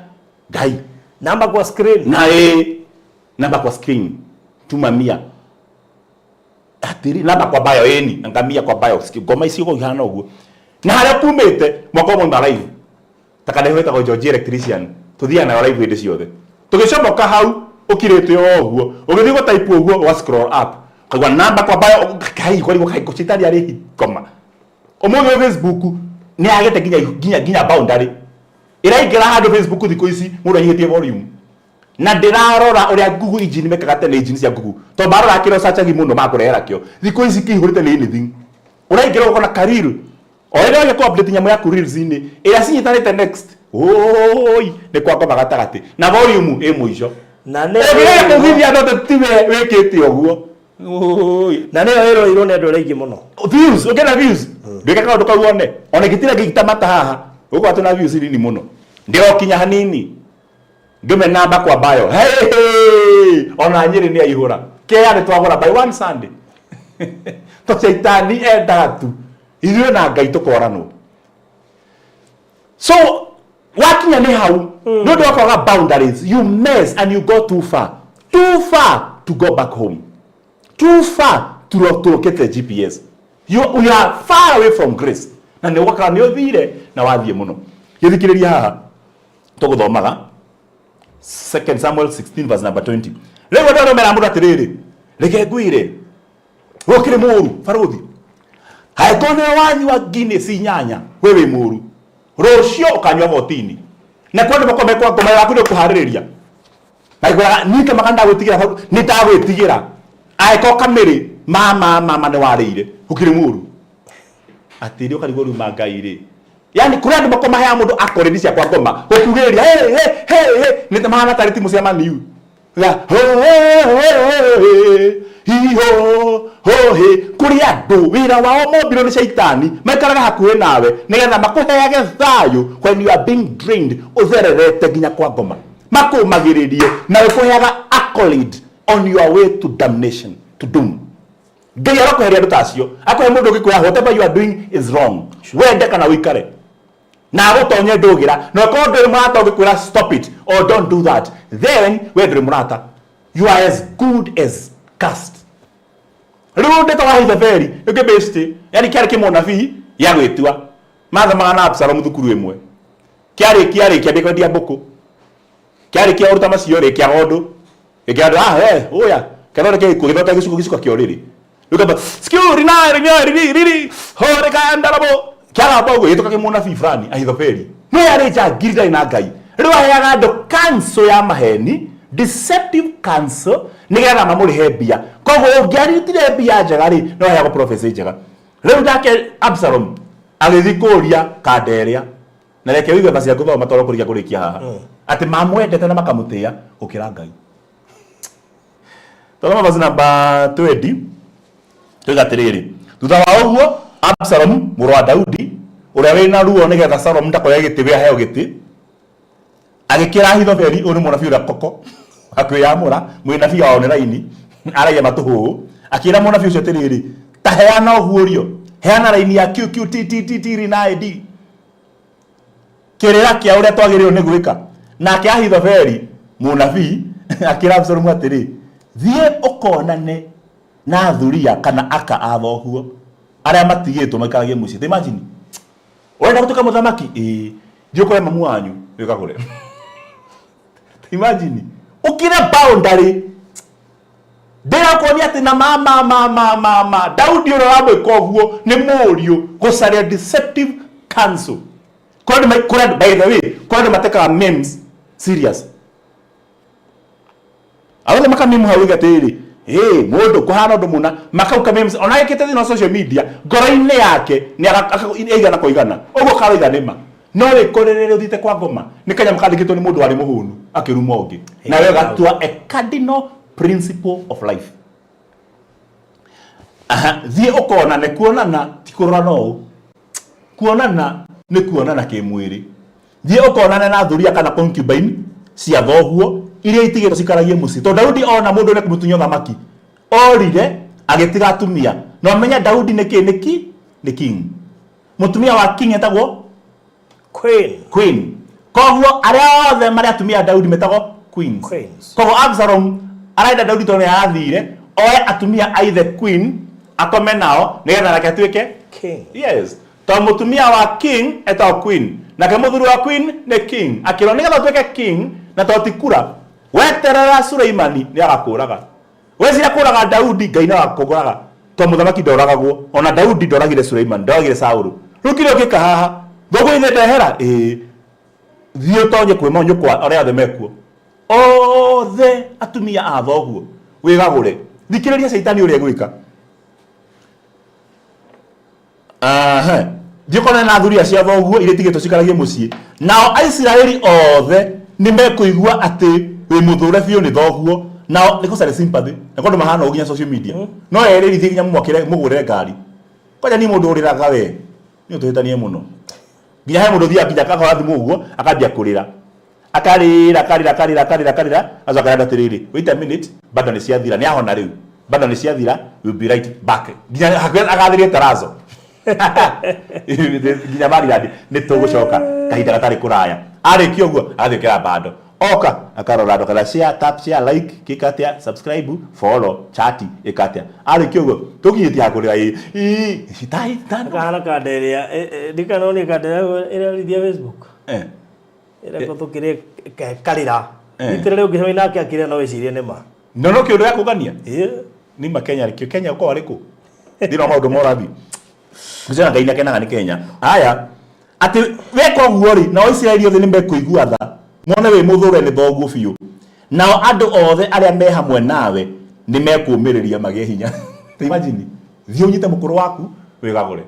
Ngai Namba kwa screen. Na ĩĩ namba kwa screen tuma mia atĩrĩ namba kwa bio ĩni na ngamia kwa bio ngoma icio ũguo ihana ũguo na harĩa kumĩte mwaka ũmwe ma live ta kana wĩtagwo George electrician tũthiaga nayo live hĩndĩ ciothe tũgĩcomoka hau ũkirĩte o ũguo ũgĩthiĩ gũ type ũguo ũga scroll up ũkaigua namba kwa bio kai kwarigwo kai citani arĩ ngoma ũmũthĩ wa Facebook nĩ agĩte nginya nginya nginya boundary ĩraingĩra handũ Facebook thikũ ici mũndũ anyihĩtie volume. Na ndĩrarora ũrĩa Google engine mekaga tene, engine cia Google, tondũ marora kĩrĩa ũcacagi mũno makũrehera kĩo. Thikũ ici kĩihũrĩte nĩ anything ũraingĩra ũkona ka reel, o rĩrĩa wagĩa kũ update nyamũ yaku reels-inĩ ĩrĩa cinyitanĩte next, oi nĩ kwa ngoma gatagatĩ na volume ĩ mũico. Na nĩ Ũngĩgeria kũgithia andũ atĩ tiwe wĩkĩte ũguo. Oi. Na nĩyo ĩroirwo nĩ andũ arĩa aingĩ mũno. Views, ũngĩenda views, ndwĩke kaũndũ kau wone. Ona ingĩtira ngĩita mata haha, ũgũkorwo twĩna views nini mũno. Ndĩrokinya hanini. Ndũme namba kwa bio. Hey, hey! Ona Nyĩrĩ nĩ aihũra. Kea nĩ twagũra by one Sunday. To caitani endaga tu. Ithuĩ na Ngai tũkoranwo. So wakinya nĩ hau, nĩ ũndũ wa kwaga boundaries, you mess and you go too far. Too far to go back home. Too far to locate the GPS. You are far away from grace. Na nĩ ũgakora nĩ ũthire na wathiĩ mũno. Gĩthikĩrĩria haha tũgũthomaga 2 Samuel 16 verse number 20. Rĩu andũ arĩa mera mũndũ atĩrĩrĩ, reke ngwĩre, we ũkĩrĩ mũru barũthi, angĩkorwo nĩwe wanyua Guinness inyanya, we wĩ mũru, rũciũ ũkanyua 14. Na kwa andũ makorwo mekwa ngoma yaku nĩ ũkũharĩrĩria. Maigũraga niĩ kama kana ndagwĩtigĩra hau, nĩ ndagwĩtigĩra. Angĩkorwo kamĩrĩ mama mama nĩ warĩire, ũkĩrĩ mũru. Atĩrĩ ũkarigwo rĩu ma Ngai rĩ. Yani kũrĩ andũ makorwo maheaga mũndũ akorĩri cia kwa ngoma, gũkugĩrĩria hey, hey, hey, hey, nĩ ta mahana tarĩ timu cia Man U. Ya, ho, ho, ho, he, hi, ho, ho, he. Kũrĩ andũ wĩra wao mombirwo nĩ caitani, maikaraga hakuhĩ nawe nĩgetha makũheage thayũ when you are being drained, ũthererete nginya kwa ngoma, makũmagĩrĩrie na gũkũheaga accolade on your way to damnation, to doom. Ngai arakweheria andũ ta acio, akũhe mũndũ ũngĩkwĩra whatever you are doing is wrong, wende kana ũikare na agũtonye ndũgĩra. Na ũkorwo ndũrĩ mũrata ũngĩkwĩra stop it or don't do that, then we ndũrĩ mũrata, you are as good as cast. Rĩu ndeto wa Ahithofeli ĩngĩ best, yani kĩarĩ kĩmũnabii gĩa gwĩtua, mathomaga na Absalomu thukuru ĩmwe, kĩarĩkia rĩkia kwendia mbũkũ, kĩarĩkia ũruta macio rĩ kĩaga ũndũ gĩkĩra andũ, ah we ũya kĩathondeke gĩkuo, gĩthondeke gĩcuko, gĩcuka kĩa ũrĩrĩ. Rĩu kamba skiu rina rina riri riri hore ka ndarabo kĩagamba ũguo gĩtũka kĩmũnabii fulani Ahithofeli, no yarĩ njangiri ndarĩ na Ngai. Rĩu aheaga andũ counsel ya maheni, deceptive counsel, nĩgetha mamũrĩhe mbia. Koguo ũngĩarutire mbia njega rĩ, no aheagwo prophecy njega. Rĩu nake Absalom agĩthiĩ kũria kanda ĩrĩa, na reke ũigue macia ngũthoma tondũ kũrĩkia kũrĩkia haha, atĩ mamwendete na makamũtĩĩa gũkĩra Ngai. Tũthoma verse number 20, tuiga atĩrĩrĩ, thutha wa ũguo Absalom mũrũ wa Daudi ũrĩa wĩna ruo nĩgetha Salomu ndakoya gĩtĩ we aheo gĩtĩ, agĩkĩra Ahithofeli, ũyũ nĩ mũnabii ũrĩa koko akwĩyamũra, mũnabii wa online, aragia matũhũhũ, akĩra mũnabii ũcio atĩrĩrĩ, ta heana ũguũrio, heana raini ya QQTTTT na D, kĩrĩra kĩa ũrĩa twagĩrĩirwo nĩ gwĩka. Nake Ahithofeli mũnabii akĩra Absalomu atĩrĩ, thiĩ ũkonane na thuriya kana aka a thoguo arĩa matigĩtwo maikaragie mũciĩ. Imagine, ũrenda gũtuĩka mũthamaki, ĩĩ, thiĩ ũkore mamu wanyu wĩkagũre. Imagine, ũkĩre boundary. Ndĩrakuonia atĩ na ma ma ma ma ma ma Daudi ũrĩa ũramwĩka ũguo nĩ mũriũ gũcaria deceptive counsel. Kũrĩ andũ, kũrĩ andũ, by the way, kũrĩ andũ matekaga memes serious. Arothe makameme hau uge atĩrĩrĩ, ĩ mũndũ kũhana ũndũ mũna, makauka memes ona ekĩte thĩinĩ wa social media, ngoro-inĩ yake nĩ aigana kwa igana ũguo karoiga nĩ ma, no wĩkorerere ũthiĩte kwa ngoma nĩ kanyamũ kandĩkĩtwo nĩ mũndũ warĩ mũhũnu akĩruma ũngĩ, nawe ũgatua a cardinal principle of life. Aha, thiĩ ũkonane. Kuonana ti kũrora, no ũũ kuonana nĩ kuonana kĩmwĩrĩ. Thiĩ ũkonane na thuriya kana concubine cia thoguo iria itigĩtwo cikaragie mũciĩ, tondũ Daudi ona mũndũ ũrĩa kũmũtunya ũthamaki orire agĩtiga atumia. Na ũmenye Daudi nĩ kĩ? Nĩ ki nĩ king. Mũtumia wa king etagwo Queen. Queen. Koguo arĩa othe marĩ atumia a Daudi metagwo queens. Queens. Koguo Absalom arenda Daudi tondũ nĩ arathire oe atumia a ithe queen akome nao nĩgetha nake atuĩke king. Yes, tondũ mũtumia wa king etagwo queen, nake mũthuri wa queen nĩ king. Akĩrwo nĩgetha ũtuĩke king, na tondũ ti kura weterera Suleimani nĩ agakũraga, weciria kũraga Daudi, Ngai no agakũraga, tondũ mũthamaki ndoragagwo. Ona Daudi ndoragire Suleimani, ndoragire Saulu. Rĩu kĩrĩa ũngĩka haha, thoguo ithe ndehera, ĩĩ, thiĩ ũtonye kwĩ manyũkwa arĩa othe mekuo. Othe atumia a thoguo wĩgagũre. Thikĩrĩria caitani ũrĩa egwĩka. Aha. Thiĩ ũkonane na thuriya cia thoguo iria itigĩtwo cikaragie mũciĩ. Nao Aisiraeli othe nĩ mekũigua atĩ wĩ mũthũre biũ nĩ thoguo. Nao nĩ gũcaria sympathy. Na kwĩ andũ mahana ũguo nginya social media. No erĩrithie nginya mũmwakĩre mũgũrĩre ngari. Kwanja niĩ mũndũ ũrĩraga we, niĩ tũhĩtanie mũno. Nginya he mũndũ ũthiaga nginya akahũra thimũ ũguo akambia kũrĩra. Akarĩra akarĩra akarĩra akarĩra akarĩra agacoka akera andũ atĩrĩrĩ, wait a minute, bado nĩ ciathira, nĩ ahona rĩu. Bado nĩ ciathira, we'll be right back. Nginya hakuhĩ agathĩrie tarazo. Nginya Maryland nĩ tũgũcoka kahinda gatarĩ kũraya. Arĩkia ũguo agathiĩ gwĩkĩra bando. Oka akarora andũ akauga share, tap, share, like, kĩka atĩa, subscribe, follow, chat, ĩka atĩa. Arĩkia ũguo tũkinyĩtie ha kũrĩra ĩ ĩ tai tano. Kahana kanda ĩrĩa ndikana kanda ĩrĩa ĩrarithia Facebook. Eh. Ĩrĩa tũkĩrĩ karĩra. Itĩrĩra ũngĩcemania nake akĩrĩra no wĩcirie nĩ ma. No no kĩũndũ ya kũngania. Ĩĩ. Nĩ ma Kenya kĩo Kenya ũkorwo arĩ kũ? Thĩinĩ wa maũndũ ma ũrathi. Ngwĩciria Ngai nĩakenaga nĩ Kenya. Haya, atĩ weka ũguo rĩ, nao Isiraeli othe nĩmekũigua tha, mone wĩ mũthũre nĩ thoguo biũ. Nao andũ othe arĩa me hamwe nawe nĩmekũũmĩrĩria magĩe hinya. Ta imagine, thiĩ ũnyite mũkũrũ waku wĩgagũre.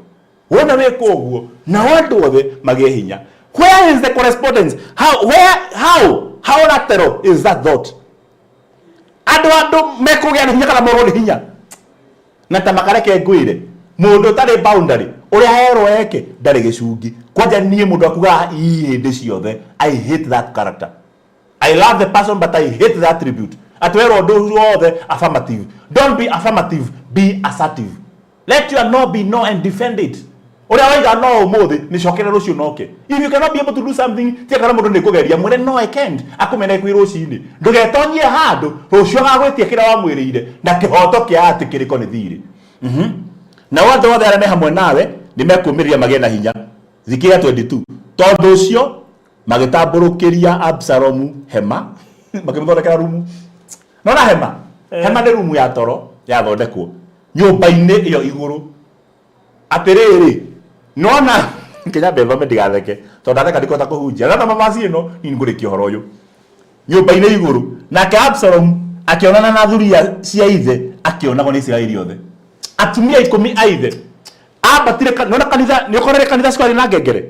Wona weka ũguo, nao andũ othe magĩe hinya. Where is the correspondence? How, where, how, how lateral is that thought? Andũ andũ mekũgĩa na hinya kana morwo nĩ hinya? Na ta makareke ngwĩre, mũndũ ũtarĩ boundary, ũrĩa erwo eke, ndarĩ gĩcungi. Kwanja niĩ mũndũ akugaga ii hĩndĩ ciothe, I hate that character. I love the person but I hate the attribute. Atĩ werwo ũndũ wothe affirmative. Don't be affirmative, be assertive. Let your no be no and defend it. Ũrĩa waiga no ũmũthĩ, mĩcokere rũciũ noke. If you cannot be able to do something, tiga kana mũndũ nĩ kũgeria, mwĩre no I can't, akũmene kwĩ rũcinĩ. Ndũgetonyie handũ, rũciũ agagwĩtia kĩrĩa wamwĩrĩire, na kĩhoto kĩa atĩ kĩrĩko nĩ thirĩ. Nao andũ othe arĩa me hamwe nawe nĩ mekũũmĩrĩria magĩe na hinya. Thikĩrĩria 22. Tondũ ũcio magĩtambũrũkĩria Absalomu hema, makĩmũthondekera rumu. Nona hema? Hema nĩ rumu ya toro yathondekwo nyũmba-inĩ ĩyo igũrũ. Atĩrĩrĩ, nona Kenya mbethome ndigatheke tondũ ndatheka ndikũhota kũhunjia. Nona mamaci ĩno niĩ nĩngũrĩkia ũhoro ũyũ. Nyũmba-inĩ igũrũ nake Absalom akĩonana na thuriya cia ithe akĩonagwo nĩ Isiraeli othe. Atumia ikũmi a ithe ambatire nona kanitha nĩ ũkorere kanitha cikoragwo na ngengere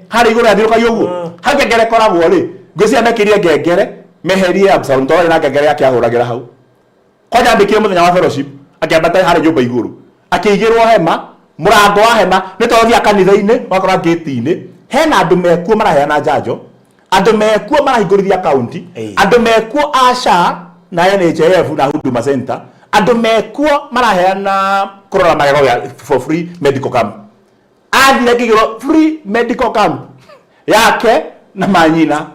harĩa igũrũ yathiũrũkagio ũguo hau ngengere ĩkoragwo rĩ ngwĩciria mekĩrire ngengere meherie Absalom tondũ arĩ na ngengere yake ahũragĩra hau. Kwanja ambĩkire mũthenya wa fellowship akĩambata harĩa nyũmba igũrũ akĩigĩrwo hema mũrango wa hema nĩ tondũ thiaga kanitha-inĩ wakora gate-inĩ hena andũ mekuo maraheana njanjo andũ mekuo marahingũrithia akaunti andũ mekuo a SHA na NHIF na Huduma Center andũ mekuo maraheana kũrora magego ya for free medical camp athire akĩgĩrwo free medical camp yake na manyina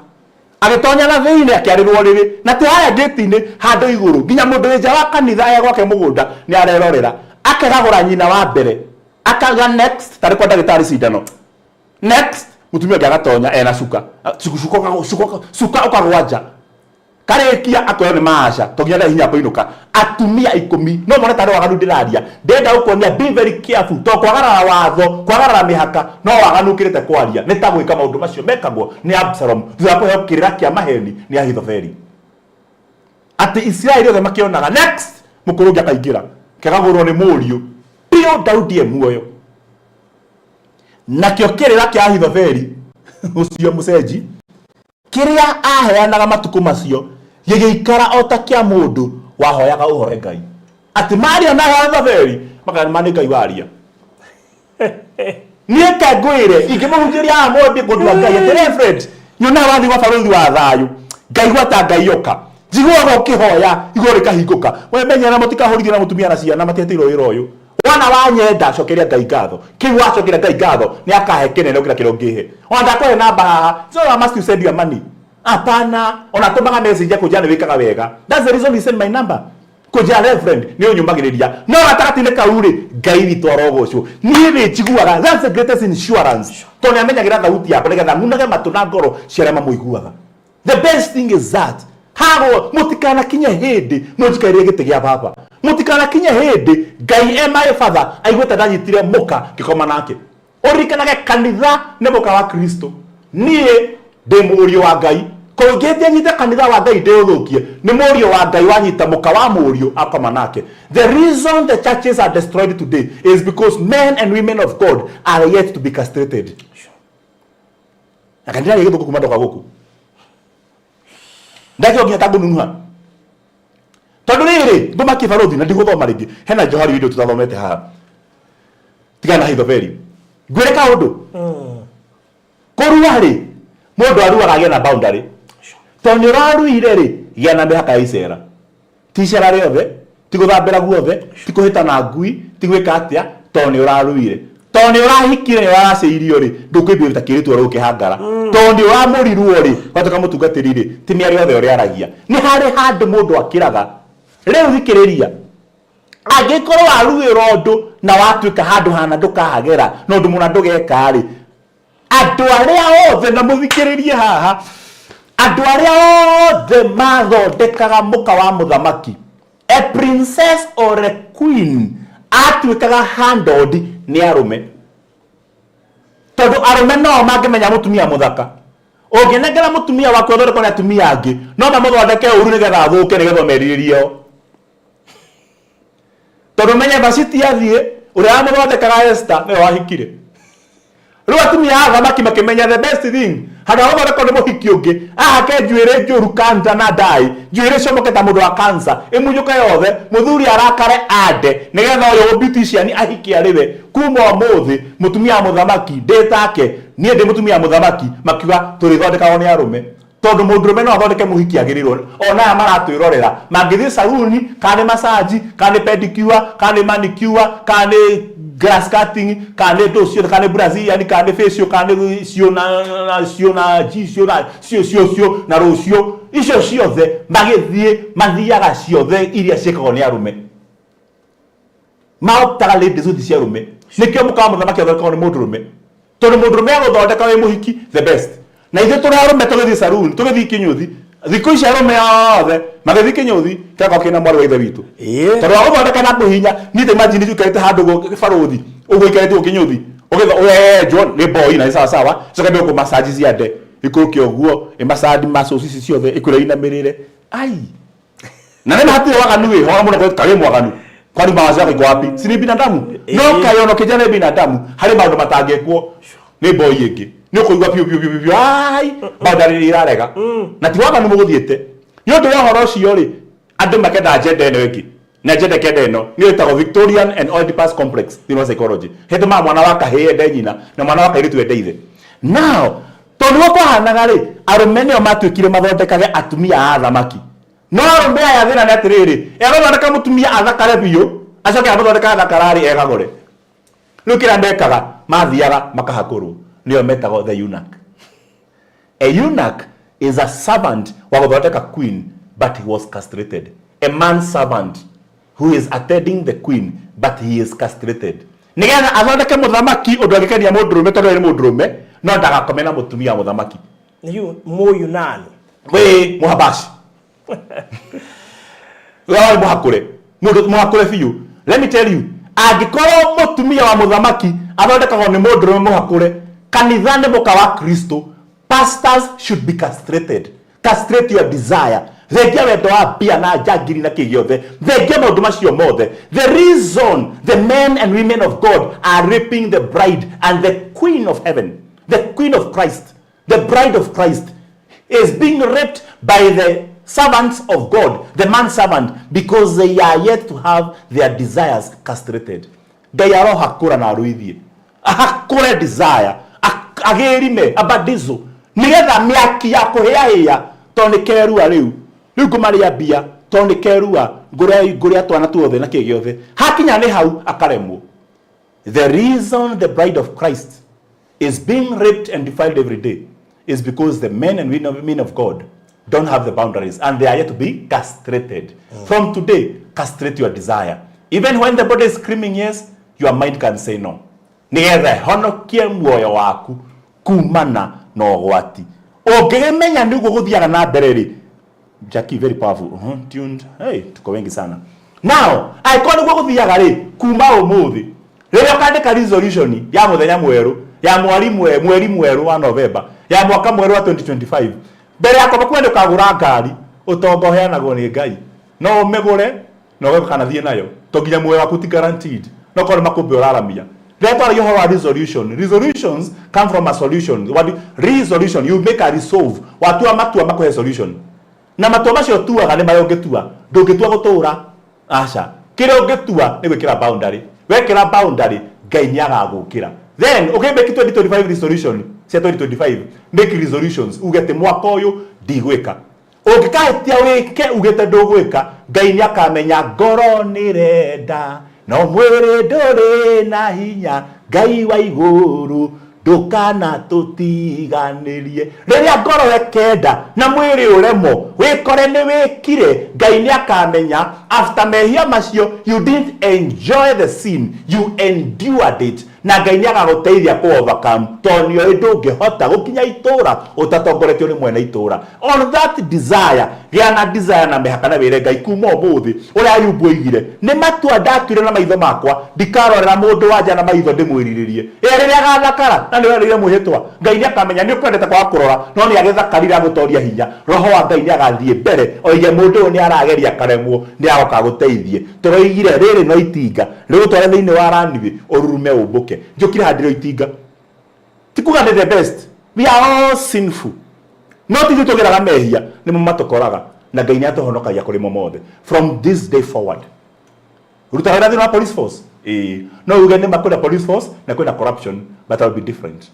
agĩtonya na thĩinĩ akĩarĩrwo rĩrĩ na ti harĩa ngĩti-inĩ handũ igũrũ nginya mũndũ wĩ nja wa kanitha e gwake mũgũnda nĩ arerorera akegagũra nyina wa mbere akauga next tarĩ kwa ndagĩtarĩ cindano next mũtumia ũngĩ agatonya ena cuka cuka cuka cuka ũkagwa nja karĩkia akoyo nĩ maaca to nginya ndarĩ hinya kũinũka atumia ikũmi no mone tarĩ waganu ndĩraria ndĩrenda gũkuonia be very careful to kwagarara watho kwagarara mĩhaka no waganu ũkĩrĩte kwaria nĩ ta gwĩka maũndũ macio mekagwo nĩ Absalom thutha wa kũheo kĩrĩra kĩa maheni nĩ Ahithofeli atĩ Isiraeli othe makĩonaga next mũkũrũ ũngĩ akaingĩra kegagũrwo nĩ mũriũ biũ Daudi e muoyo nakĩo kĩrĩra kĩa Ahithofeli ũcio mũcenji Kĩrĩa aaheanaga matukũ macio gĩgĩikara o ta kĩa mũndũ wahoyaga ũhoro Ngai. Atĩ maaria na Ahithofeli, makauga ma nĩ Ngai waria. Niĩ ke ngwĩre, ingĩmũhunjĩria haha mwambie kũndua Ngai atĩ reverend, nyonaga wathiĩ gwa barũthi wa thayũ, ngaigua ta Ngai oka. Njiguaga ũkĩhoya, igũrũ rĩkahingũka. We menyerera mũtikahũrithio na mũtumia na ciana matihetĩirwo wĩra ũyũ. Wona wanyenda cokeria Ngai ngatho. Kĩu wacokeria Ngai ngatho nĩ akahe kĩnene gũkĩra kĩrĩa ũngĩhe. Ona ndakũhe namba haha. So I must you send your money. Hapana. Ona tũmaga message kũnjĩra nĩ wĩkaga wega. That's the reason you send my number. Kũnjĩra reverend nĩ ũnyũmagĩrĩria. No gatagatĩ-inĩ kau rĩ, Ngai witũ arogocwo. Niĩ nĩ njiguaga that's the greatest insurance. Tondũ nĩ amenyagĩra thauti yakwa nĩgetha ng'unage matũ na ngoro cia arĩa mamũiguaga. The best thing is that hagwo mutikanakinye hindi munjikarire gĩtĩ gĩa baba mutikanakinye hindi Ngai e my father aigue ta ndanyitire mũka ngĩkoma nake ũririkanage kanitha nĩ mũka wa Kristo niĩ ndĩ mũriũ wa Ngai. Kũngĩthiĩ nyite kanitha wa Ngai ndĩũthũkie, nĩ mũriũ wa Ngai wanyita mũka wa mũriũ akoma nake. The reason the churches are destroyed today is because men and women of God are yet to be castrated. Na kanitha gĩgĩthũkũ kuma ndoka gũkũ. Ndakĩo nginya ta ngũnunuha. Tondũ rĩrĩ, ngũmakie barũthi na ndigũthoma rĩngĩ. Hena Johari window tũtathomete haha. Tigana na Ahithofeli. Ngwĩre kaũndũ. Kũrua rĩ, mũndũ aruaga agĩe na boundary. Tondũ nĩ ũraruire rĩ, gĩa na mĩhaka ya icera. Ti icera rĩothe, ti gũthambĩra guothe, ti kũhĩtana ngui, ti gwĩka atĩa, tondũ nĩ ũraruire. Tondũ nĩ ũrahikire nĩ ũraracĩirio rĩ, ndũkwĩbehave ta kĩirĩtu ũrĩa ũkĩhangara. Tondũ nĩ ũramũrirwo rĩ, watuĩka mũtungatĩri rĩ, ti mĩario yothe ũrĩaragia. Nĩ harĩ handũ mũndũ akĩraga. Rĩu thikĩrĩria, angĩkorwo waruĩra ũndũ na watuĩka handũ hana ndũkahagera na ũndũ mũna ndũgeka-rĩ, andũ arĩa othe na mũthikĩrĩrie haha, andũ arĩa othe mathondekaga mũka wa mũthamaki, a princess or a queen, atuĩkaga handled nĩ arũme, tondũ arũme no mangĩmenya mũtumia mũthaka. Ũngĩnengera mũtumia waku athondekwo nĩ atumia angĩ, no mamũthondeke ũru nĩgetha athũke, nĩgetha ũmerirĩrie o. Tondũ menye Vashiti athiĩ, ũrĩa wamũthondekaga Esther nĩwe wahikire. Rĩu atumia a athamaki makĩmenya the best thing, handũ ha gũthondekwo nĩ mũhiki ũngĩ, ahake njuĩrĩ njũru kanta na ndai, njuĩrĩ ĩcomoke ta mũndũ wa cancer, ĩmunyũke yothe, mũthuri arakare ande, nĩgetha ũyũ beautician ahike arĩ we. Kuma ũmũthĩ, mũtumia wa mũthamaki ndĩ take, niĩ ndĩ mũtumia wa mũthamaki, makiuga tũrĩthondekagwo nĩ arũme. Tondũ mũndũrũme no athondeke mũhiki agĩrĩirwo, ona aya maratwĩrorera mangĩthiĩ saruni, kana nĩ massage, kana nĩ pedicure, kana nĩ manicure, kana nĩ grass cutting, kana nĩ ndũ ciothe, kana nĩ Brazilian, kana nĩ facial, kana nĩ cio na na cio na G cio na cio cio cio na rũciũ, icio ciothe magĩthiĩ mathiaga ciothe iria ciĩkagwo nĩ arũme. Maoptaga ladies gũthiĩ cia arũme. Nĩkĩo mũka wa mũthamaki athondekagwo nĩ mũndũrũme. Tondũ mũndũrũme agũthondeka wĩ mũhiki the best. Na ithuĩ tũrĩ arũme tũgĩthiĩ saloon, tũgĩthiĩ kĩnyũthi, thikũ ici arũme othe magĩthiĩ kĩnyũthi kĩrakorwo kĩna mwarĩ wa ithe witũ. Tondũ agũthondeka na kũhinya, niĩ ta imagine njikarĩte handũ ũguo barũthi, ũguo ikarĩte ũguo kĩnyũthi, ũgenjwo nĩ boy na nĩ sawa sawa, icoke ndĩgũkũ massage ciande, ikũrũke ũguo, ĩ massage muscles ici ciothe, ĩkwĩre inamĩrĩre. Ai! Na nĩ hatirĩ waganu wĩho ona mũndũ karĩ mwaganu. Kwani mawazo yako iko wapi? Si ni binadamu? No kaĩ ona ũkĩnja nĩ binadamu, harĩ maũndũ matangĩkwo nĩ boy ĩngĩ. Nĩ ũkũigua piũ piũ piũ piũ, ai, boundary irarega. Na ti waganu mũgũthiĩte. Nĩ ũndũ wa ũhoro ũcio rĩ, andũ makenda agenda ĩno ĩngĩ. Na agenda ĩkenda ĩno. Nĩyo ĩtagwo Victorian and Oedipus complex thĩinĩ wa psychology. Ĩtũmaga mwana wa kahĩĩ ende nyina na mwana wa kairĩtu ende ithe. Now, tondũ nĩguo kwahanaga rĩ, arũme nĩo matuĩkire mathondekage atumia a athamaki. No arũme aya thĩna nĩ atĩrĩrĩ, egũthondeka mũtumia athakare biũ, acoke amũthondeka athakara rĩ, egagũre. Rĩu kĩrĩa mekaga, mathiaga makahakũrwo. Nĩo metagwo the eunuch. A eunuch is a servant wa gũthondeka queen, but he was castrated. A man servant who is attending the queen, but he is castrated. Nĩgetha athondeke mũthamaki ũndũ angĩkenia mũndũrũme tondũ we nĩ mũndũrũme, no ndagakome na mũtumia wa mũthamaki. Nĩ Mũyunani. Wĩ mũhabashi. Ũrĩa warĩ mũhakũre. Mũndũ mũhakũre biũ. Let me tell you, angĩkorwo mũtumia wa mũthamaki athondekagwo nĩ mũndũrũme mũhakũre, kanitha nĩ mũka wa Kristo. Pastors should be castrated. Castrate your desire. Thengia wendo wa mbia na njangiri na kĩ gĩothe. Thengia maũndũ macio mothe. The reason the men and women of God are raping the bride and the queen of heaven, the queen of Christ, the bride of Christ, is being raped by the servants of God, the man servant, because they are yet to have their desires castrated. Ngai arohakũra na arũithie. Ahakũre desire, agĩrime, abadizo, nĩgetha mĩaki ya kũhĩahĩa, tondũ nĩ kerua rĩu. Rĩu ngũmarĩa mbia, tondũ nĩ kerua, ngũrĩa twana tuothe na kĩ gĩothe. Hakinya nĩ hau, akaremwo. The reason the bride of Christ is being raped and defiled every day is because the men and women of God don't have the boundaries and they are yet to be castrated. From today, castrate your desire. Even when the body is screaming yes, your mind can say no. Nĩgetha ĩhonokie muoyo waku kumana na ũgwati. Ũngĩgĩmenya nĩguo gũthiaga na mbere rĩ, Jackie, very powerful. Tuned. Hey, tuko wengi sana. Now, angĩkorwo nĩguo gũthiaga rĩ, kuma ũmũthĩ, rĩrĩa ũkandĩka resolution ya mũthenya mwerũ, ya mweri mwerũ wa November, ya mwaka mwerũ wa 2025, Mbere ya kwamba kuga ndũkagũra ngari, ũtonga ũheanagwo nĩ Ngai. No ũmĩgũre na ũge ũkanathiĩ nayo. To nginya muoyo waku ti guaranteed. No korwo nĩ makũmbĩ ũraramia. Rĩrĩa twaragia ũhoro wa resolution, resolutions come from a solution. What resolution, you make a resolve. Watua matua makũhe solution. Na matua macio ũtuaga nĩ marĩa ũngĩtua. Ndũngĩtua gũtũra. Aca. Kĩrĩa ũngĩtua nĩ gwĩkĩra boundary. Wekĩra boundary, Ngai nĩ agagũkĩra. Then, ũkĩ make 2025 resolution cia 2025, make resolutions uge atĩ mwaka ũyũ ndigwĩka. Ũngĩkahĩtia wĩke ugĩte ndũgwĩka, Ngai nĩ akamenya ngoro nĩrenda no mwĩrĩ ndũrĩ na hinya. Ngai wa igũrũ ndũkanatũtiganĩrie. Rĩrĩa ngoro ĩkenda na mwĩrĩ ũremwo, wĩkore nĩ wĩkire, Ngai nĩ akamenya after mehia macio you didn't enjoy the sin, you endured it. Na Ngai nĩ agagũteithia kũ overcome tondũ nĩ oĩ ndũngĩhota gũkinya itũra ũtatongoretio nĩ mwene itũra. On that desire, gĩa na desire na mĩhaka na wĩre Ngai kuma ũmũthĩ ũrĩa Ayubu oigire, nĩ matua ndatuire na maitho makwa, ndikarorera mũndũ wa nja na maitho ndĩmwĩrirĩrie. Ĩ rĩrĩa agathakara na nĩ werĩire mwĩhĩtwa, Ngai nĩ akamenya nĩ ũkwendete kwaga kũrora, no nĩ agĩthakarire agũtoria hinya. Roho wa Ngai nĩ agathiĩ mbere oige mũndũ ũyũ nĩ arageria akaremwo, nĩ agoka agũteithie. Tũroigire rĩrĩ no itinga rĩgũtware thĩinĩ wa runway ũrurume ũmbũke. Njũkire haha ndĩrĩ o itinga. Ti kuga ndĩ the best. We are all sinful. No ti ithuĩ tũgeraga mehia, nĩmo matũkoraga. Na Ngai nĩ atũhonokagia kũrĩ mo mothe. From this day forward. Rutaga wĩra thĩinĩ wa police force? Ĩĩ. No uge nĩma kwĩna police force na kwĩna corruption, but I will be different.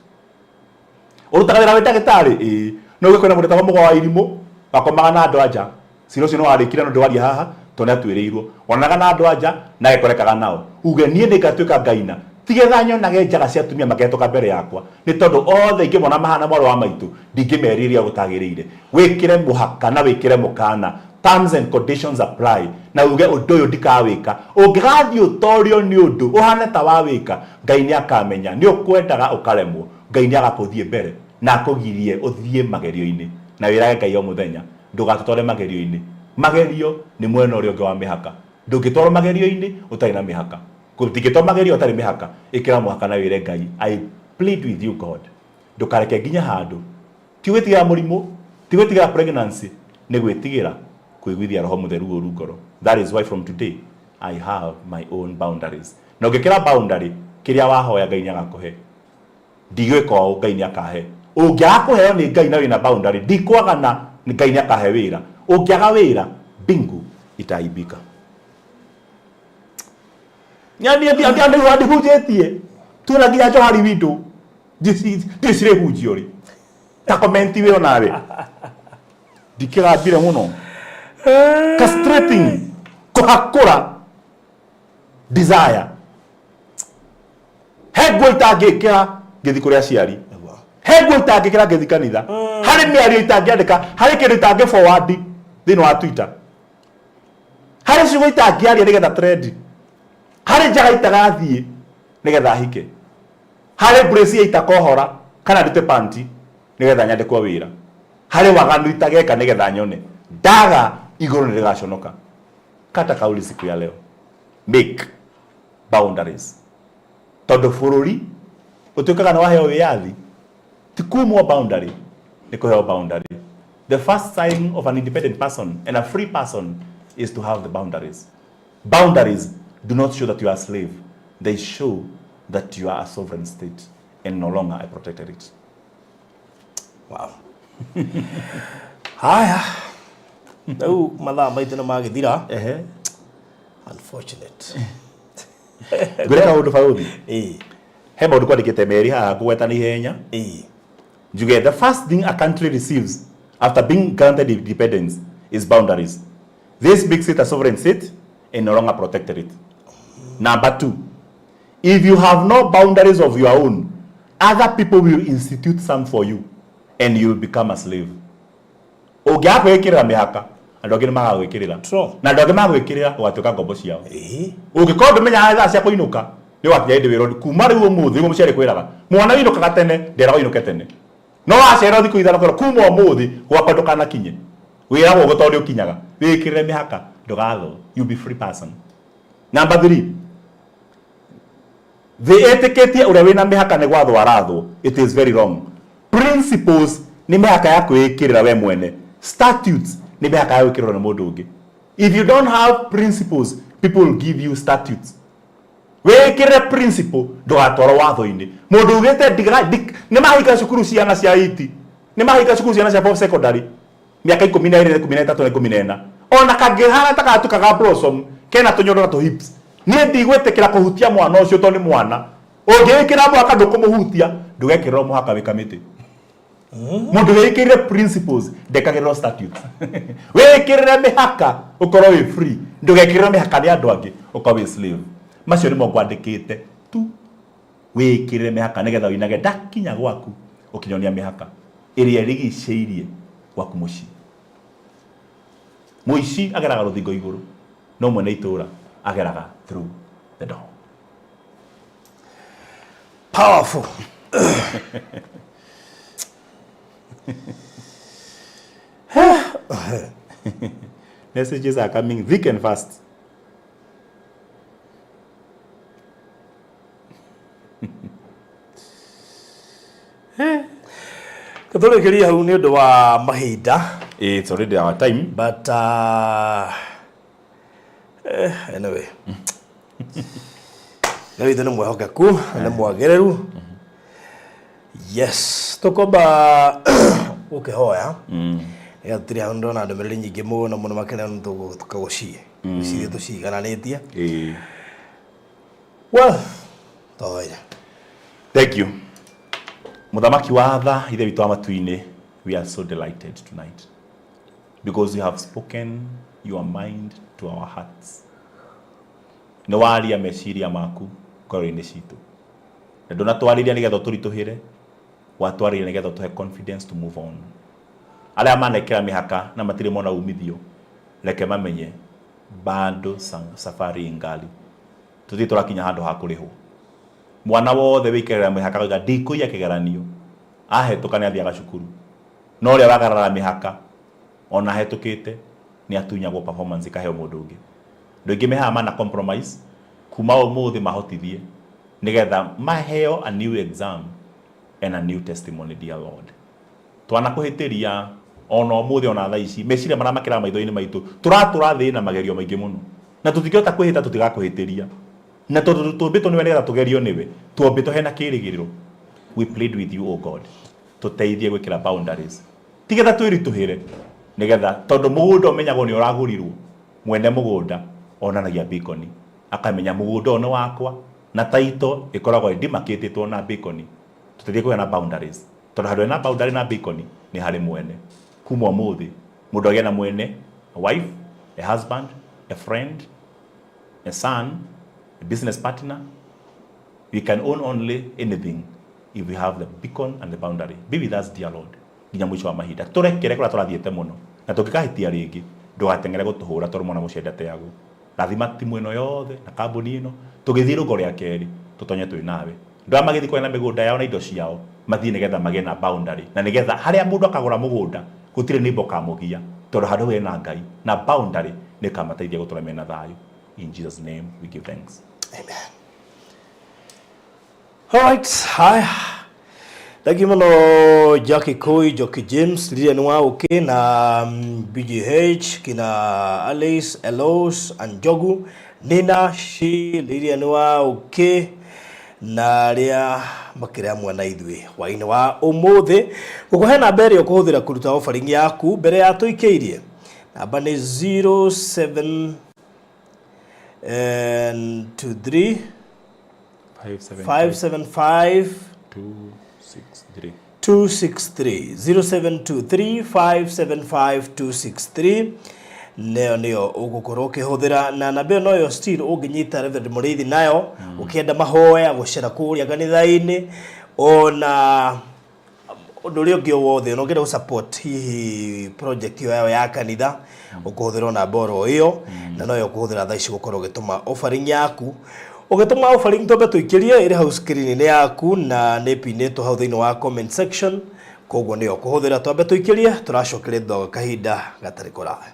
Ũrutaga wĩra wĩ ndagĩtarĩ? Ĩĩ. No uge kwĩna mũndũ wĩtagwo Mũgo wa Irimũ, wakomaga na andũ a nja. Cira ũcio nĩ warĩkire no ndĩwaria haha tondũ nĩ atuĩrĩirwo. Onanaga na andũ a nja na agekorekaga nao. Uge niĩ nĩ ngatuĩka ngaina ti getha nyonage njaga cia atumia makĩhetũka mbere yakwa, nĩ tondũ othe ingĩmona mahana mwarĩ wa maitũ ndingĩmerirĩria gũtagĩrĩire. Wĩkĩre mũhaka na wĩkĩre mũkana, terms and conditions apply, na uge ũndũ ũyũ ndikawĩka. Ũngĩgathiĩ ũtorio nĩ ũndũ ũhane ta wawĩka, Ngai nĩ akamenya nĩ ũkwendaga ũkaremwo. Ngai nĩ agakũthiĩ mbere na akũgirie ũthiĩ magerio-inĩ. Na wĩrage Ngai o mũthenya, Ndũgatũtware magerio-inĩ. Magerio nĩ mwena ũrĩa ũngĩ wa mĩhaka. Ndũngĩtwarwo magerio-inĩ ũtarĩ na mĩhaka. Gũtingĩtwarwo magerio ũtarĩ mĩhaka. Ĩkĩra mũhaka na wĩre Ngai, I plead with you God, ndũkareke nginye handũ. Ti gwĩtigĩra mũrimũ, ti gwĩtigĩra pregnancy, nĩ gwĩtigĩra kũiguithia Roho Mũtheru ũru ngoro. That is why from today I have my own boundaries. Na ũngĩkĩra boundary, kĩrĩa wahoya Ngai nĩ agakũhe. Ndigwĩka ũũ, Ngai nĩ akahe. Ũngĩaga kũheo nĩ Ngai na wĩna boundary, ndikwagana, Ngai nĩ akahe wĩra. Ũngĩaga wĩra, mbingu itaaibika. Ndihunjĩtie. Tuona nginya Johari witũ, ndiũĩ cirĩhunjio rĩ. Ta comment wĩ onawe. Ndikĩgambire mũno. Castrating, kũhakũra desire. He nguo itangĩkĩra ngĩthiĩ kũrĩ aciari. He nguo itangĩkĩra ngĩthiĩ kanitha. Harĩ mĩario itangĩandĩka, harĩ kĩndũ itangĩ forward thĩinĩ wa Twitter. Harĩ ciugo itangĩaria nĩgetha trend. Harĩ njaga itagathiĩ nĩgetha hike. Harĩ brassiere itakohora kana ndute panti nĩgetha nyandĩkwo wĩra. Harĩ waganu itageka nĩgetha nyone. Ndaga igũrũ nĩ rĩgaconoka. Kata kauli siku ya leo. Make boundaries. Tondũ bũrũri ũtuĩkaga nĩ waheo wĩyathi ti kumwo boundary, nĩ kũheo boundary. The first sign of an independent person and a free person is to have the boundaries. Boundaries do not show that you are a slave. They show that you are a sovereign state and no longer a protectorate. Wow. Haya. Rĩu mathaa maitũ nĩ magĩthira. Ehe. Unfortunate. Ngwĩre kaũndũ barũthi. Ĩĩ. He maũndũ kwandĩkĩte merĩ haha ngũgweta na ihenya. Ĩĩ. Njuge the first thing a country receives after being granted independence is boundaries. This makes it a sovereign state and no longer protectorate. Number two, if you have no boundaries of your own, other people will institute some for you and you will become a slave. Ũngĩaga kwĩĩkĩrĩra mĩhaka, andũ angĩ nĩ magagwĩkĩrĩra. True. Na andũ angĩ magwĩkĩrĩra ũgatuĩka ngombo ciao. Ĩĩ. Ũngĩkorwo ndũmenyaga thaa cia kũinũka, nĩ ũgakinya hĩndĩ wĩrwo kuma rĩu ũmũthĩ nĩguo mũciari kwĩraga mwana wĩinũkaga tene nderagwo ainũke tene. No wacererwo thikũ ithano ũkerwo kuma ũmũthĩ gwakwa ndũkanakinye. Wĩragwo ũguo tondũ nĩ ũkinyaga. Wĩĩkĩrĩre mĩhaka ndũgathwo. You be free person. Number 3. Thĩ ĩtĩkĩtie ũrĩa wĩna mĩhaka nĩ gwathwo arathwo. It is very wrong. Principles Nĩ mĩhaka ya kwĩĩkĩrĩra we mwene. Statutes nĩ mĩhaka ya gwĩkĩrĩrwo nĩ mũndũ ũngĩ. If you don't have principles, people will give you statutes. Wĩĩkĩrĩre principle, ndũgatwarwo watho-inĩ. Mũndũ ugĩte nĩ mahinga cukuru ciana cia iti, nĩ mahinga cukuru ciana cia post secondary mĩaka 12, 13 na 14, ona kangĩhana ta gatuka ga blossom kena tũnyondo na tũhips, niĩ ndigwĩtĩkĩra kũhutia mwana ũcio tondũ nĩ mwana. Ũngĩĩkĩra mũhaka ndũkũmũhutia, ndũgekĩrĩrwo mũhaka wĩ kamĩtĩ. Mũndũ wĩĩkĩrĩre principles ndekagĩrĩrwo statutes. Wĩĩkĩrĩre mĩhaka ũkorwo wĩ free, ndũgekĩrĩrwo mĩhaka nĩ andũ angĩ ũkorwo wĩ slave. Macio nĩmo ngwandĩkĩte tu. Wĩĩkĩrĩre mĩhaka nĩgetha ũinage ndakinya gwaku ũkĩnyonia mĩhaka ĩrĩa ĩrigicĩirie gwaku mũciĩ. Mũici ageraga rũthingo igũrũ, no mwene itũra ageraga through the door. Powerful. Messages are coming thick and fast. Tũrĩkĩrie hau nĩ ũndũ wa mahinda. It's already our time. But anyway. Ngai witũ nĩ mwĩhokeku na nĩ mwagĩrĩru. Yes, tũkwamba gũkĩhoya. Nĩgetha tũtirĩ hau, ndĩrona ndũmĩrĩri nyingĩ mũno mũno makĩria nĩ tũgũciĩ. Gũciĩ tũcigananĩtie. Well, tũhoere. Thank you. Mũthamaki wa tha, Ithe witũ wa matu-inĩ, we are so delighted tonight because you have spoken your mind to our hearts. Nĩ waria meciria maku ngoro-inĩ citũ. Na ndũnatwarĩria nĩgetha ũtũritũhĩre, watwarĩria nĩgetha ũtũhe confidence to move on. Arĩa manekĩra mĩhaka na matirĩ mona umithio, reke mamenye bado safari ingali. Tũtirĩ tũrakinya handũ ha kũrĩhwo. Mwana wothe wĩkĩrĩra mĩhaka akauga ndikũiya kĩgeranio, ahetũka nĩ athiaga cukuru. No ũrĩa wagarara mĩhaka ona ahetũkĩte nĩ atunyagwo performance ĩkaheo mũndũ ũngĩ. Andũ aingĩ me haha mana compromise kuma ũmũthĩ mahotithie nĩgetha maheo a new exam and a new testimony, dear Lord. Twanakũhĩtĩria ona ũmũthĩ ona thaa ici, meciria marĩa makĩraga maitho-inĩ maitũ, tũratũra thĩ na magerio maingĩ mũno na tũtingĩhota kwĩhĩta tũtigakũhĩtĩria, na tondũ tũmbĩtwo nĩwe nĩgetha tũgerio nĩwe, twombĩtwo hena kĩrĩgĩrĩro. We plead with you, O God, tũteithie gwĩkĩra boundaries, tigetha twĩritũhĩre, nĩgetha tondũ mũgũnda ũmenyagwo nĩ ũragũrirwo, mwene mũgũnda onanagia beacon, akamenya mũgũnda ũyũ nĩ wakwa, na title ĩkoragwo ĩdemarcatetwo na beacon. Tũteithie kũgĩa na boundaries, tondũ handũ hena boundary na beacon nĩ harĩ mwene. Kuma ũmũthĩ mũndũ agĩe na mwene, a wife, a husband, a friend, a son, a business partner. We can own only anything if we have the beacon and the boundary. Be with us, dear Lord, nginya mũico wa mahinda. Tũrekere kũrĩa tũrathiĩte mũno, na tũngĩkahĩtia rĩngĩ ndũgateng'ere gũtũhũra tondũ mwana mũciĩ ndateagwo. Rathima timu ĩno yothe na kambuni ĩno, tũgĩthiĩ rũgo rĩa kerĩ tũtonye twĩ nawe. Andũ aya magĩthiĩ kũrĩa na mĩgũnda yao na indo ciao, mathiĩ nĩgetha magĩe na boundary, na nĩgetha harĩa mũndũ akagũra mũgũnda gũtirĩ neighbor ũkamũgia, tondũ handũ hau hena Ngai na boundary nĩ ĩkamateithia gũtũra mena thayũ. In Jesus name we give thanks. Amen. All right, haya. Thank you mũno Jackie Koi, Jockey James, Lilian Wauki na BGH, kina Alice, Elos, Anjogu, Nina, Shi, Lilian Wauki na arĩa makĩrĩ hamwe na ithuĩ hwaĩ-inĩ wa ũmũthĩ. Gũkũhe namba ĩrĩa ũkũhũthĩra kũruta offering yaku mbere ya tũikĩirie. Namba nĩ 07 and 23 575 263 263 0723 575 263 neyo nĩyo ũgũkorwo ũkĩhũthĩra, na namba ĩyo noyo still ũngĩnyita Reverend Mũrĩithi nayo ũkĩenda mahoya, gũcera kũrĩa kanitha-inĩ, ona ũndũ ũrĩa ũngĩ o wothe, ona ũngĩenda gũ-support hihi project ĩyo yao ya kanitha, ũkũhũthĩra namba oro ĩyo, na noyo ũkũhũthĩra thaa ici gũkorwo ũgĩtũma offering yaku. Ũgĩtũma offering, twambe tũikĩrie ĩrĩ hau screen-inĩ yaku na nĩ pinĩtwo hau thĩinĩ wa comment section, koguo nĩyo ũkũhũthĩra. Twambe tũikĩrie, tũracokeria thutha wa kahinda gatarĩ kũraya.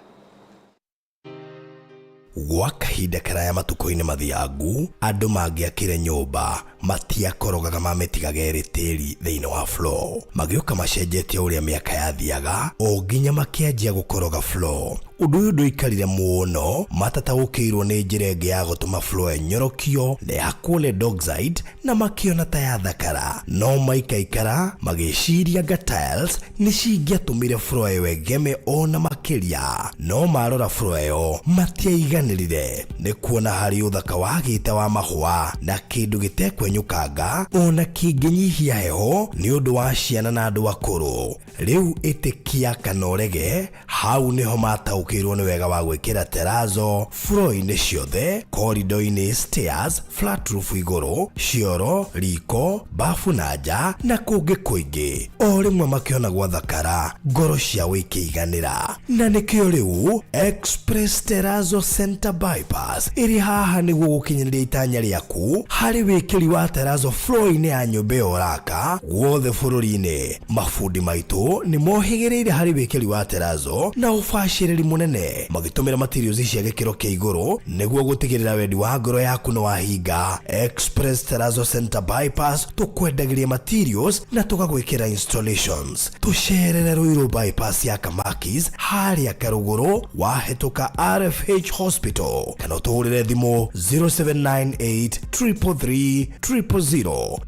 Gwa kahinda karaya matukũ-inĩ mathiangu, andũ mangĩakire nyũmba matiakorogaga mamĩtigaga ĩrĩ tĩri thĩinĩ wa floor. Magĩũka macenjetie ũrĩa mĩaka yathiaga o nginya makĩanjia gũkoroga floor. Ũndũ ũyũ ndũikarire mũno matataũkĩirwo nĩ njĩra ĩngĩ ya gũtũma floor ĩnyorokio na ĩhakwo lead oxide na makĩona ta yathakara. No maikaikara magĩciria anga tiles nĩ cingĩatũmire floor ĩyo ĩgeme ona makĩria. No marora floor ĩyo matiaiganĩrire nĩ kuona harĩ ũthaka wagĩte wa mahũa na kĩndũ gĩtekwenyũkanga ona kĩngĩnyihia heho nĩ ũndũ wa ciana na andũ akũrũ. Rĩu ĩtĩkia kana ũrege, hau nĩho mataũkĩirwo nĩ wega wa gwĩkĩra terazo floor-inĩ ciothe, corridor-inĩ, stairs, flat roof igũrũ, cioro, riko, bafu na nja na kũngĩ kũingĩ. O rĩmwe makĩona gwathakara, ngoro ciao ikĩiganĩra. Na nĩkĩo rĩu Express Terrazzo Center Bypass ĩrĩ haha nĩguo gũkinyanĩria itanya rĩaku harĩ wĩkĩri wa terrazzo floor-inĩ ya nyũmba ĩyo ũraka guothe bũrũri-inĩ. Mabundi maitũ nĩ mohĩgĩrĩire harĩ wĩkĩri wa terrazzo na ũbacĩrĩri mũnene magĩtũmĩra materials cia gĩkĩro kĩa igũrũ nĩguo gũtigĩrĩra wendi wa ngoro yaku nĩ wahinga. Express Terrazzo Center Bypass tũkwendagĩria materials na tũgagwĩkĩra installations. Tũcerere Ruiru Bypass ya Kamakis harĩa Karũgũrũ wahĩtũka RFH Hospital kana ũtũhũrĩre thimũ 0798 333 000.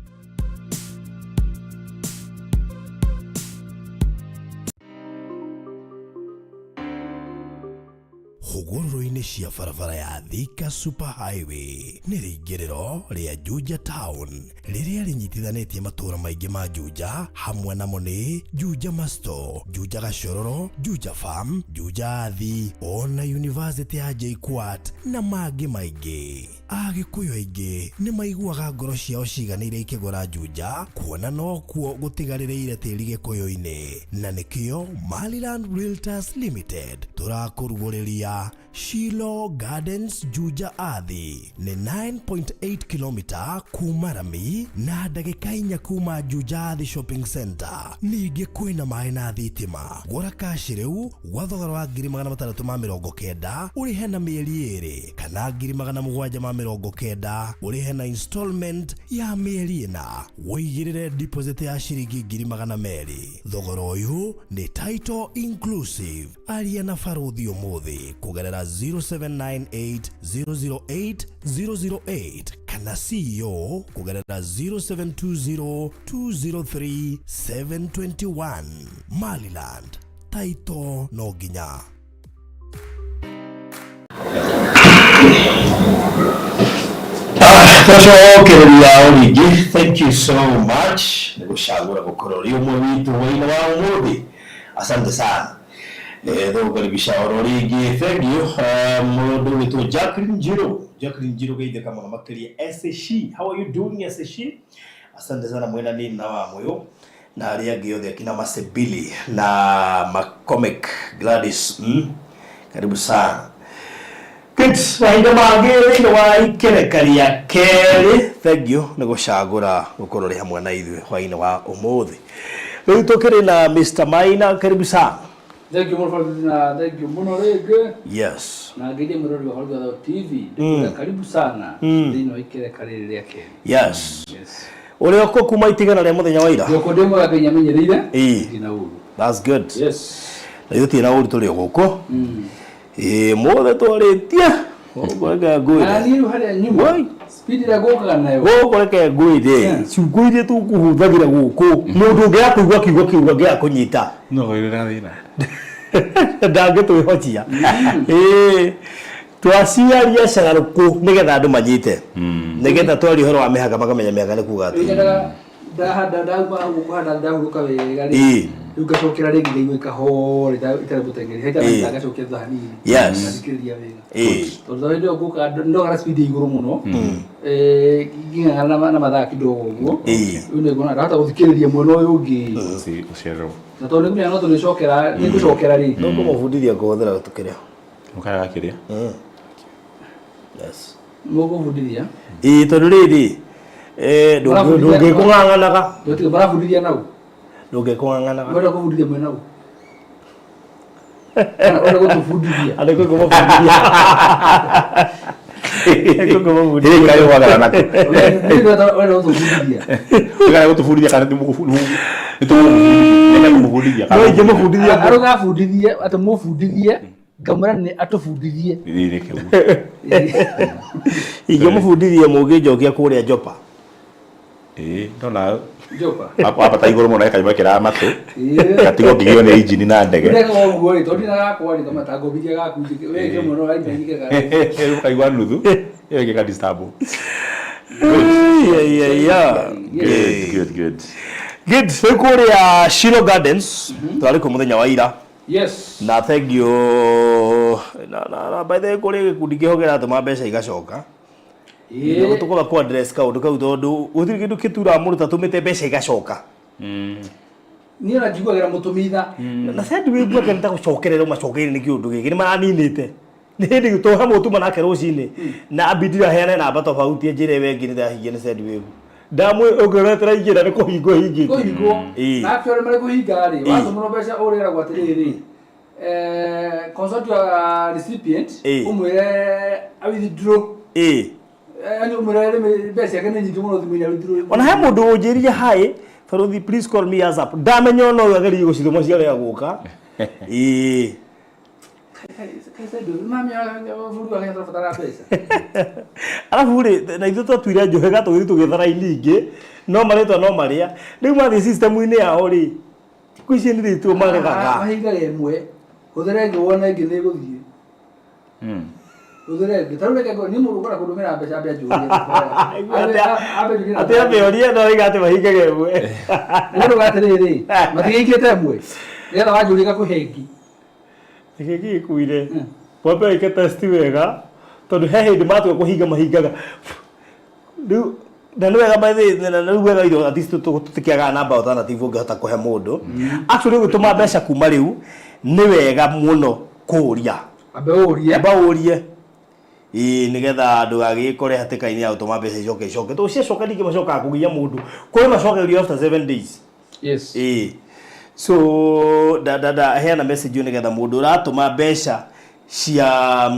Hũgũrũrũ-inĩ cia barabara ya Thika Super Highway nĩ rĩingĩrĩro rĩa Juja Town rĩrĩa rĩnyitithanĩtie matũũra maingĩ ma Juja, hamwe namo nĩ Juja Masto, Juja Gachororo, Juja Farm, Juja Athi, ona University ya JKUAT na mangĩ maingĩ. Agĩkũyũ aingĩ nĩ maiguaga ngoro ciao ciganĩire ikĩgũra Juja, kuona nokuo gũtigarĩrĩire tĩri Gĩkũyũ-inĩ, na nĩkĩo Maryland Realtors Limited tũrakũrugũrĩria Shilo Gardens Juja Athi nĩ 9.8 km kuma rami na ndagĩka inya kuma Juja Athi Shopping Center. Ningĩ kwĩna maĩ na thitima. Gũra kashi rĩu gwa thogora wa 690,000 ũrĩhe na mĩeri ĩrĩ kana 790,000 ũrĩhe na installment ya mĩeri ĩna. Wĩigĩrĩre deposit ya ciringi 200,000. Thogora ũyũ nĩ title inclusive. Aria na barũthi ũmũthĩ kũgerera 0798 008 008 kana CEO kũgerera 0720 203 721. Maryland, title no nginya. Twacokereria o rĩngĩ, thank you so much nĩ gũcagũra gũkorwo ũrĩ ũmwe witũ hwainĩ wa ũmũthĩ, asante sana. Tũgũkaribisha oro rĩngĩ, thank you mũndũ wĩtwo Jacqueline Njirũ. Jacqueline Njirũ geithĩka mũno makĩria. SC, how are you doing SC? Asante sana mwena nini na wa mũyũ na arĩa angĩ othe akina Masebili na Macomic Gladys, karibu sana. Good, mahinda mangĩ thĩinĩ wa ikereka rĩa kerĩ, thank you nĩ gũcagũra gũkorwo ũrĩ hamwe na ithuĩ hwainĩ wa ũmũthĩ. Rĩu tũkĩrĩ na Mr. Maina, karibu sana. Thank you mũno na thank you mũno rĩngĩ. Yes. Na ngeithie mũrori wa Hollywood TV. Ndĩkwĩra karibu sana thĩinĩ wa ikereka rĩrĩ rĩa kerĩ. Yes. Yes. Ũrĩ oko kuma itigana rĩa mũthenya wa ira? Ndĩoko ndĩ mwega, Ngai amenyereire. Ĩĩ. Ndirĩ na ũru. That's good. Yes. Na ithuĩ tũtirĩ na ũru, tũrĩ o gũkũ. Ĩĩ, mothe twarĩtie. Gũkũ reke Na ngwĩre. niĩ rĩu harĩa nyuma Woi. speed ĩrĩa ngũkaga nayo. Gũkũ reke ngwĩre. Ciugo iria tũkũhũthagĩra gũkũ, mũndũ ũngĩaga kũigua kiugo kĩu angĩaga kũnyita. No wĩrĩ na thĩna. Ndangĩtwĩhocia. Ĩĩ. Twaciaria cagarũkũ nĩgetha andũ manyite. Nĩgetha twaria ũhoro wa mĩhaka makamenya mĩhaka nĩ kuga Rĩu atĩa. nyendaga ndahanda ndauma hau kũhanda ndahurũka wega rĩ. Ĩĩ. Rĩu ngacokera rĩngĩ ngaigua kahora itarĩ mũteng'eri. Ĩĩ. Haita ngacokera thutha hanini. Yes. Ngathikĩrĩria wega. Ĩĩ. Tondũ hĩndĩ ĩyo ngũka ndoga speed ya igũrũ mũno. Nging'ang'ana na mathaa kidogo ũguo. Ĩĩ. Rĩu nĩnguona ndahota gũthikĩrĩria mwena ũyũ ũngĩ. Ũcererwo. Na tondũ nĩngũmenya no tũrĩcokera nĩngũcokera rĩ. Nĩngũmũbundithia kũhũthĩra tũkĩrĩa. Mũkaraga kĩrĩa? Yes. Mũgũbundithia. Ĩĩ, tondũ rĩrĩ Marabundithia- ndũngĩkũng'ang'anaga. Ndũtige marabundithia nau. Ndũngĩkũng'ang'anaga. Mwenda kũbundithia mwena u. Kana ũrenda gũtũbundithia. Arĩ kũmũbundithia. Kũmũbundithia. Ĩ, kaĩ wagara nako. Ũrenda gũtũbundithia. Ũgara gũtũbundithia kana nĩ tũgũbundithia No ingĩmũbundithia. Arauga abundithie, atĩ mũbundithie, ngamwĩra nĩ atũbundithie. Ingĩmũbundithia mũngĩnjokia kũrĩa Jopa. Ĩĩ, ndona Jopa. wambata igũrũ mũno ĩkaimwĩkĩra matũ Ĩĩ. gatigwo ngĩgio nĩ injini na ndege. Ndeka ũguo rĩ, tondũ ndina gakwa rĩ, ngamata ngobithia gaku njĩke, wee ĩke mũno ũrainyainike gaku. Rĩu ũkaigua nuthu ĩyo ĩngĩ ĩka disturb. Yeah. Good, good, good. Good. Rĩu kũrĩa Shilo Gardens twarĩ kuo mũthenya wa ira. Yes. Na thank you na by the way kũrĩ gĩkundi kĩho kĩratũma mbeca igacoka. Ĩĩ. Tũkoga ku address kaũndũ kau tondũ gũtirĩ kĩndũ kĩturaga mũndũ tatũmĩte mbeca igacoka. Niĩ ona njiguagĩra mũtũmi tha. Na sendi wĩigua nĩ ta gũcokerera macokeire nĩ kĩũndũ gĩkĩ nĩ maraninĩte. Nĩ hĩndĩ tũhe mũtuma nake rũcinĩ na ambindire aheane namba tofauti njĩre we ngĩ nĩ ndahingia nĩ Sendwave. Ndamwĩ ũngĩretera ingĩra nĩ kũhingwo hingĩte. Kũhingwo. Ĩĩ. Na actually marĩ kũhinga rĩ, Ĩĩ. watũmĩrwo mbeca ũrĩragwo atĩrĩrĩ, consult your recipient, Ĩĩ. ũmwĩre a withdraw. Ĩĩ. Yaani ũmwĩre rĩmwe mbeca ciake nĩ nyingĩ mũno thimũ-inĩ a withdraw. Ona he mũndũ ũnjĩrire hi Baruthi, please call me ASAP. Ndamenya ona ũyũ ageririe gũcithũma ciarega gũka. Ĩĩ. Bũrũri wa Kenya tũrabatara mbeca. Arabu rĩ, na ithuĩ twatuire njũhĩga tũgĩthiĩ tũgĩetha raini ingĩ, no marĩtwa no marĩa. Rĩu mathiĩ system-inĩ yao rĩ, thikũ ici nĩ rĩtwa maregaga. Mahingaga ĩmwe, hũthĩra ĩngĩ wone ĩngĩ nĩ ĩgũthiĩ. Hũthĩra ĩngĩ. Ta rĩu reke ngwĩre, niĩ mũndũ ũkwenda kũndũmĩra mbeca ambe anjũrie. Ambe anjũrie Atĩ ambe orie no oiga atĩ mahingaga ĩmwe. Mũndũ uga atĩrĩrĩ, matigĩikĩte ĩmwe. Nĩgetha wanjũria ngakũhe ĩngĩ. Gĩkĩ gĩkuire. Wambe wĩke test wega tondũ he hĩndĩ matua kũhinga mahingaga. Rĩu na nĩ wega by the way, na rĩu wega ithuĩ at least tũtikĩagaga namba alternative ũngĩhota kũhe mũndũ. Actually ũgĩtũma mbeca kuma rĩu nĩ wega mũno kũũria. Ambe ũrie. Amba ũrie. Ĩĩ nĩgetha ndũgagĩkore hatĩka-inĩ ya gũtũma mbeca icoke icoke. Tondũ ciacoka ningĩ macokaga kũgia mũndũ. Kũrĩ macokerio after 7 days. Yes. Ĩĩ. So da da da heana message ĩyo nĩgetha mũndũ ũratũma mbeca cia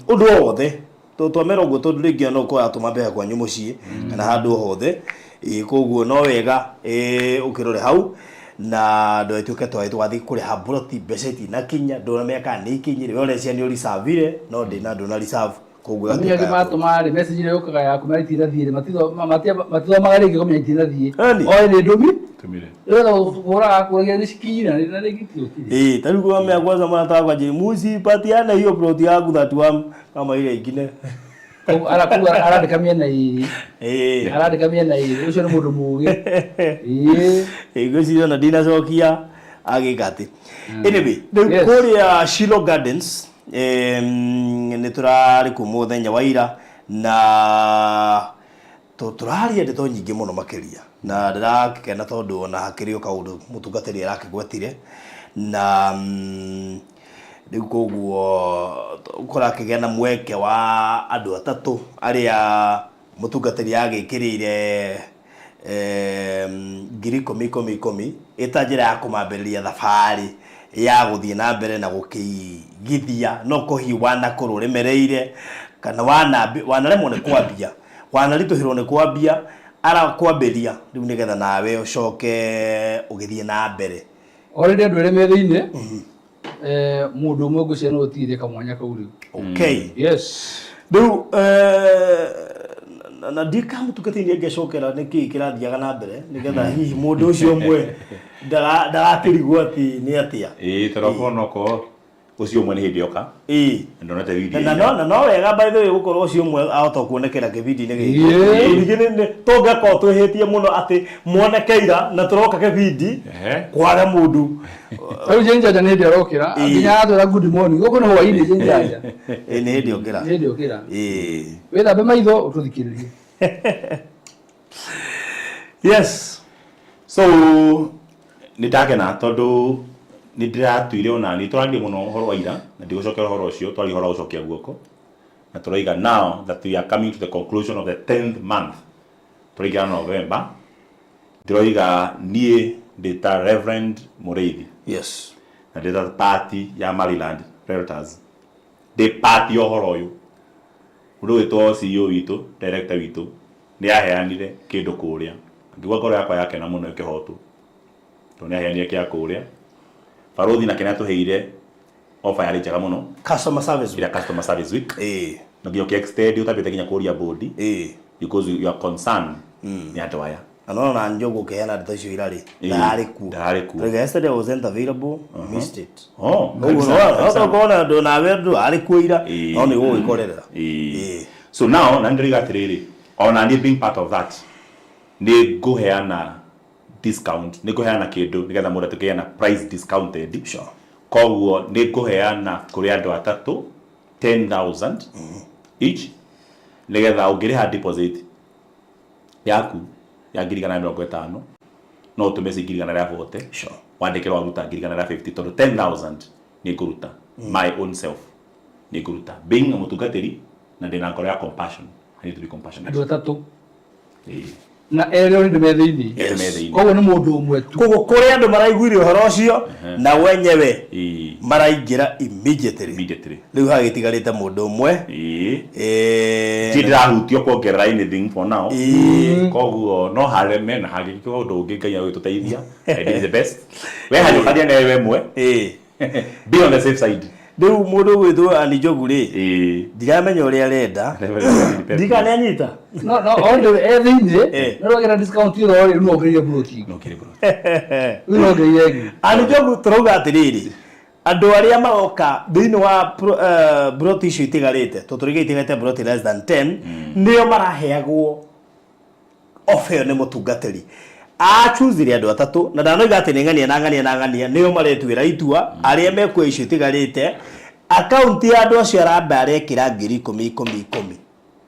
ũndũ o wothe twamera ũguo tondũ rĩngĩ no ũkorwo ũratũma mbeca kwanyu mũciĩ kana handũ o hothe. Ĩĩ koguo no wega ũkĩrore hau na ndũgatuĩke twaĩ twathiĩ kũrĩha mburoti mbeca itinakinya, ndũramenya kana nĩ ikinyire, we ũreciria nĩ ũricavire no ndĩna ndũna reserve, koguo Amenya ĩgatuĩka angĩ ya matũma rĩ, message ĩrĩa yũkaga ya kumera itinathiĩ rĩ, matithomaga rĩngĩ kũmenya itinathiĩ. Ĩni. Oĩ nĩ ndũmi, Tũmire. ĩrenda kũhũraga kũragia nĩ cikinyire na rĩngĩ itiokire. Eh, ta rĩu kwamea kwanza mwana wakwa je, musipatiane hiyo plot yangu 31 kama ile ingine. Koguo koguo arandĩka mĩena ĩrĩ. Arandĩka mĩena ĩrĩ, ũcio nĩ mũndũ mũgĩ. Ĩĩ. Ngwĩciria ona ndinacokia agĩka atĩ. Anyway, rĩu kũrĩa Shilo Gardens nĩ tũrarĩ kuo mũthenya wa ira na tũraria ndeto nyingĩ mũno makĩria na ndĩrakena tondũ ona hakĩrĩ o kaũndũ mũtungatĩri arakĩgwetire na rĩu koguo kũrakĩgĩa na mweke wa andũ atatũ arĩa mũtungatĩri agĩkĩrĩire 10,000 10 10 ĩta njĩra ya kũmambĩrĩria thabarĩ ya gũthiĩ na mbere na gũkĩigithia no kũhi wanakorwo ũremereire kana wanaremwo nĩ kwambia, wanaritũhĩrwo nĩ kwambia, arakwambĩria rĩu nĩgetha nawe ũcoke ũgĩthiĩ na mbere. Already andũ erĩ me thĩinĩ, mũndũ ũmwe ngwĩciria no ũtigithie kamwanya kau rĩu. Okay. Yes. Rĩu na ndika mũtungatĩri nĩ angĩcokera nĩkĩĩ kĩrathiaga na mbere nĩgetha hihi mũndũ ũcio ũmwe ndagakĩrigwo atĩ nĩ atĩa. Ĩĩ, tondũ okorwo no korwo ũcio ũmwe nĩ hĩndĩ oka. Ĩĩ. Ndonete video Na ĩyo. no wega by the way gũkorwo ũcio ũmwe ahota kuonekera kĩbindi-inĩ gĩkĩ. Ĩĩ. Ningĩ tũngĩkorwo twĩhĩtie mũno atĩ mwoneke ira na tũroka kĩbindi kware mũndũ. Rĩu Jane Njanja nĩ hĩndĩ arokĩra, Ĩĩ. nginya aratwĩra good morning. Gũkũ nĩ hwainĩ Jane Njanja. Ĩĩ nĩ hĩndĩ okĩra. Nĩ hĩndĩ okĩra. Ĩĩ. Wĩthambe maitho ũtũthikĩrĩrie. Yes. So nĩ ndakena tondũ nĩ ndĩratuire ona nĩ tũraria mũno ũhoro wa ira na ndigũcokera ũhoro ũcio, twaria ũhoro wa gũcokia guoko na tũraiga now that we are coming to the conclusion of the 10th month, tũraingĩra November, ndĩroiga niĩ ndĩ ta Reverend Mũrĩithi. Yes. Na ndĩ ta part ya Maryland Realtors, ndĩ part ya ũhoro ũyũ. Mũndũ ũgwĩtwo CEO witũ, director witũ, nĩ aheanire kĩndũ kũrĩa. Ngĩigua ngoro yakwa yakena mũno ĩkĩhotwo. Tondũ nĩ aheanire kĩa kũrĩa. Barũthi nake nĩ atũheire offer yarĩ njega mũno. Customer service week. Customer service week. Ĩĩ. Na nginya ũkĩ extend ũtambĩte nginya kũria board. Ĩĩ. Because you are concerned nĩ andũ aya. Na no na Njogu ũkĩheana ndeto icio ira rĩ, Ĩĩ, ndararĩ kuo. ndararĩ kuo. Like yesterday I wasn't available, missed it. Oh, Ũguo karibu sana, karibu sana. ũkona andũ nawe ndwarĩ kuo ira, Ĩĩ. no nĩ ũgũgĩkorerera. Ĩĩ. Ĩĩ. So now na ndĩroiga atĩrĩrĩ, ona niĩ being part of that, nĩ ngũheana discount, nĩ ngũheana kĩndũ nĩgetha mũndũ atuĩke na price discounted. Sure. Koguo nĩ ngũheana kũrĩ andũ atatũ 10,000 each nĩgetha ũngĩrĩha deposit yaku ya 150,000 no ũtũme ci 140,000. Sure. Wandĩkĩrwo waruta 150,000 tondũ 10,000 nĩ ngũruta my own self, nĩ ngũruta being a mũtungatĩri na ndĩna ngoro ya compassion. I need to be compassionate. Andũ atatũ. Ĩĩ. Na erĩ already me thĩinĩ. Erĩ me thĩinĩ. Koguo nĩ mũndũ ũmwe tu. Koguo kũrĩ andũ maraiguire ũhoro ũcio na wenyewe Ĩĩ. maraingĩra immediately. Immediately. Rĩu hagĩtigarĩte mũndũ ũmwe. Ĩĩ. Eh, Ndirĩ ndĩrahutio kuongerera anything for now. Ĩĩ. Koguo no hareme na hangĩgĩkorwo ũndũ ũngĩ Ngai agĩtũteithia. I did the best. We hanyũkania na we mwe. Ĩĩ. Be on the safe side. Rĩu mũndũ ũgwĩtwo Andy Njogu rĩ, Ĩĩ. ndiramenya ũrĩa arenda. Ndikana nĩ anyita. No no onde e thĩinĩ. Eh. No rwagĩra discount ĩyo rĩ, rĩu no ongereire plot ĩngĩ. No kĩrĩ bro. Rĩu no ongereire ĩngĩ. Andy Njogu tũrauga atĩrĩrĩ, andũ arĩa maroka thĩinĩ wa broti icio itigarĩte, tondũ tũrĩge itigarĩte broti less than 10, nĩo maraheagwo ofa ĩyo nĩ mũtungatĩri. Achuzire andũ atatũ na ndanoiga atĩ nĩ ng'ania na ng'ania na ng'ania, nĩo maretuĩra itua arĩa mekuoya icio itigarĩte. Akaunti ya andũ acio aramba arekĩra ngiri ikũmi ikũmi ikũmi.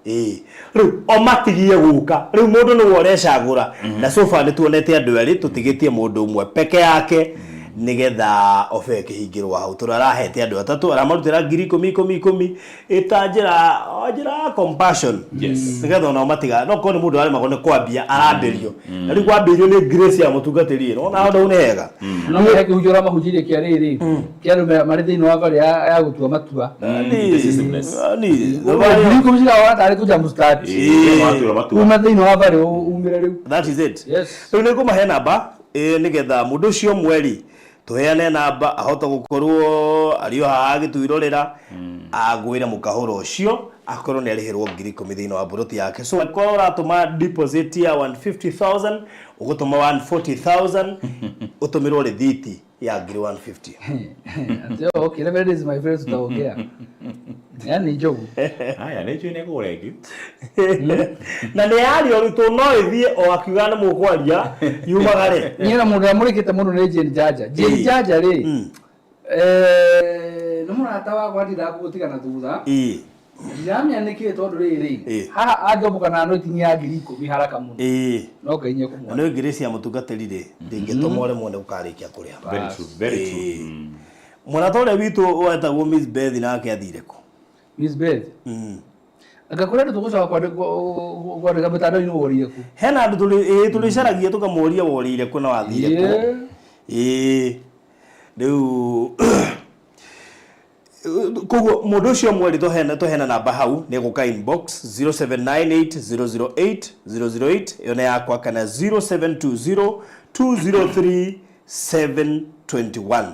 Ĩĩ. Rĩu o matigie gũka, rĩu mũndũ nĩwe ũrecagũra. Na so far nĩ tuonete andũ erĩ, tũtigĩtie mũndũ ũmwe peke yake nĩgetha ofa ĩkĩhingĩrwo hau, tondũ arahete andũ atatũ, aramarutĩra ngiri ikũmi ikũmi ikũmi, ĩta njĩra, o njĩra ya compassion. Yes. Nĩgetha onao matiga, no korwo nĩ mũndũ aremagwo nĩ kwambia, arambĩrio. Na rĩu kwambĩrio nĩ grace ya mũtungatĩri ĩno, ona handũ hau nĩ hega. No he kĩhunjio ũramahunjĩirie kĩa rĩrĩ, kĩa andũ marĩ thĩinĩ wa barĩ ya gũtua matua. Decisiveness. Yaani, Ngiri ikũmi cirahona tarĩ kũ jump start. Ĩĩ, matua matua. Uma thĩinĩ wa barĩ umĩre rĩu. That is it. Yes. Rĩu nĩ ngũmahe namba, nĩgetha mũndũ ũcio mweri tũheane namba ahote gũkorwo arĩ o haha agĩtwĩrorera, agwĩre mũkahũro ũcio akorwo nĩ arĩhĩrwo ngiri ikũmi thĩinĩ wa mburoti yake. So angĩkorwo ũratũma deposit ya 150,000, ũgũtũma 140,000, ũtũmĩrwo rĩthiti ya ngiri 150. Ati, oh, okay, 11 days my friends tutaongea. Yaani Njogu. Haya, nĩ njũĩ nĩ ngũgũra ĩngĩ. Na nĩ yario rĩu no ĩthiĩ o akiuga nĩ mũkwaria yumagare. Niĩ na mũndũ ũrĩa mũrĩkĩte mũno nĩ Jane Jaja. Jane Ĩĩ. Jaja rĩ, nĩ mũrata wakwa ndindaga kũmũtiga na thutha. Ĩĩ. Ndiramenya nĩkĩ tondũ rĩrĩ, Ĩĩ. haha angĩombũka na noti ya ngiri ikũmi haraka mũno. Ĩĩ. No Ngai nĩekũmwona. Na nĩ ngiri cia mũtungatĩri rĩ, ndĩngĩtũma ũremwo nĩ gũkarĩkia kũrĩha. Very true, very true. Ĩĩ. Mũrata ũrĩa witũ wetagwo Miss Beth nake athire kũ? Miss Beth. Anga kũrĩ andũ tũgũcoka kwandĩka mĩtandao-inĩ worĩire kũ? Hena andũ tũrĩcaragia tũkamũria worĩire kũ na wathire kũ. Ĩĩ. Ĩĩ. Rĩu koguo mũndũ ũcio mweri tũheana namba hau nĩ gũka inbox 0798 008 008, ĩyo nĩ yakwa, kana 0720 203 721.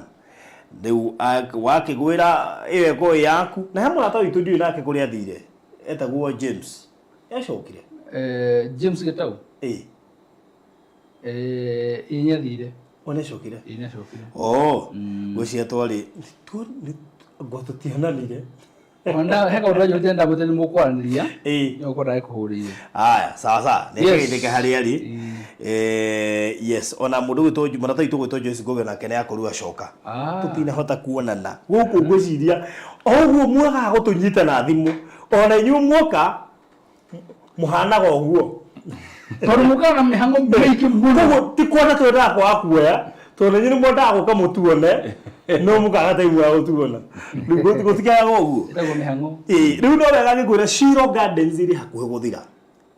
Rĩu wakĩgwĩra ĩyo ĩkorwo ĩ yaku. Na he mũrata witũ ndiũĩ nake kũrĩa athire, etagwo James. Ecokire? James Gitau? Ĩĩ. Ĩĩ nĩ athire. O nĩ acokire? Ĩĩ nĩ acokire. Oh, ngwĩciria twarĩ, ngo tũtionanire. Ona he kaũndũ kanjũrĩte ndamwĩte nĩ mũkwaranĩria. Ĩĩ. Nĩ ũkorwo ndagĩkũhũrĩire. Aya, sawa sawa. Nĩ Yes. kĩgeithĩke harĩa arĩ. Yes, ona mũndũ ũgwĩtwo mũrata witũ ũgwĩtwo Joyce Ngoge nake nĩ akorirwo acoka. Tũtinahota kuonana. Gũkũ ngwĩciria o ũguo mwagaga gũtũnyita na thimũ. Ona inyuĩ muoka mũhanaga ũguo. Tondũ mũkaga na mĩhang'o mĩingĩ mũno. Koguo ti kuona twendaga kwaga kuoya, tondũ inyuĩ nĩ mwendaga gũka mũtuone, no mũkaga time ya gũtuona. Rĩu gũtikĩaga ũguo. Ĩtagwo mĩhang'o. Ĩĩ, rĩu no wega ngĩkwĩra Shiro Gardens ĩrĩ hakuhĩ gũthira.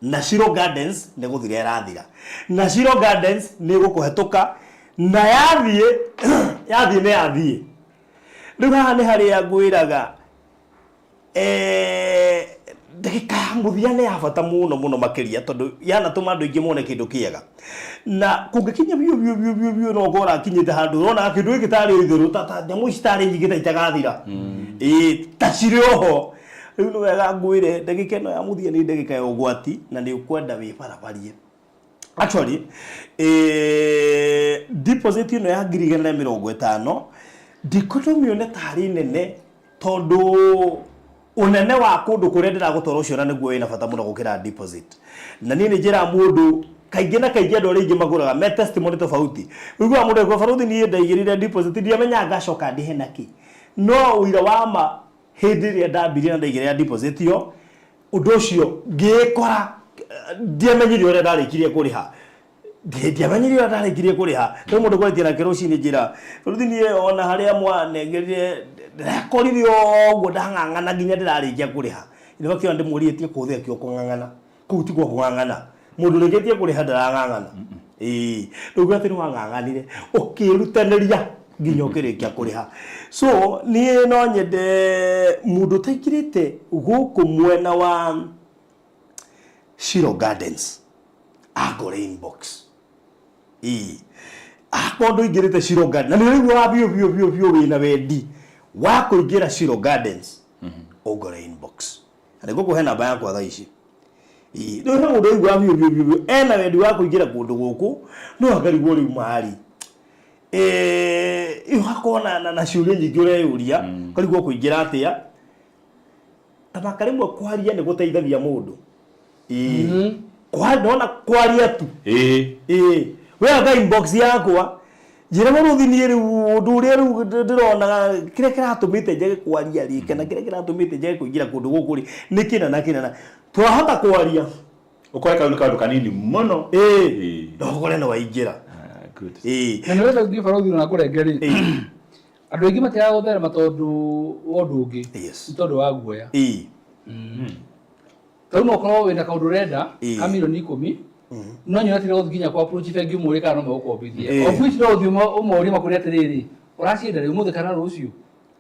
Na Shiro Gardens nĩ gũthira ĩrathira. Na Shiro Gardens nĩ ĩgũkũhetũka na yathiĩ Yathiĩ nĩ yathiĩ. Rĩu haha nĩ harĩa ngwĩraga eh, ndagĩka ya mũthia nĩ ya bata mũno mũno makĩria tondũ yanatũma andũ aingĩ mone kĩndũ kĩega na kũngĩkinya biũ biũ biũ biũ biũ no ũkorwo ũrakinyĩte handũ ũronaga kĩndũ gĩkĩ tarĩ itherũ ta ta nyamũ ici tarĩ nyingĩ ta itagathira ĩĩ ta cirĩ oho. Rĩu nĩ wega ngwĩre ndagĩka ĩno ya mũthia nĩ ndagĩka ya ũgwati na nĩ ũkwenda wĩbarabarie. Actually, deposit ĩno ya 150,000 ndikwenda ũmĩone tarĩ nene tondũ ũnene wa kũndũ kũrĩa ndĩragũtwara ũcio na nĩguo wĩna bata mũno gũkĩra deposit. Na niĩ nĩ njĩraga mũndũ kaingĩ na kaingĩ andũ arĩa aingĩ magũraga me testimony tofauti. Ũiguaga mũndũ akiuga barũthi niĩ ndaigĩrĩire deposit ndiamenyaga ngacoka ndĩhe nakĩ. No ũira wa ma hĩndĩ ĩrĩa ndambirie na ndaigĩrĩra deposit ĩyo ũndũ ũcio ngĩĩkora ndiamenyire ũrĩa ndarĩkirie kũrĩha. Ndiamenyire ũrĩa ndarĩkirie kũrĩha. Rĩu mũndũ ngwarĩtie nake rũcinĩ njĩra rĩu niĩ ona harĩa mwanengerire ndĩrakorire o ũguo ndang'ang'ana nginya ndĩrarĩkia kũrĩha. Nĩ wakĩona ndĩmũrĩtie kũthĩ akĩo kũng'ang'ana. Kũu ti gwa kũng'ang'ana. Mũndũ ũrĩkĩtie kũrĩha ndarang'ang'ana. Ĩĩ. Rĩu atĩ nĩ wang'ang'anire ũkĩrutanĩria nginya ũkĩrĩkia kũrĩha. So niĩ no nyende mũndũ ũtaingĩrĩte gũkũ mwena wa Shiro Gardens angore inbox. Ĩĩ. Akorwo ndũingĩrĩte Shiro Gardens na nĩ ũraiguaga biũ biũ biũ biũ wĩna wendi wa kũingĩra Shiro Gardens ũngore inbox. Na nĩngũkũhe namba yakwa thaa ici. Ĩĩ, rĩu he mũndũ ũraigua biũ biũ biũ biũ ena wendi wa kũingĩra kũndũ gũkũ no akarigwo rĩu marĩ ũgakorwo na, na, na ciũria nyingĩ ũreyũria ũkarigwo kũingĩra atĩa. Tamaka rĩmwe kwaria nĩ gũteithagia mũndũ. Ĩĩ. Ndona kwaria tu. Ĩĩ. Ĩĩ. We anga inbox yakwa njĩra mũrũthi niĩ rĩu ũndũ ũrĩa rĩu ndĩrona kĩrĩa kĩratũmĩte njage kwaria rĩ kana kĩrĩa kĩratũmĩte njage kũingĩra kũndũ gũkũ rĩ nĩ kĩna na kĩna na twahota kwaria Ũkore kau nĩ kaũndũ kanini mũno. Ĩĩ. Na ũkore nĩ waingĩra. Good. Ĩĩ. Na nĩ ũrenda gũthiĩ barũthi na kũrenge rĩ andũ aingĩ matiagaga gũtherema tondũ wa ũndũ ũngĩ. Yes. Nĩ tondũ wa guoya. Ĩĩ. Tarĩu no ũkorwo wĩna kaũndũ ũrenda Ĩĩ. ka mirioni 10 no nyona tiga gũthiĩ nginya kwa approach bengi ũmũrie kana no magũkombithie. Ĩĩ. Of which no ũthiĩ ũmorie makwĩre atĩrĩrĩ ũracienda rĩ ũmũthĩ kana rũciũ.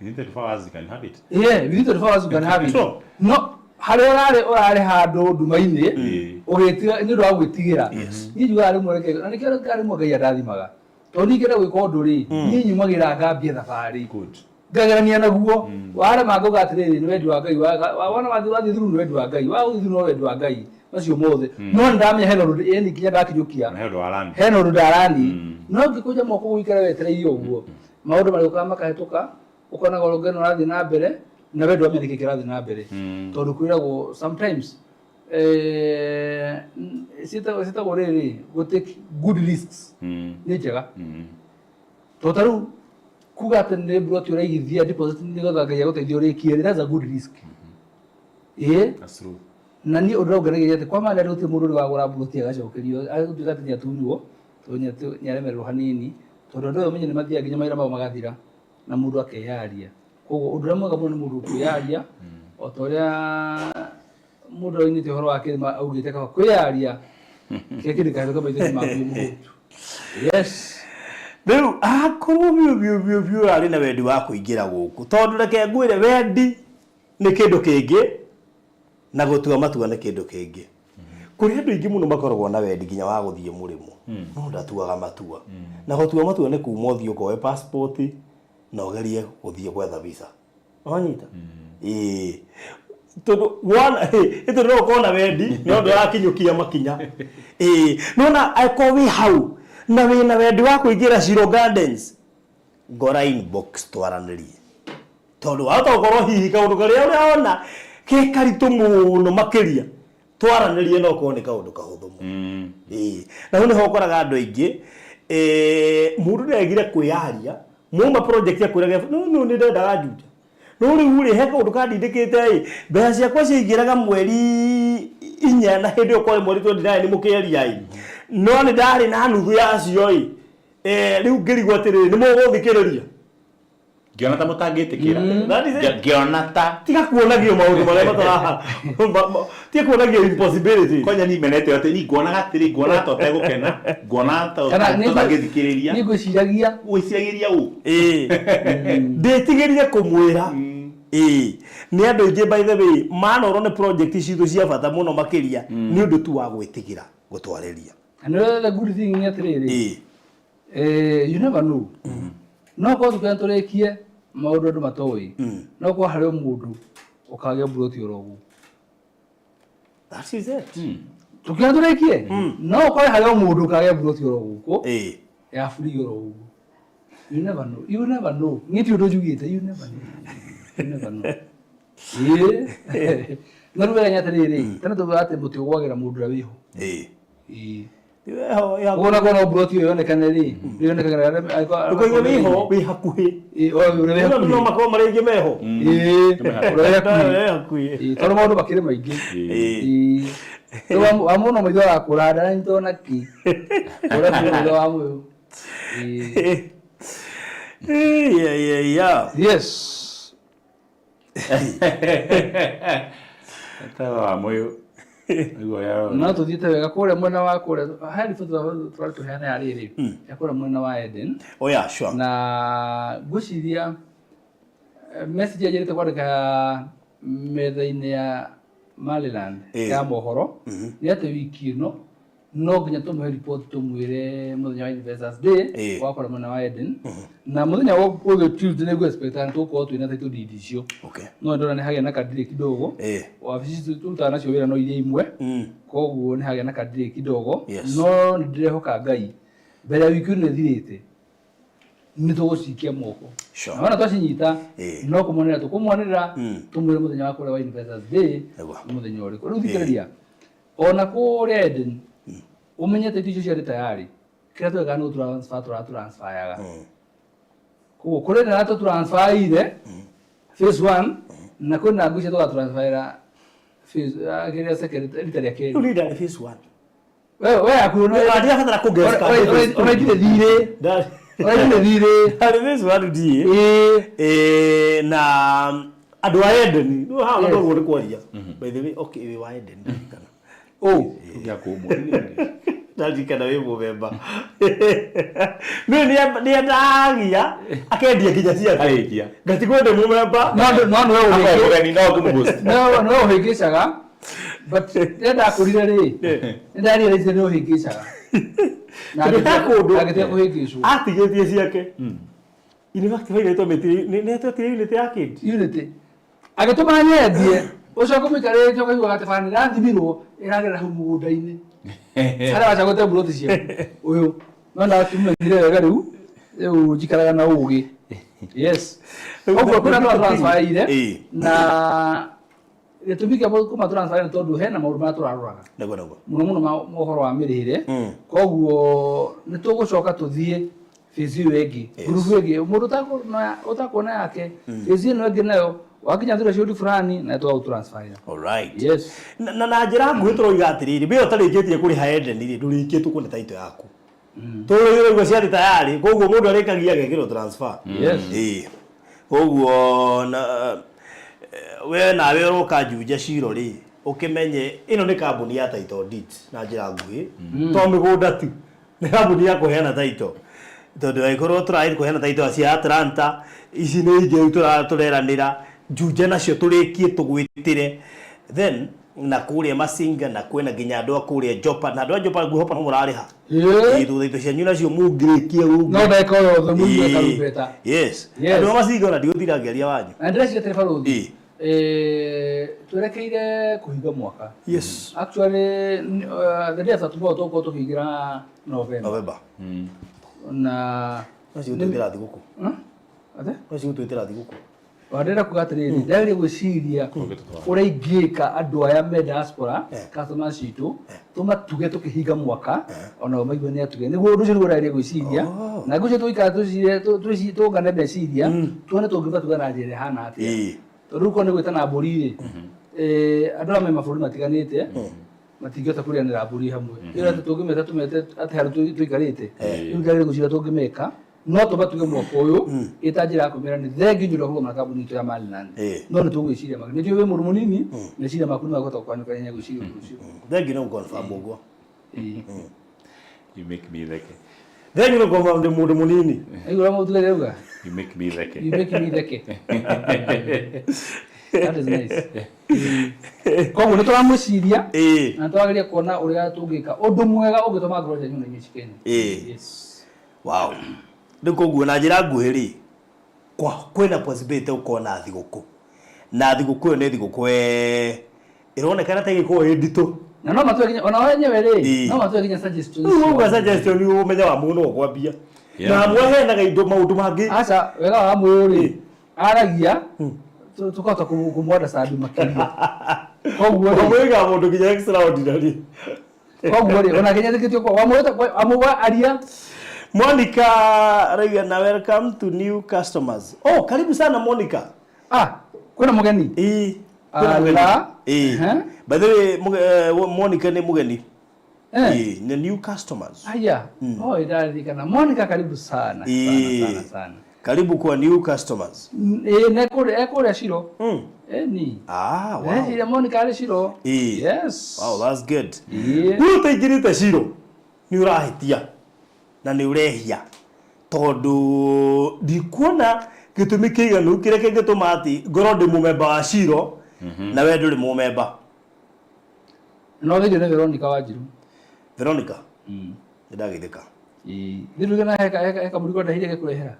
Within 24 hours you can have it. Yeah, within 24 hours you can have it. Sure. No harĩa ũrarĩ ũrarĩ handũ nduma-inĩ Ĩĩ. ũgĩtiga nĩ ũndũ wa gwĩtigĩra. Niĩ njugaga rĩmwe reke na nĩkĩo rĩmwe Ngai andathimaga. Tondũ niĩ ingĩenda gwĩka ũndũ rĩ, niĩ nyumagĩra ngambia thabarĩ. Good. Ngagerania naguo. Warema ngauga atĩrĩrĩ nĩ wendi wa Ngai wona wathiĩ wathiĩ through nĩ wendi wa Ngai wa gũthiĩ through no wendi wa Ngai macio mothe. No nĩ ndamenya hena ũndũ yani nginya ndakinyũkia. Na he ũndũ wa rani. Hena ũndũ ndarani. No ngĩkũnja moko gũikara wetereire ũguo maũndũ marĩũkaga makahĩtũka ũkonaga ũrũngano ũrathiĩ na mbere na we ndwamenya nĩkĩ kĩrathiĩ na mbere. Tondũ kwĩragwo sometimes ciĩtagwo rĩrĩ gũ take good risks nĩ njega. Tondũ ta rĩu kuga atĩ nĩ mburoti ũraigithia deposit nĩgetha Ngai agũteithie ũrĩkie rĩ, that's a good risk. Ĩĩ. That's true. Na niĩ ũndũ ũrĩa ũngenagia nĩ atĩ kwa ma nĩ gũtirĩ mũndũ ũrĩ wagũra mburoti agacokerio agatuĩka atĩ nĩ atunywo tondũ nĩ aremererwo hanini tondũ andũ aya ũmenye nĩ mathiaga nginya mawĩra mao magathira na mũndũ akeyaria. Koguo ũndũ ũrĩa mwega mũno nĩ mũndũ kwĩyaria o ta ũrĩa mũndũ oinĩte ũhoro wa kĩrĩma augĩte kaba kwĩyaria kĩrĩa kĩndũ kĩhĩtũka maitho-inĩ maku wĩ mũhũtu. Yes. Rĩu akorwo biũ biũ biũ biũ arĩ na wendi wa kũingĩra gũkũ tondũ reke ngwĩre wendi nĩ kĩndũ kĩngĩ na gũtua matua nĩ kĩndũ kĩngĩ. Kũrĩ andũ aingĩ mũno makoragwo na wendi nginya wa gũthiĩ mũrĩmo no ndatuaga matua. Na gũtua matua nĩ kuma ũthiĩ ũkoe passport na ũgerie gũthiĩ gwetha visa. Wanyita? Ĩĩ. Tondũ wona ĩ tondũ no ũkorwo na wendi no ndũrakinyũkia makinya. Ĩĩ. Nĩwona angĩkorwo wĩ hau na wĩna wendi wa kũingĩra Shiro Gardens, ngora inbox twaranĩrie. Tondũ wahota gũkorwo hihi kaũndũ karĩa ũrona ke karitũ mũno makĩria twaranĩrie no ũkorwo nĩ kaũndũ kahũthũ mũno. Ĩĩ. Na hau nĩho ũkoraga andũ aingĩ mũndũ nĩaregire kwĩyaria muma project akwĩraga no no nĩ ndendaga Juja. No rĩu rĩ he kaũndũ kandindĩkĩte ĩ mbeca ciakwa ciaingĩraga mweri 4 na hĩndĩ ĩyo kwarĩ mweri 29 mũkĩaria ĩ no nĩ ndarĩ na nuthu yacio ĩ rĩu ngĩrigwo atĩrĩrĩ nĩ mũgũthikĩrĩria. Ngĩona ta mũtangĩtĩkĩra. That is it. Ngĩona ta Tiga kuonagio maũndũ marĩa matara tiga kuonagio impossibility. Kwanja ni menete atĩ ni nguonaga atĩrĩ, nguonaga ta ũtegũkena, nguonaga ta Kana nĩ- ũtangĩthikĩrĩria. Niĩ ngwĩciragia. Wĩciragĩria ũ? Ĩĩ, ndĩtigĩrire kũmwĩra. Ĩĩ, nĩ andũ aingĩ, by the way, manorwo nĩ project citũ cia bata mũno makĩria nĩ ũndũ tu wa gwĩtigĩra gũtwarĩria. And the good thing nĩ atĩrĩrĩ, you never know, no korwo tũkĩenda tũrĩkie maũndũ andũ matoĩ, no korwo harĩ o mũndũ ũkagĩa mburoti oro ũguo. That is it. Tũkĩenda tũrĩkie, no ũkore harĩ o mũndũ ũkagĩa mburoti oro gũkũ ya free oro ũguo. You never know, you never know. Niĩ ti ũndũ njugĩte, you never know, you never know. Ĩĩ, no rĩu wega nĩ atĩrĩrĩ, tene tugaga atĩ mũtĩ ũgwagĩra mũndũ ũrĩa wĩho. Ĩĩ. Wĩho Ũguo na kuona mburoti ĩyo yonekane rĩ, yonekanaga ndũkoige wĩho, wĩ hakuhĩ. Ĩĩ, o ũrĩa wĩ Andũ no hakuhĩ. makorwo marĩ aingĩ meho. Ĩĩ, ũrĩa wĩ hakuhĩ. Wĩ hakuhĩ. Ĩĩ, tondũ maũndũ makĩrĩ maingĩ. Ĩĩ. Rĩu wa mũno maitho arakũra ndaranyitwo na kĩ ũrĩa biũ maitho wa mũyũ. Ĩĩ. Yeah. Yes. Etawa wa mũyũ. Nĩguo ũrĩa No tũthiĩte wega kũrĩa mwena wa kũrĩa he riboti tũrarĩ tũheane ya rĩrĩ ya kũrĩa mwena wa Eden. Oh yeah, sure. Na ngwĩciria message anjĩrĩte kwandĩka metha-inĩ ya Maryland ya mohoro nĩ atĩ wiki ĩno no nginya tũmũhe report, tũmwĩre mũthenya wa Investors Day wa kũrĩa mwena wa Eden, na mũthenya wa ũyũ Tuesday nĩ ngũ-expect nĩ tũgũkorwo twĩna title deed icio. No ndona nĩ hagĩa na kadiri kidogo. Wabici citũ tũrutaga nacio wĩra no iria imwe, koguo nĩ hagĩa na kadiri kidogo. No nĩ ndĩrehoka Ngai mbere ya wiki ĩno ĩthirĩte nĩ tũgũcikia moko. Na wona twacinyita, no kũmwanĩrĩra tũkũmwanĩrĩra, tũmwĩre mũthenya wa kũrĩa wa Investors Day nĩ mũthenya ũrĩkũ. Rĩu thikĩrĩria, ona kũrĩa Eden ũmenyete indo icio ciarĩ tayari, kĩrĩa twekaga nĩ gũtransfer, tũratransferaga. Koguo kũrĩ na tũtransferire phase 1 na kwĩna ngũ icio tũgatransferera phase kĩrĩa second, rita rĩa kerĩ. Rĩu niĩ ndarĩ phase 1. We yaku no Ndirabatara kũ-guess kana phase two. Ũraitire thirĩ. Ũraitire thirĩ. Ndarĩ phase 1 ndiĩ. Na andũ a Eden rĩu haha ndorwo nĩ kwaria, by the way. Okay, wĩ wa Eden, ndirikana. Oh. Gĩa kũmwo. Ndarikana wĩ mũmemba. Nĩ nĩendagia akendia nginya ciake. Arĩkia. Ngatigwo ndĩ mũmemba. No nĩwe Akorwo ũhĩngĩ mũgeni no ngũmũhost. No nĩwe ũhĩngĩcaga, but rĩrĩa ndakũrire rĩ, nĩ ndarealize nĩ ũhĩngĩcaga na Tondũ he kũndũ agĩtiga kũhĩngĩcwo. Atigĩtie ciake. In fact, faida twamĩtire nĩ twetire unit ya kĩndi. Unity agĩtũma nyendie ũcio kũmĩkarĩte, ũkaigua atĩ bana ĩrathimirwo ĩragerera hau mũgũnda-inĩ harĩa wacagũte mburoti ciaku ũyũ. No ndakĩmenyire wega, rĩu njikaraga na ũgĩ. Yes, ũguo kwĩna andũ transferire na gĩtũmi kĩa kũma transfer nĩ tondũ hena maũndũ marĩa tũraroraga Nĩguo nĩguo. mũno mũno mohoro wa mĩrĩhĩre. Koguo nĩ tũgũcoka tũthiĩ phase ĩyo ĩngĩ, ngurubu ĩngĩ, mũndũ ũtakuona yake, phase ĩno ĩngĩ nayo wakinya threshold fulani na tũgagũtransferĩra. Alright. Yes. Na njĩra nguhĩ tũroiga atĩrĩrĩ, we ũtarĩkĩtie kũrĩha Eden rĩ, ndũrĩkĩtie kũne title yaku. Tũrĩrĩgwo ciarĩ tayari, koguo mũndũ arĩkagia agekĩrwo transfer. Ĩĩ. Koguo na we nawe ũroka Juja Ciro rĩ, ũkĩmenye ĩno nĩ kambuni ya title deeds na njĩra nguhĩ. To mĩgũnda tu. Nĩ kambuni ya kũheana title. Tondũ angĩkorwo tũrathiĩ kũheana title cia Atlanta, ici nĩ ingĩ rĩu tũreranĩra, Juja nacio tũrĩkie tũgwĩtĩre. Then na kũrĩa Masinga na kwĩna nginya andũ a kũrĩa Jopa, na andũ a Jopa ngwĩhoka no mũrarĩha. Ĩĩ, thutha indo cianyu nacio mũngĩrĩkia gũkũ. No ndagĩka o yothe mũigue karumbeta. Yes. Yes. Andũ a Masinga ona ndigũtinda ngĩaria wanyu. Na ndĩreciria atĩrĩ, barũthi, twerekeire kũhinga mwaka. Actually, the day after tomorrow tũgũkorwo tũkĩingĩra November. November. Na No cigũtwĩtĩra thigũkũ. Huh? Atĩ? No cigũtwĩtĩra thigũkũ. Wandĩra kuga atĩrĩrĩ, ndagĩrĩire gwĩciria ũrĩa ingĩka andũ aya me diaspora, customers citũ, tũmatuge tũkĩhinga mwaka, onao maigue nĩ atuge. Nĩguo ũndũ ũcio nĩguo ndagĩrĩire gwĩciria, na ngwĩciria tũgũikara twĩcirie, tũngane meciria, tuone tũngĩmatuga na njĩra ĩhana atĩa. Tondũ rĩu korwo nĩ gwĩtana mbũri rĩ, andũ aya me mabũrũri matiganĩte matingĩhota kũrĩanĩra mbũri hamwe. Ĩyo atĩ tũngĩmeta tũmete atĩ handũ tũikarĩte, rĩu ndagĩrĩire gwĩciria tũngĩmeka. No tũmba tuge mwaka ũyũ ĩta njĩra ya kũmera nĩ thengiũ nĩ ũndũ wa kũgoma na kambuni itũ ya Mainland. No nĩ tũgwĩciria makĩria. Nĩ njũĩ wĩ mũndũ mũnini, meciria maku nĩ makũhota gũkanyũka ihenya gwĩciria ũndũ ũcio. Thengiũ nĩ gũconfirm ũguo. Ĩĩ. You make me theke. Thengiũ nĩ gũconfirm ndĩ mũndũ mũnini. Aigua ũrĩa mũndũ arauga? You make me theke. You make me theke. That is nice. Koguo nĩ tũramwĩciria na nĩ tũrageria kuona ũrĩa tũngĩka ũndũ mwega ũngĩtũma ngoro cianyu na inyuĩ cikene. Yes. Wow. Rĩu koguo na njĩra nguhĩ rĩ, kwa kwĩna possibility gũkorwo na thigũkũ. Na thigũkũ ĩyo nĩ thigũkũ eh, ĩronekana ta ĩgĩkorwo ĩ nditũ. Na no matue nginya ona wenyewe rĩ, Ĩĩ. no matue nginya suggestions. Rĩu wauga suggestion ũmenye wa mũndũ no kwambia. Yeah. Na amwe aheanaga indo maũndũ mangĩ. Aca, wega wa mũyũ rĩ, aragia tũkahota kũmũ-understand makĩria. Koguo rĩ, Wamwĩga mũndũ nginya extraordinary. Koguo rĩ, ona nginya kwa wamwĩta wamũgwa aria. Monica arauga na welcome to new customers. Oh, karibu sana Monica. Ah, kwĩna mũgeni? Ĩĩ. Kwĩna mũgeni. Ala. Ĩĩ. Ehe. By the way, Monica nĩ mũgeni. Eh. Ĩĩ, nĩ new customers. Aya. Oh, ndaririkana. Monica karibu sana. Sana Ĩĩ. sana sana. Karibu kwa new customers. Ĩĩ, na ekũrĩa Shiro. Eh, ni. Ah, wow. Ndĩreciria Monica arĩ Shiro. Ĩĩ. Yes. Wow, that's good. Ĩĩ. Rĩu ũtaingĩrĩte Shiro nĩ ũrahĩtia na nĩ ũrehia tondũ ndikuona gĩtũmi kĩiganu kĩrĩa kĩngĩtũma atĩ ngorwo ndĩ mũmemba wa Shiro na we ndũrĩ mũmemba. No geithio nĩ Veronica Wanjiru. Veronica? Nĩ ndageithĩka. Ĩĩ. Nĩ na heka heka heka mũrigo ndahire gĩkũrehera.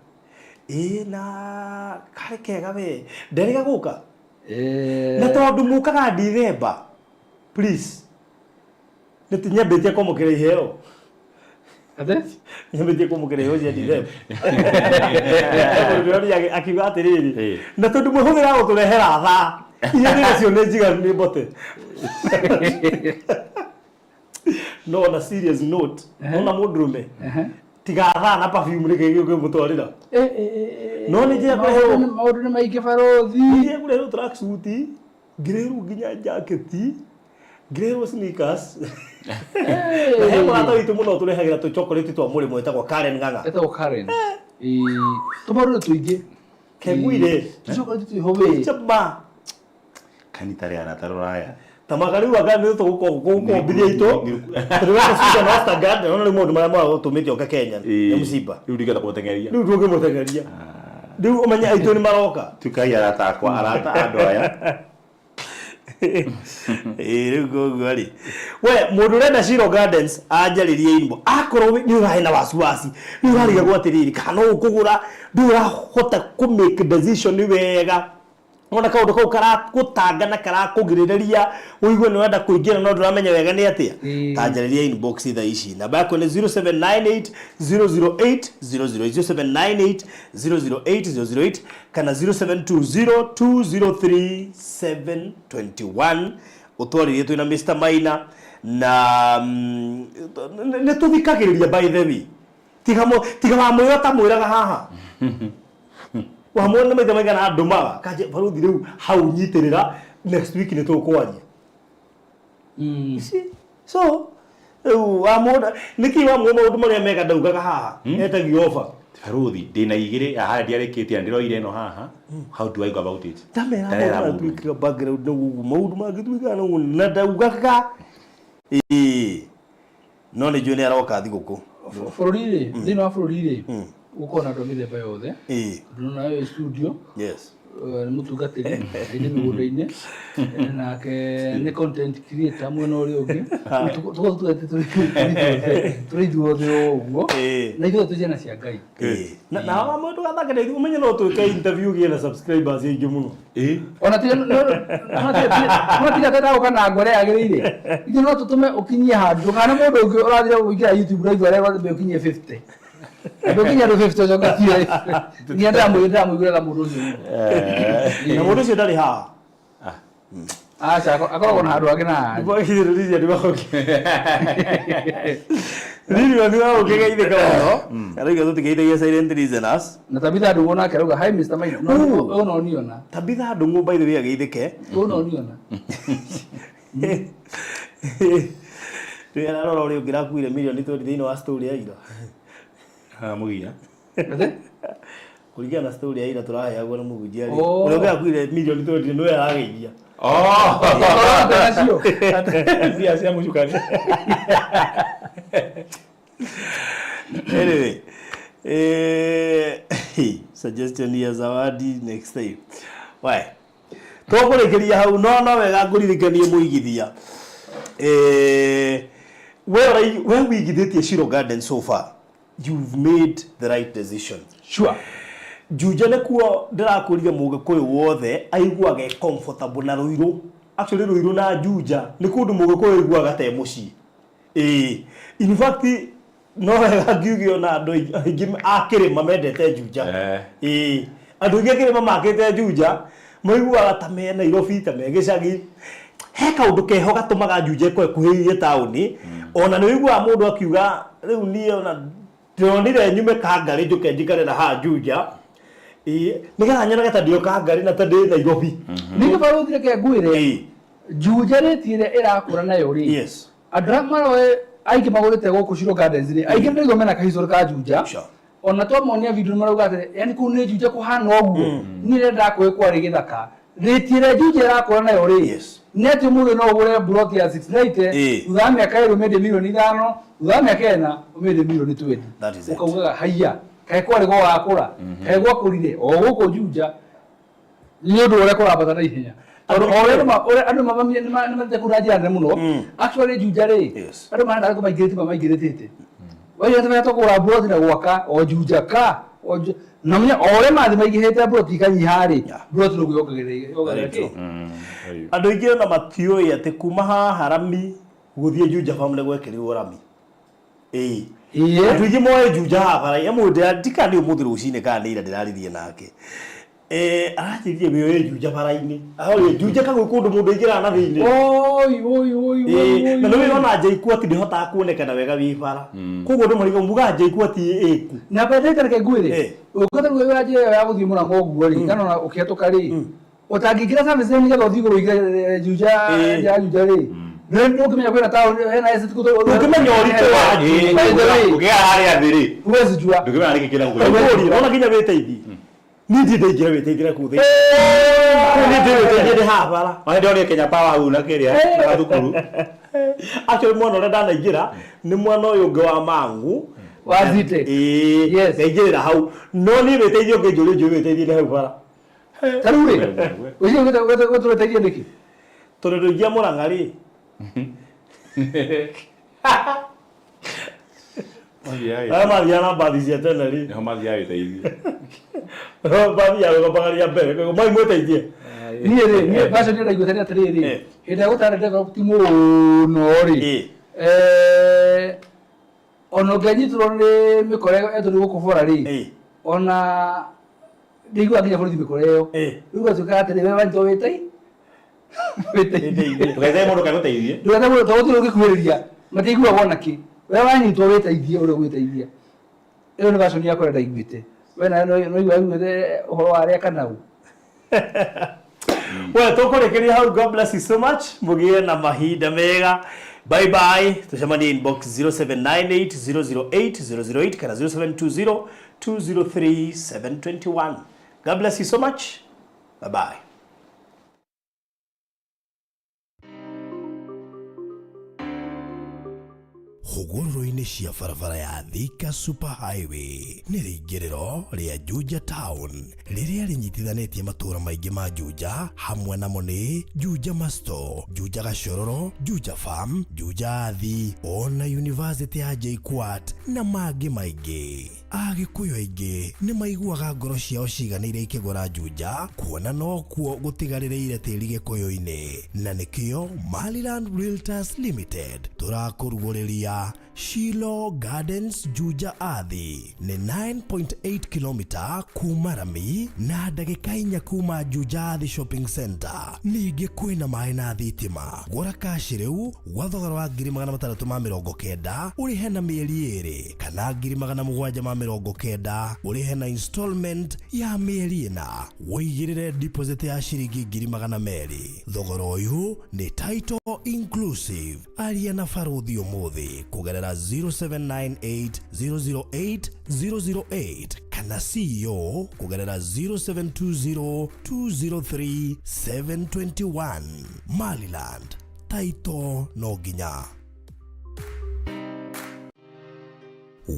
Ĩĩ na karĩ kega we. Nderĩga gũka? Eh. Na tondũ mũkaga December, please. Nĩ nyambĩtie kwamũkĩra iheo. Atĩ? Nyambĩtie kwamũkĩra iheo cia December. Mũndũ akiuga atĩrĩrĩ, na tondũ mwĩhũthĩra gũtũrehera thaa, iria ndĩ nacio nĩ njiganu nĩ mbote. No on a serious note, ona mũndũrũme, tiga thaa na perfume rĩngĩ gĩũkĩmũtwarĩra. No nĩ njĩra kũrehwo. Maũndũ nĩ maingĩ barothi. Nĩ njĩra kũrehwo tracksuit, ngĩrehwo nginya jaketi, ngĩrehwo sneakers. Na he mũrata witũ mũno tũrehagĩra tũ chocolate twa mũrĩmo wĩtagwo Karen Ng'ang'a. Etagwo Karen. Ĩĩ. Tũmaũndũ nĩ tũingĩ. Kegwire. Tũ chocolate twĩho wĩ. Chama. Kanitha rĩa arata rũraya. Tamaga rĩu anga nĩ tũgũkombithia itũ. Tondũ wena Susan Westergaard, na rĩu maũndũ marĩa magũtũmĩte oke Kenya nĩ mũcimba. Rĩu ndingĩhota kũmũteng'eria. Rĩu ndũngĩmũteng'eria. Rĩu ũmenye aitũ nĩ maroka. Tuĩkai arata akwa, arata a andũ aya. Ĩĩ rĩu koguo rĩ. We mũndũ ũrenda Shiro Gardens anjarĩrie inbox. Akorwo nĩ ũrarĩ na wasiwasi, nĩ ũrarigagwo atĩrĩrĩ kana no ũkũgũra, ndũrĩ ũrahota kũ make decision wega. Wona kaũndũ kau karakũtanga na karakũgirĩrĩria ũigue nĩ ũrenda kũingĩra no ndũramenya wega nĩ atĩa. Ta njarĩria inbox thaa ici. Namba yakwa nĩ 0798 008 008 0798 008 008 kana 0720 203 721 ũtwarĩrie twĩna Mr Maina na nĩ tũthikagĩrĩria by the way. Tiga tiga wamwĩra ta mwĩraga haha. Wamwĩra nĩ maita maigana andũmaga kanje baruthi rĩu hau nyitĩrĩra next week nĩ tũkwaria. You see? So rĩu wamwona nĩkĩ wamwona maũndũ marĩa mega ndaugaga haha etagio offer. Baruthi ndĩna igĩrĩ haha ndiarĩkĩtie na ndĩroire ĩno haha. How do I go about it? Ndamera Ndarera maũndũ mũndũ. matuĩkaga background na ũguo maũndũ mangĩtuĩkaga na ũguo na ndaugaga. Ĩĩ. No nĩ njũĩ nĩ aroka thigũkũ. Bũrũri rĩ, thĩinĩ wa bũrũri rĩ, gũkorwo na andũ a mĩthemba yothe. Ĩĩ. Tondũ nawe wĩ studio. Yes. Nĩ mũtungatĩri, aingĩ mĩgũnda-inĩ, nake nĩ content creator mwena ũrĩa ũngĩ. Tũkorwo tũtũrĩte tũrĩ ithuothe ũguo, na ithuothe twĩ ciana cia Ngai. Na na wa mũndũ gathake na ithuĩ ũmenye no twĩke interview ũgĩe na subscribers aingĩ mũno. Ona tiga no tiga tenda gũka na ngoro yagĩrĩire. Ithuĩ no tũtũme ũkinyie handũ, ndũkane mũndũ ũngĩ ũrathire gũingĩra YouTube na ithuĩ arĩa ũkinyie 50. Andũ kinya andũ 50 ũcoke ũkinyie. Nginya ndĩramũiguĩra mũndũ ũcio mũno. Na mũndũ ũcio ndarĩ haha. Aca, akoragwo na handũ hangĩ na haha. Ndĩmagirĩrĩria ndĩmacokie. Riri wa nĩ ũkĩgeithĩka mũno. Arauga tũtigeithagia silent listeners. Na Tabitha Ndung'u nake arauga hi Mr. Maina. No ũyũ no niona. Tabitha Ndung'u by the way ageithĩke. Ũyũ no niona. Rĩrĩa ararora ũrĩa ũngĩ rakuire mirioni 20 thĩinĩ wa story ya ira. Ha mũgia. Atĩ? Kũringana na story ya ira tũraheagwo nĩ mũhunjia rĩ, Oh. ũrĩa ũngĩ akuire mirioni 20 nĩwe arageithia. Oh. Ũrona nacio? Mbia cia mũcukani. Anyway, suggestion ya zawadi next time. Why? Tũkũrĩkĩria hau no no wega ngũririkanie mũigithia. We we wĩigithĩtie Shiro Garden so far. You've made the right decision. Sure. Juja nĩkuo ndĩrakũrire mũgĩkũyũ wothe aiguaga e comfortable na Rũirũ. Actually Rũirũ na Juja nĩ kũndũ mũgĩkũyũ aiguaga ta e mũciĩ. Ĩĩ. In fact no wega ngiuge ona andũ aingĩ a kĩrĩma mendete Juja. Ĩĩ. Andũ aingĩ a kĩrĩma makĩte Juja maiguaga ta me Nairobi ta me gĩcagi. He kaũndũ keho gatũmaga Juja ĩkorwo ĩkuhĩrĩirie taũni. Ona nĩ ũiguaga mũndũ akiuga rĩu niĩ ona ndĩronire nyume Kangarĩ njũke njikare na haha Juja. Ĩĩ, nĩgetha nyonage ta ndĩ o Kangarĩ na ta ndĩ Nairobi. Ningĩ barũthi reke ngwĩre. Ĩĩ. Juja rĩti ĩrĩa ĩrakũra nayo rĩ. Yes. Andũ arĩa maroe aingĩ magũrĩte gũkũ Shiro Gardens rĩ, aingĩ nĩndĩraigua mena kahistory ka Juja. Sure. Ona twamonia video nĩmarauga atĩrĩ, yani kũu nĩ Juja kũhana ũguo. Niĩ rĩrĩa ndakũĩ kwarĩ gĩthaka. Rĩti ĩrĩa Juja ĩrakũra nayo rĩ, Yes. nĩ atĩ ũmũthĩ no ũgũre plot ya 690, Ĩĩ. thutha wa mĩaka ĩrĩ ũmĩendie mirioni 5, thutha wa mĩaka 4 ũmĩendie mirioni 20. That is it. Ũkaugaga haiya, kaĩ kwarĩ gwagakũra, kaĩ gwakũrire o gũkũ Juja nĩ ũndũ ũrĩa kũrambata na ihenya. Tondũ o ũrĩa ũrĩa andũ nĩmathiĩte kũu na njĩra nene mũno, actually Juja rĩ, Yes. andũ marenda kũ maingĩrĩte mamaingĩrĩtĩte. Waigua atĩ tũkũgũra mburoti na gwaka o Juja ka o Ju- na mũnya o ũrĩa mathi maingĩhĩte mburoti ikanyiha rĩ, Yeah. mburoti noguo yongagĩrĩra yongagĩrĩra Very kĩ? true. Andũ aingĩ ona matiũĩ atĩ kuma haha rami gũthiĩ Juja Farm nĩ gwekĩrirwo rami. Ĩĩ. Ĩĩ. Andũ aingĩ moĩ Juja haha bara ya mũndũ ndikana nĩ ũmũthĩ rũcinĩ kana nĩ ira ndĩraririe nake. Aranjĩrire wĩoe Juja bara-inĩ. Ahorie Juja kagwĩ kũndũ mũndũ aingĩraga na thĩinĩ. Oi oi oi oi oi. Na nĩũĩ ona JKUAT ndĩhotaga kuonekana wega wĩ bara. Koguo andũ marigagwo mugaga JKUAT ĩkũ. Na mbere reke ngwĩre, Eh. ũngĩhota rĩu ya njĩra ĩyo ya gũthiĩ mũrang'o ũguo rĩ, kana ona ũkĩhetũka rĩ, ũtangĩingĩra service lane nĩgetha ũthiĩ igũrũ ũingĩre Juja ya Juja rĩ, ndũngĩmenya kwĩna taũni hena estate kũu Ndũngĩmenya ũritũ wa By the way, Ũngĩgera harĩa thĩ rĩ, huwezi jua. ndũngĩmenya nĩkĩ kĩna gũkũ. Ngũrie, ona nginya wĩteithie. Niĩ ndirĩ ndaingĩra wĩteithie kũu thĩinĩ. Niĩ ndirĩ wĩteithie ndĩ haha bara. Ona ndĩronire Kenya Power hau na kĩrĩa na gathukuru. Actually mwana ũrĩa ndanaingĩra nĩ mwana ũyũ ũngĩ wa Mangu. Wa Zite. Ĩĩ. Yes. Ndaingĩrĩra hau. No niĩ wĩteithie ũngĩnjũria njũĩ wĩteithie nĩ hau bara. Ta rĩu rĩ, ũcio ũgĩtũreteithie nĩkĩ? Tondũ ndũingĩa Mũrang'a rĩ. Arĩa mathiaga na mbathi cia tene rĩ. Nĩho mathiaga wĩteithie. Mbathi ya rũgamaga rĩa mbere. Mai mwĩteithie. Niĩ rĩ, niĩ version ĩrĩa ndaiguĩte nĩ atĩrĩrĩ, hĩndĩ ĩrĩa gũtarĩ developed mũno rĩ, ona ũngĩanyitirwo nĩ mĩkora ĩyo gũkũ bora rĩ, ona ndĩiguaga nginya borithi mĩkora ĩyo. Rĩu gũgatuĩka atĩrĩ, we wanyitwo wĩtei wĩteithie. Ndũgethere mũndũ kagũteithie. Ndũgethere mũndũ tondũ gũtirĩ ũngĩkuhĩrĩria, matiiguaga ona kĩ. We wanyitwo wĩteithie ũrĩa ũgwĩteithia. Ĩyo nĩ version yakwa ĩrĩa ndaiguĩte. We nawe no ũiguĩte ũhoro wa arĩa kana ũ? We tũkũrĩkĩria hau. God bless you so much. Mũgĩe na mahinda mega. Bye bye. Tũcemanie inbox 0798 008 008 kana 0720 203 721. God bless you so much. Bye bye. Hũgũrũrũ-inĩ cia barabara ya Thika Super Highway nĩ rĩingĩrĩro rĩa Juja Town rĩrĩa rĩnyitithanĩtie matũũra maingĩ ma Juja, hamwe namo nĩ Juja Masto, Juja Gachororo, Juja Farm, Juja Athi, ona University ya JKUAT na mangĩ maingĩ. Agĩkũyũ aingĩ nĩ maiguaga ngoro ciao ciganĩire ikĩgũra Juja, kuona nokuo gũtigarĩrĩire tĩri gĩkũyũ-inĩ, na nĩkĩo Maryland Realtors Limited tũrakũrugũrĩria Shilo Gardens Juja Athi nĩ 9.8 km kuma Rami na ndagĩka 4 kuma Juja Athi Shopping Center. Ningĩ kwĩna maĩ na thitima. Gũra kashi rĩu gwa thogora wa 690,000 ũrĩhe na mĩeri 2 kana 790,000 ũrĩhe na installment ya mĩeri 4. Wĩigĩrĩre deposit ya ciringi 200,000. Thogora ũyũ nĩ title inclusive. Aria na barũthi ũmũthĩ. kũgerera 0798 008 008 kana CEO kũgerera 0720 203 721. Maliland, taito no nginya.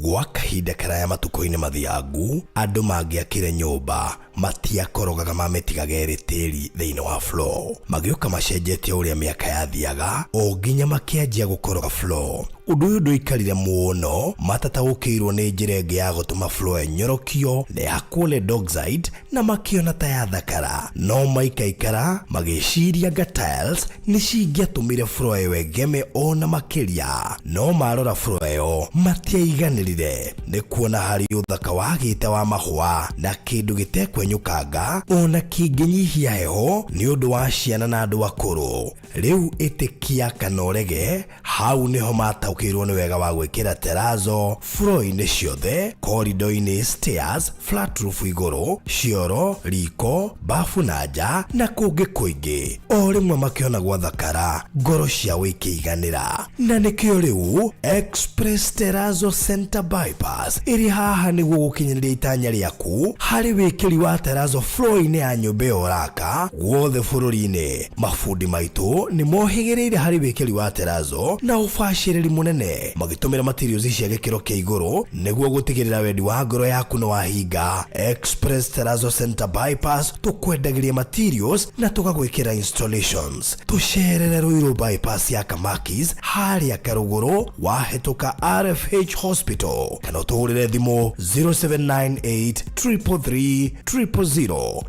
Gwa kahinda karaya matukũ-inĩ mathiangu, andũ mangĩakire nyũmba matiakorogaga mamĩtigaga ĩrĩ tĩri thĩinĩ wa floor. Magĩũka macenjetie ũrĩa mĩaka yathiaga o nginya makĩanjia gũkoroga floor. Ũndũ ũyũ ndũikarire mũno matataũkĩirwo nĩ njĩra ĩngĩ ya gũtũma floor ĩnyorokio na ĩhakwo lead oxide na makĩona ta yathakara, no maikaikara magĩciria anga tiles nĩ cingĩatũmire floor ĩyo ĩgeme ona makĩria. No marora floor ĩyo matiaiganĩrire nĩ kuona harĩ ũthaka wagĩte wa mahũa na kĩndũ gĩtekwenyũkanga ona kĩngĩnyihia heho nĩ ũndũ wa ciana na andũ akũrũ. Rĩu ĩtĩkia kana ũrege, hau nĩho mataũkĩirwo nĩ wega wa gwĩkĩra terazo floor-inĩ ciothe, korido-inĩ, stairs, flat roof igũrũ, cioro, riko, bafu na nja na kũngĩ kũingĩ. O rĩmwe makĩona gwathakara, ngoro ciao ikĩiganĩra. Na nĩkĩo rĩu Express Terrazzo Center Bypass ĩrĩ haha nĩguo gũkinyanĩria itanya rĩaku harĩ wĩkĩri wa terrazzo floor-inĩ ya nyũmba ĩyo ũraka guothe bũrũri-inĩ. Mabundi maitũ nĩ mohĩgĩrĩire harĩ wĩkĩri wa terrazzo na ũbacĩrĩri mũnene, magĩtũmĩra materials cia gĩkĩro kĩa igũrũ nĩguo gũtigĩrĩra wendi wa ngoro yaku nĩ wahinga. Express Terrazzo Center Bypass, tũkwendagĩria materials na tũgagwĩkĩra installations. Tũcerere Ruiru Bypass ya Kamakis harĩa Karũgũrũ wahĩtũka RFH Hospital, kana ũtũhũrĩre thimũ 0798 333 000.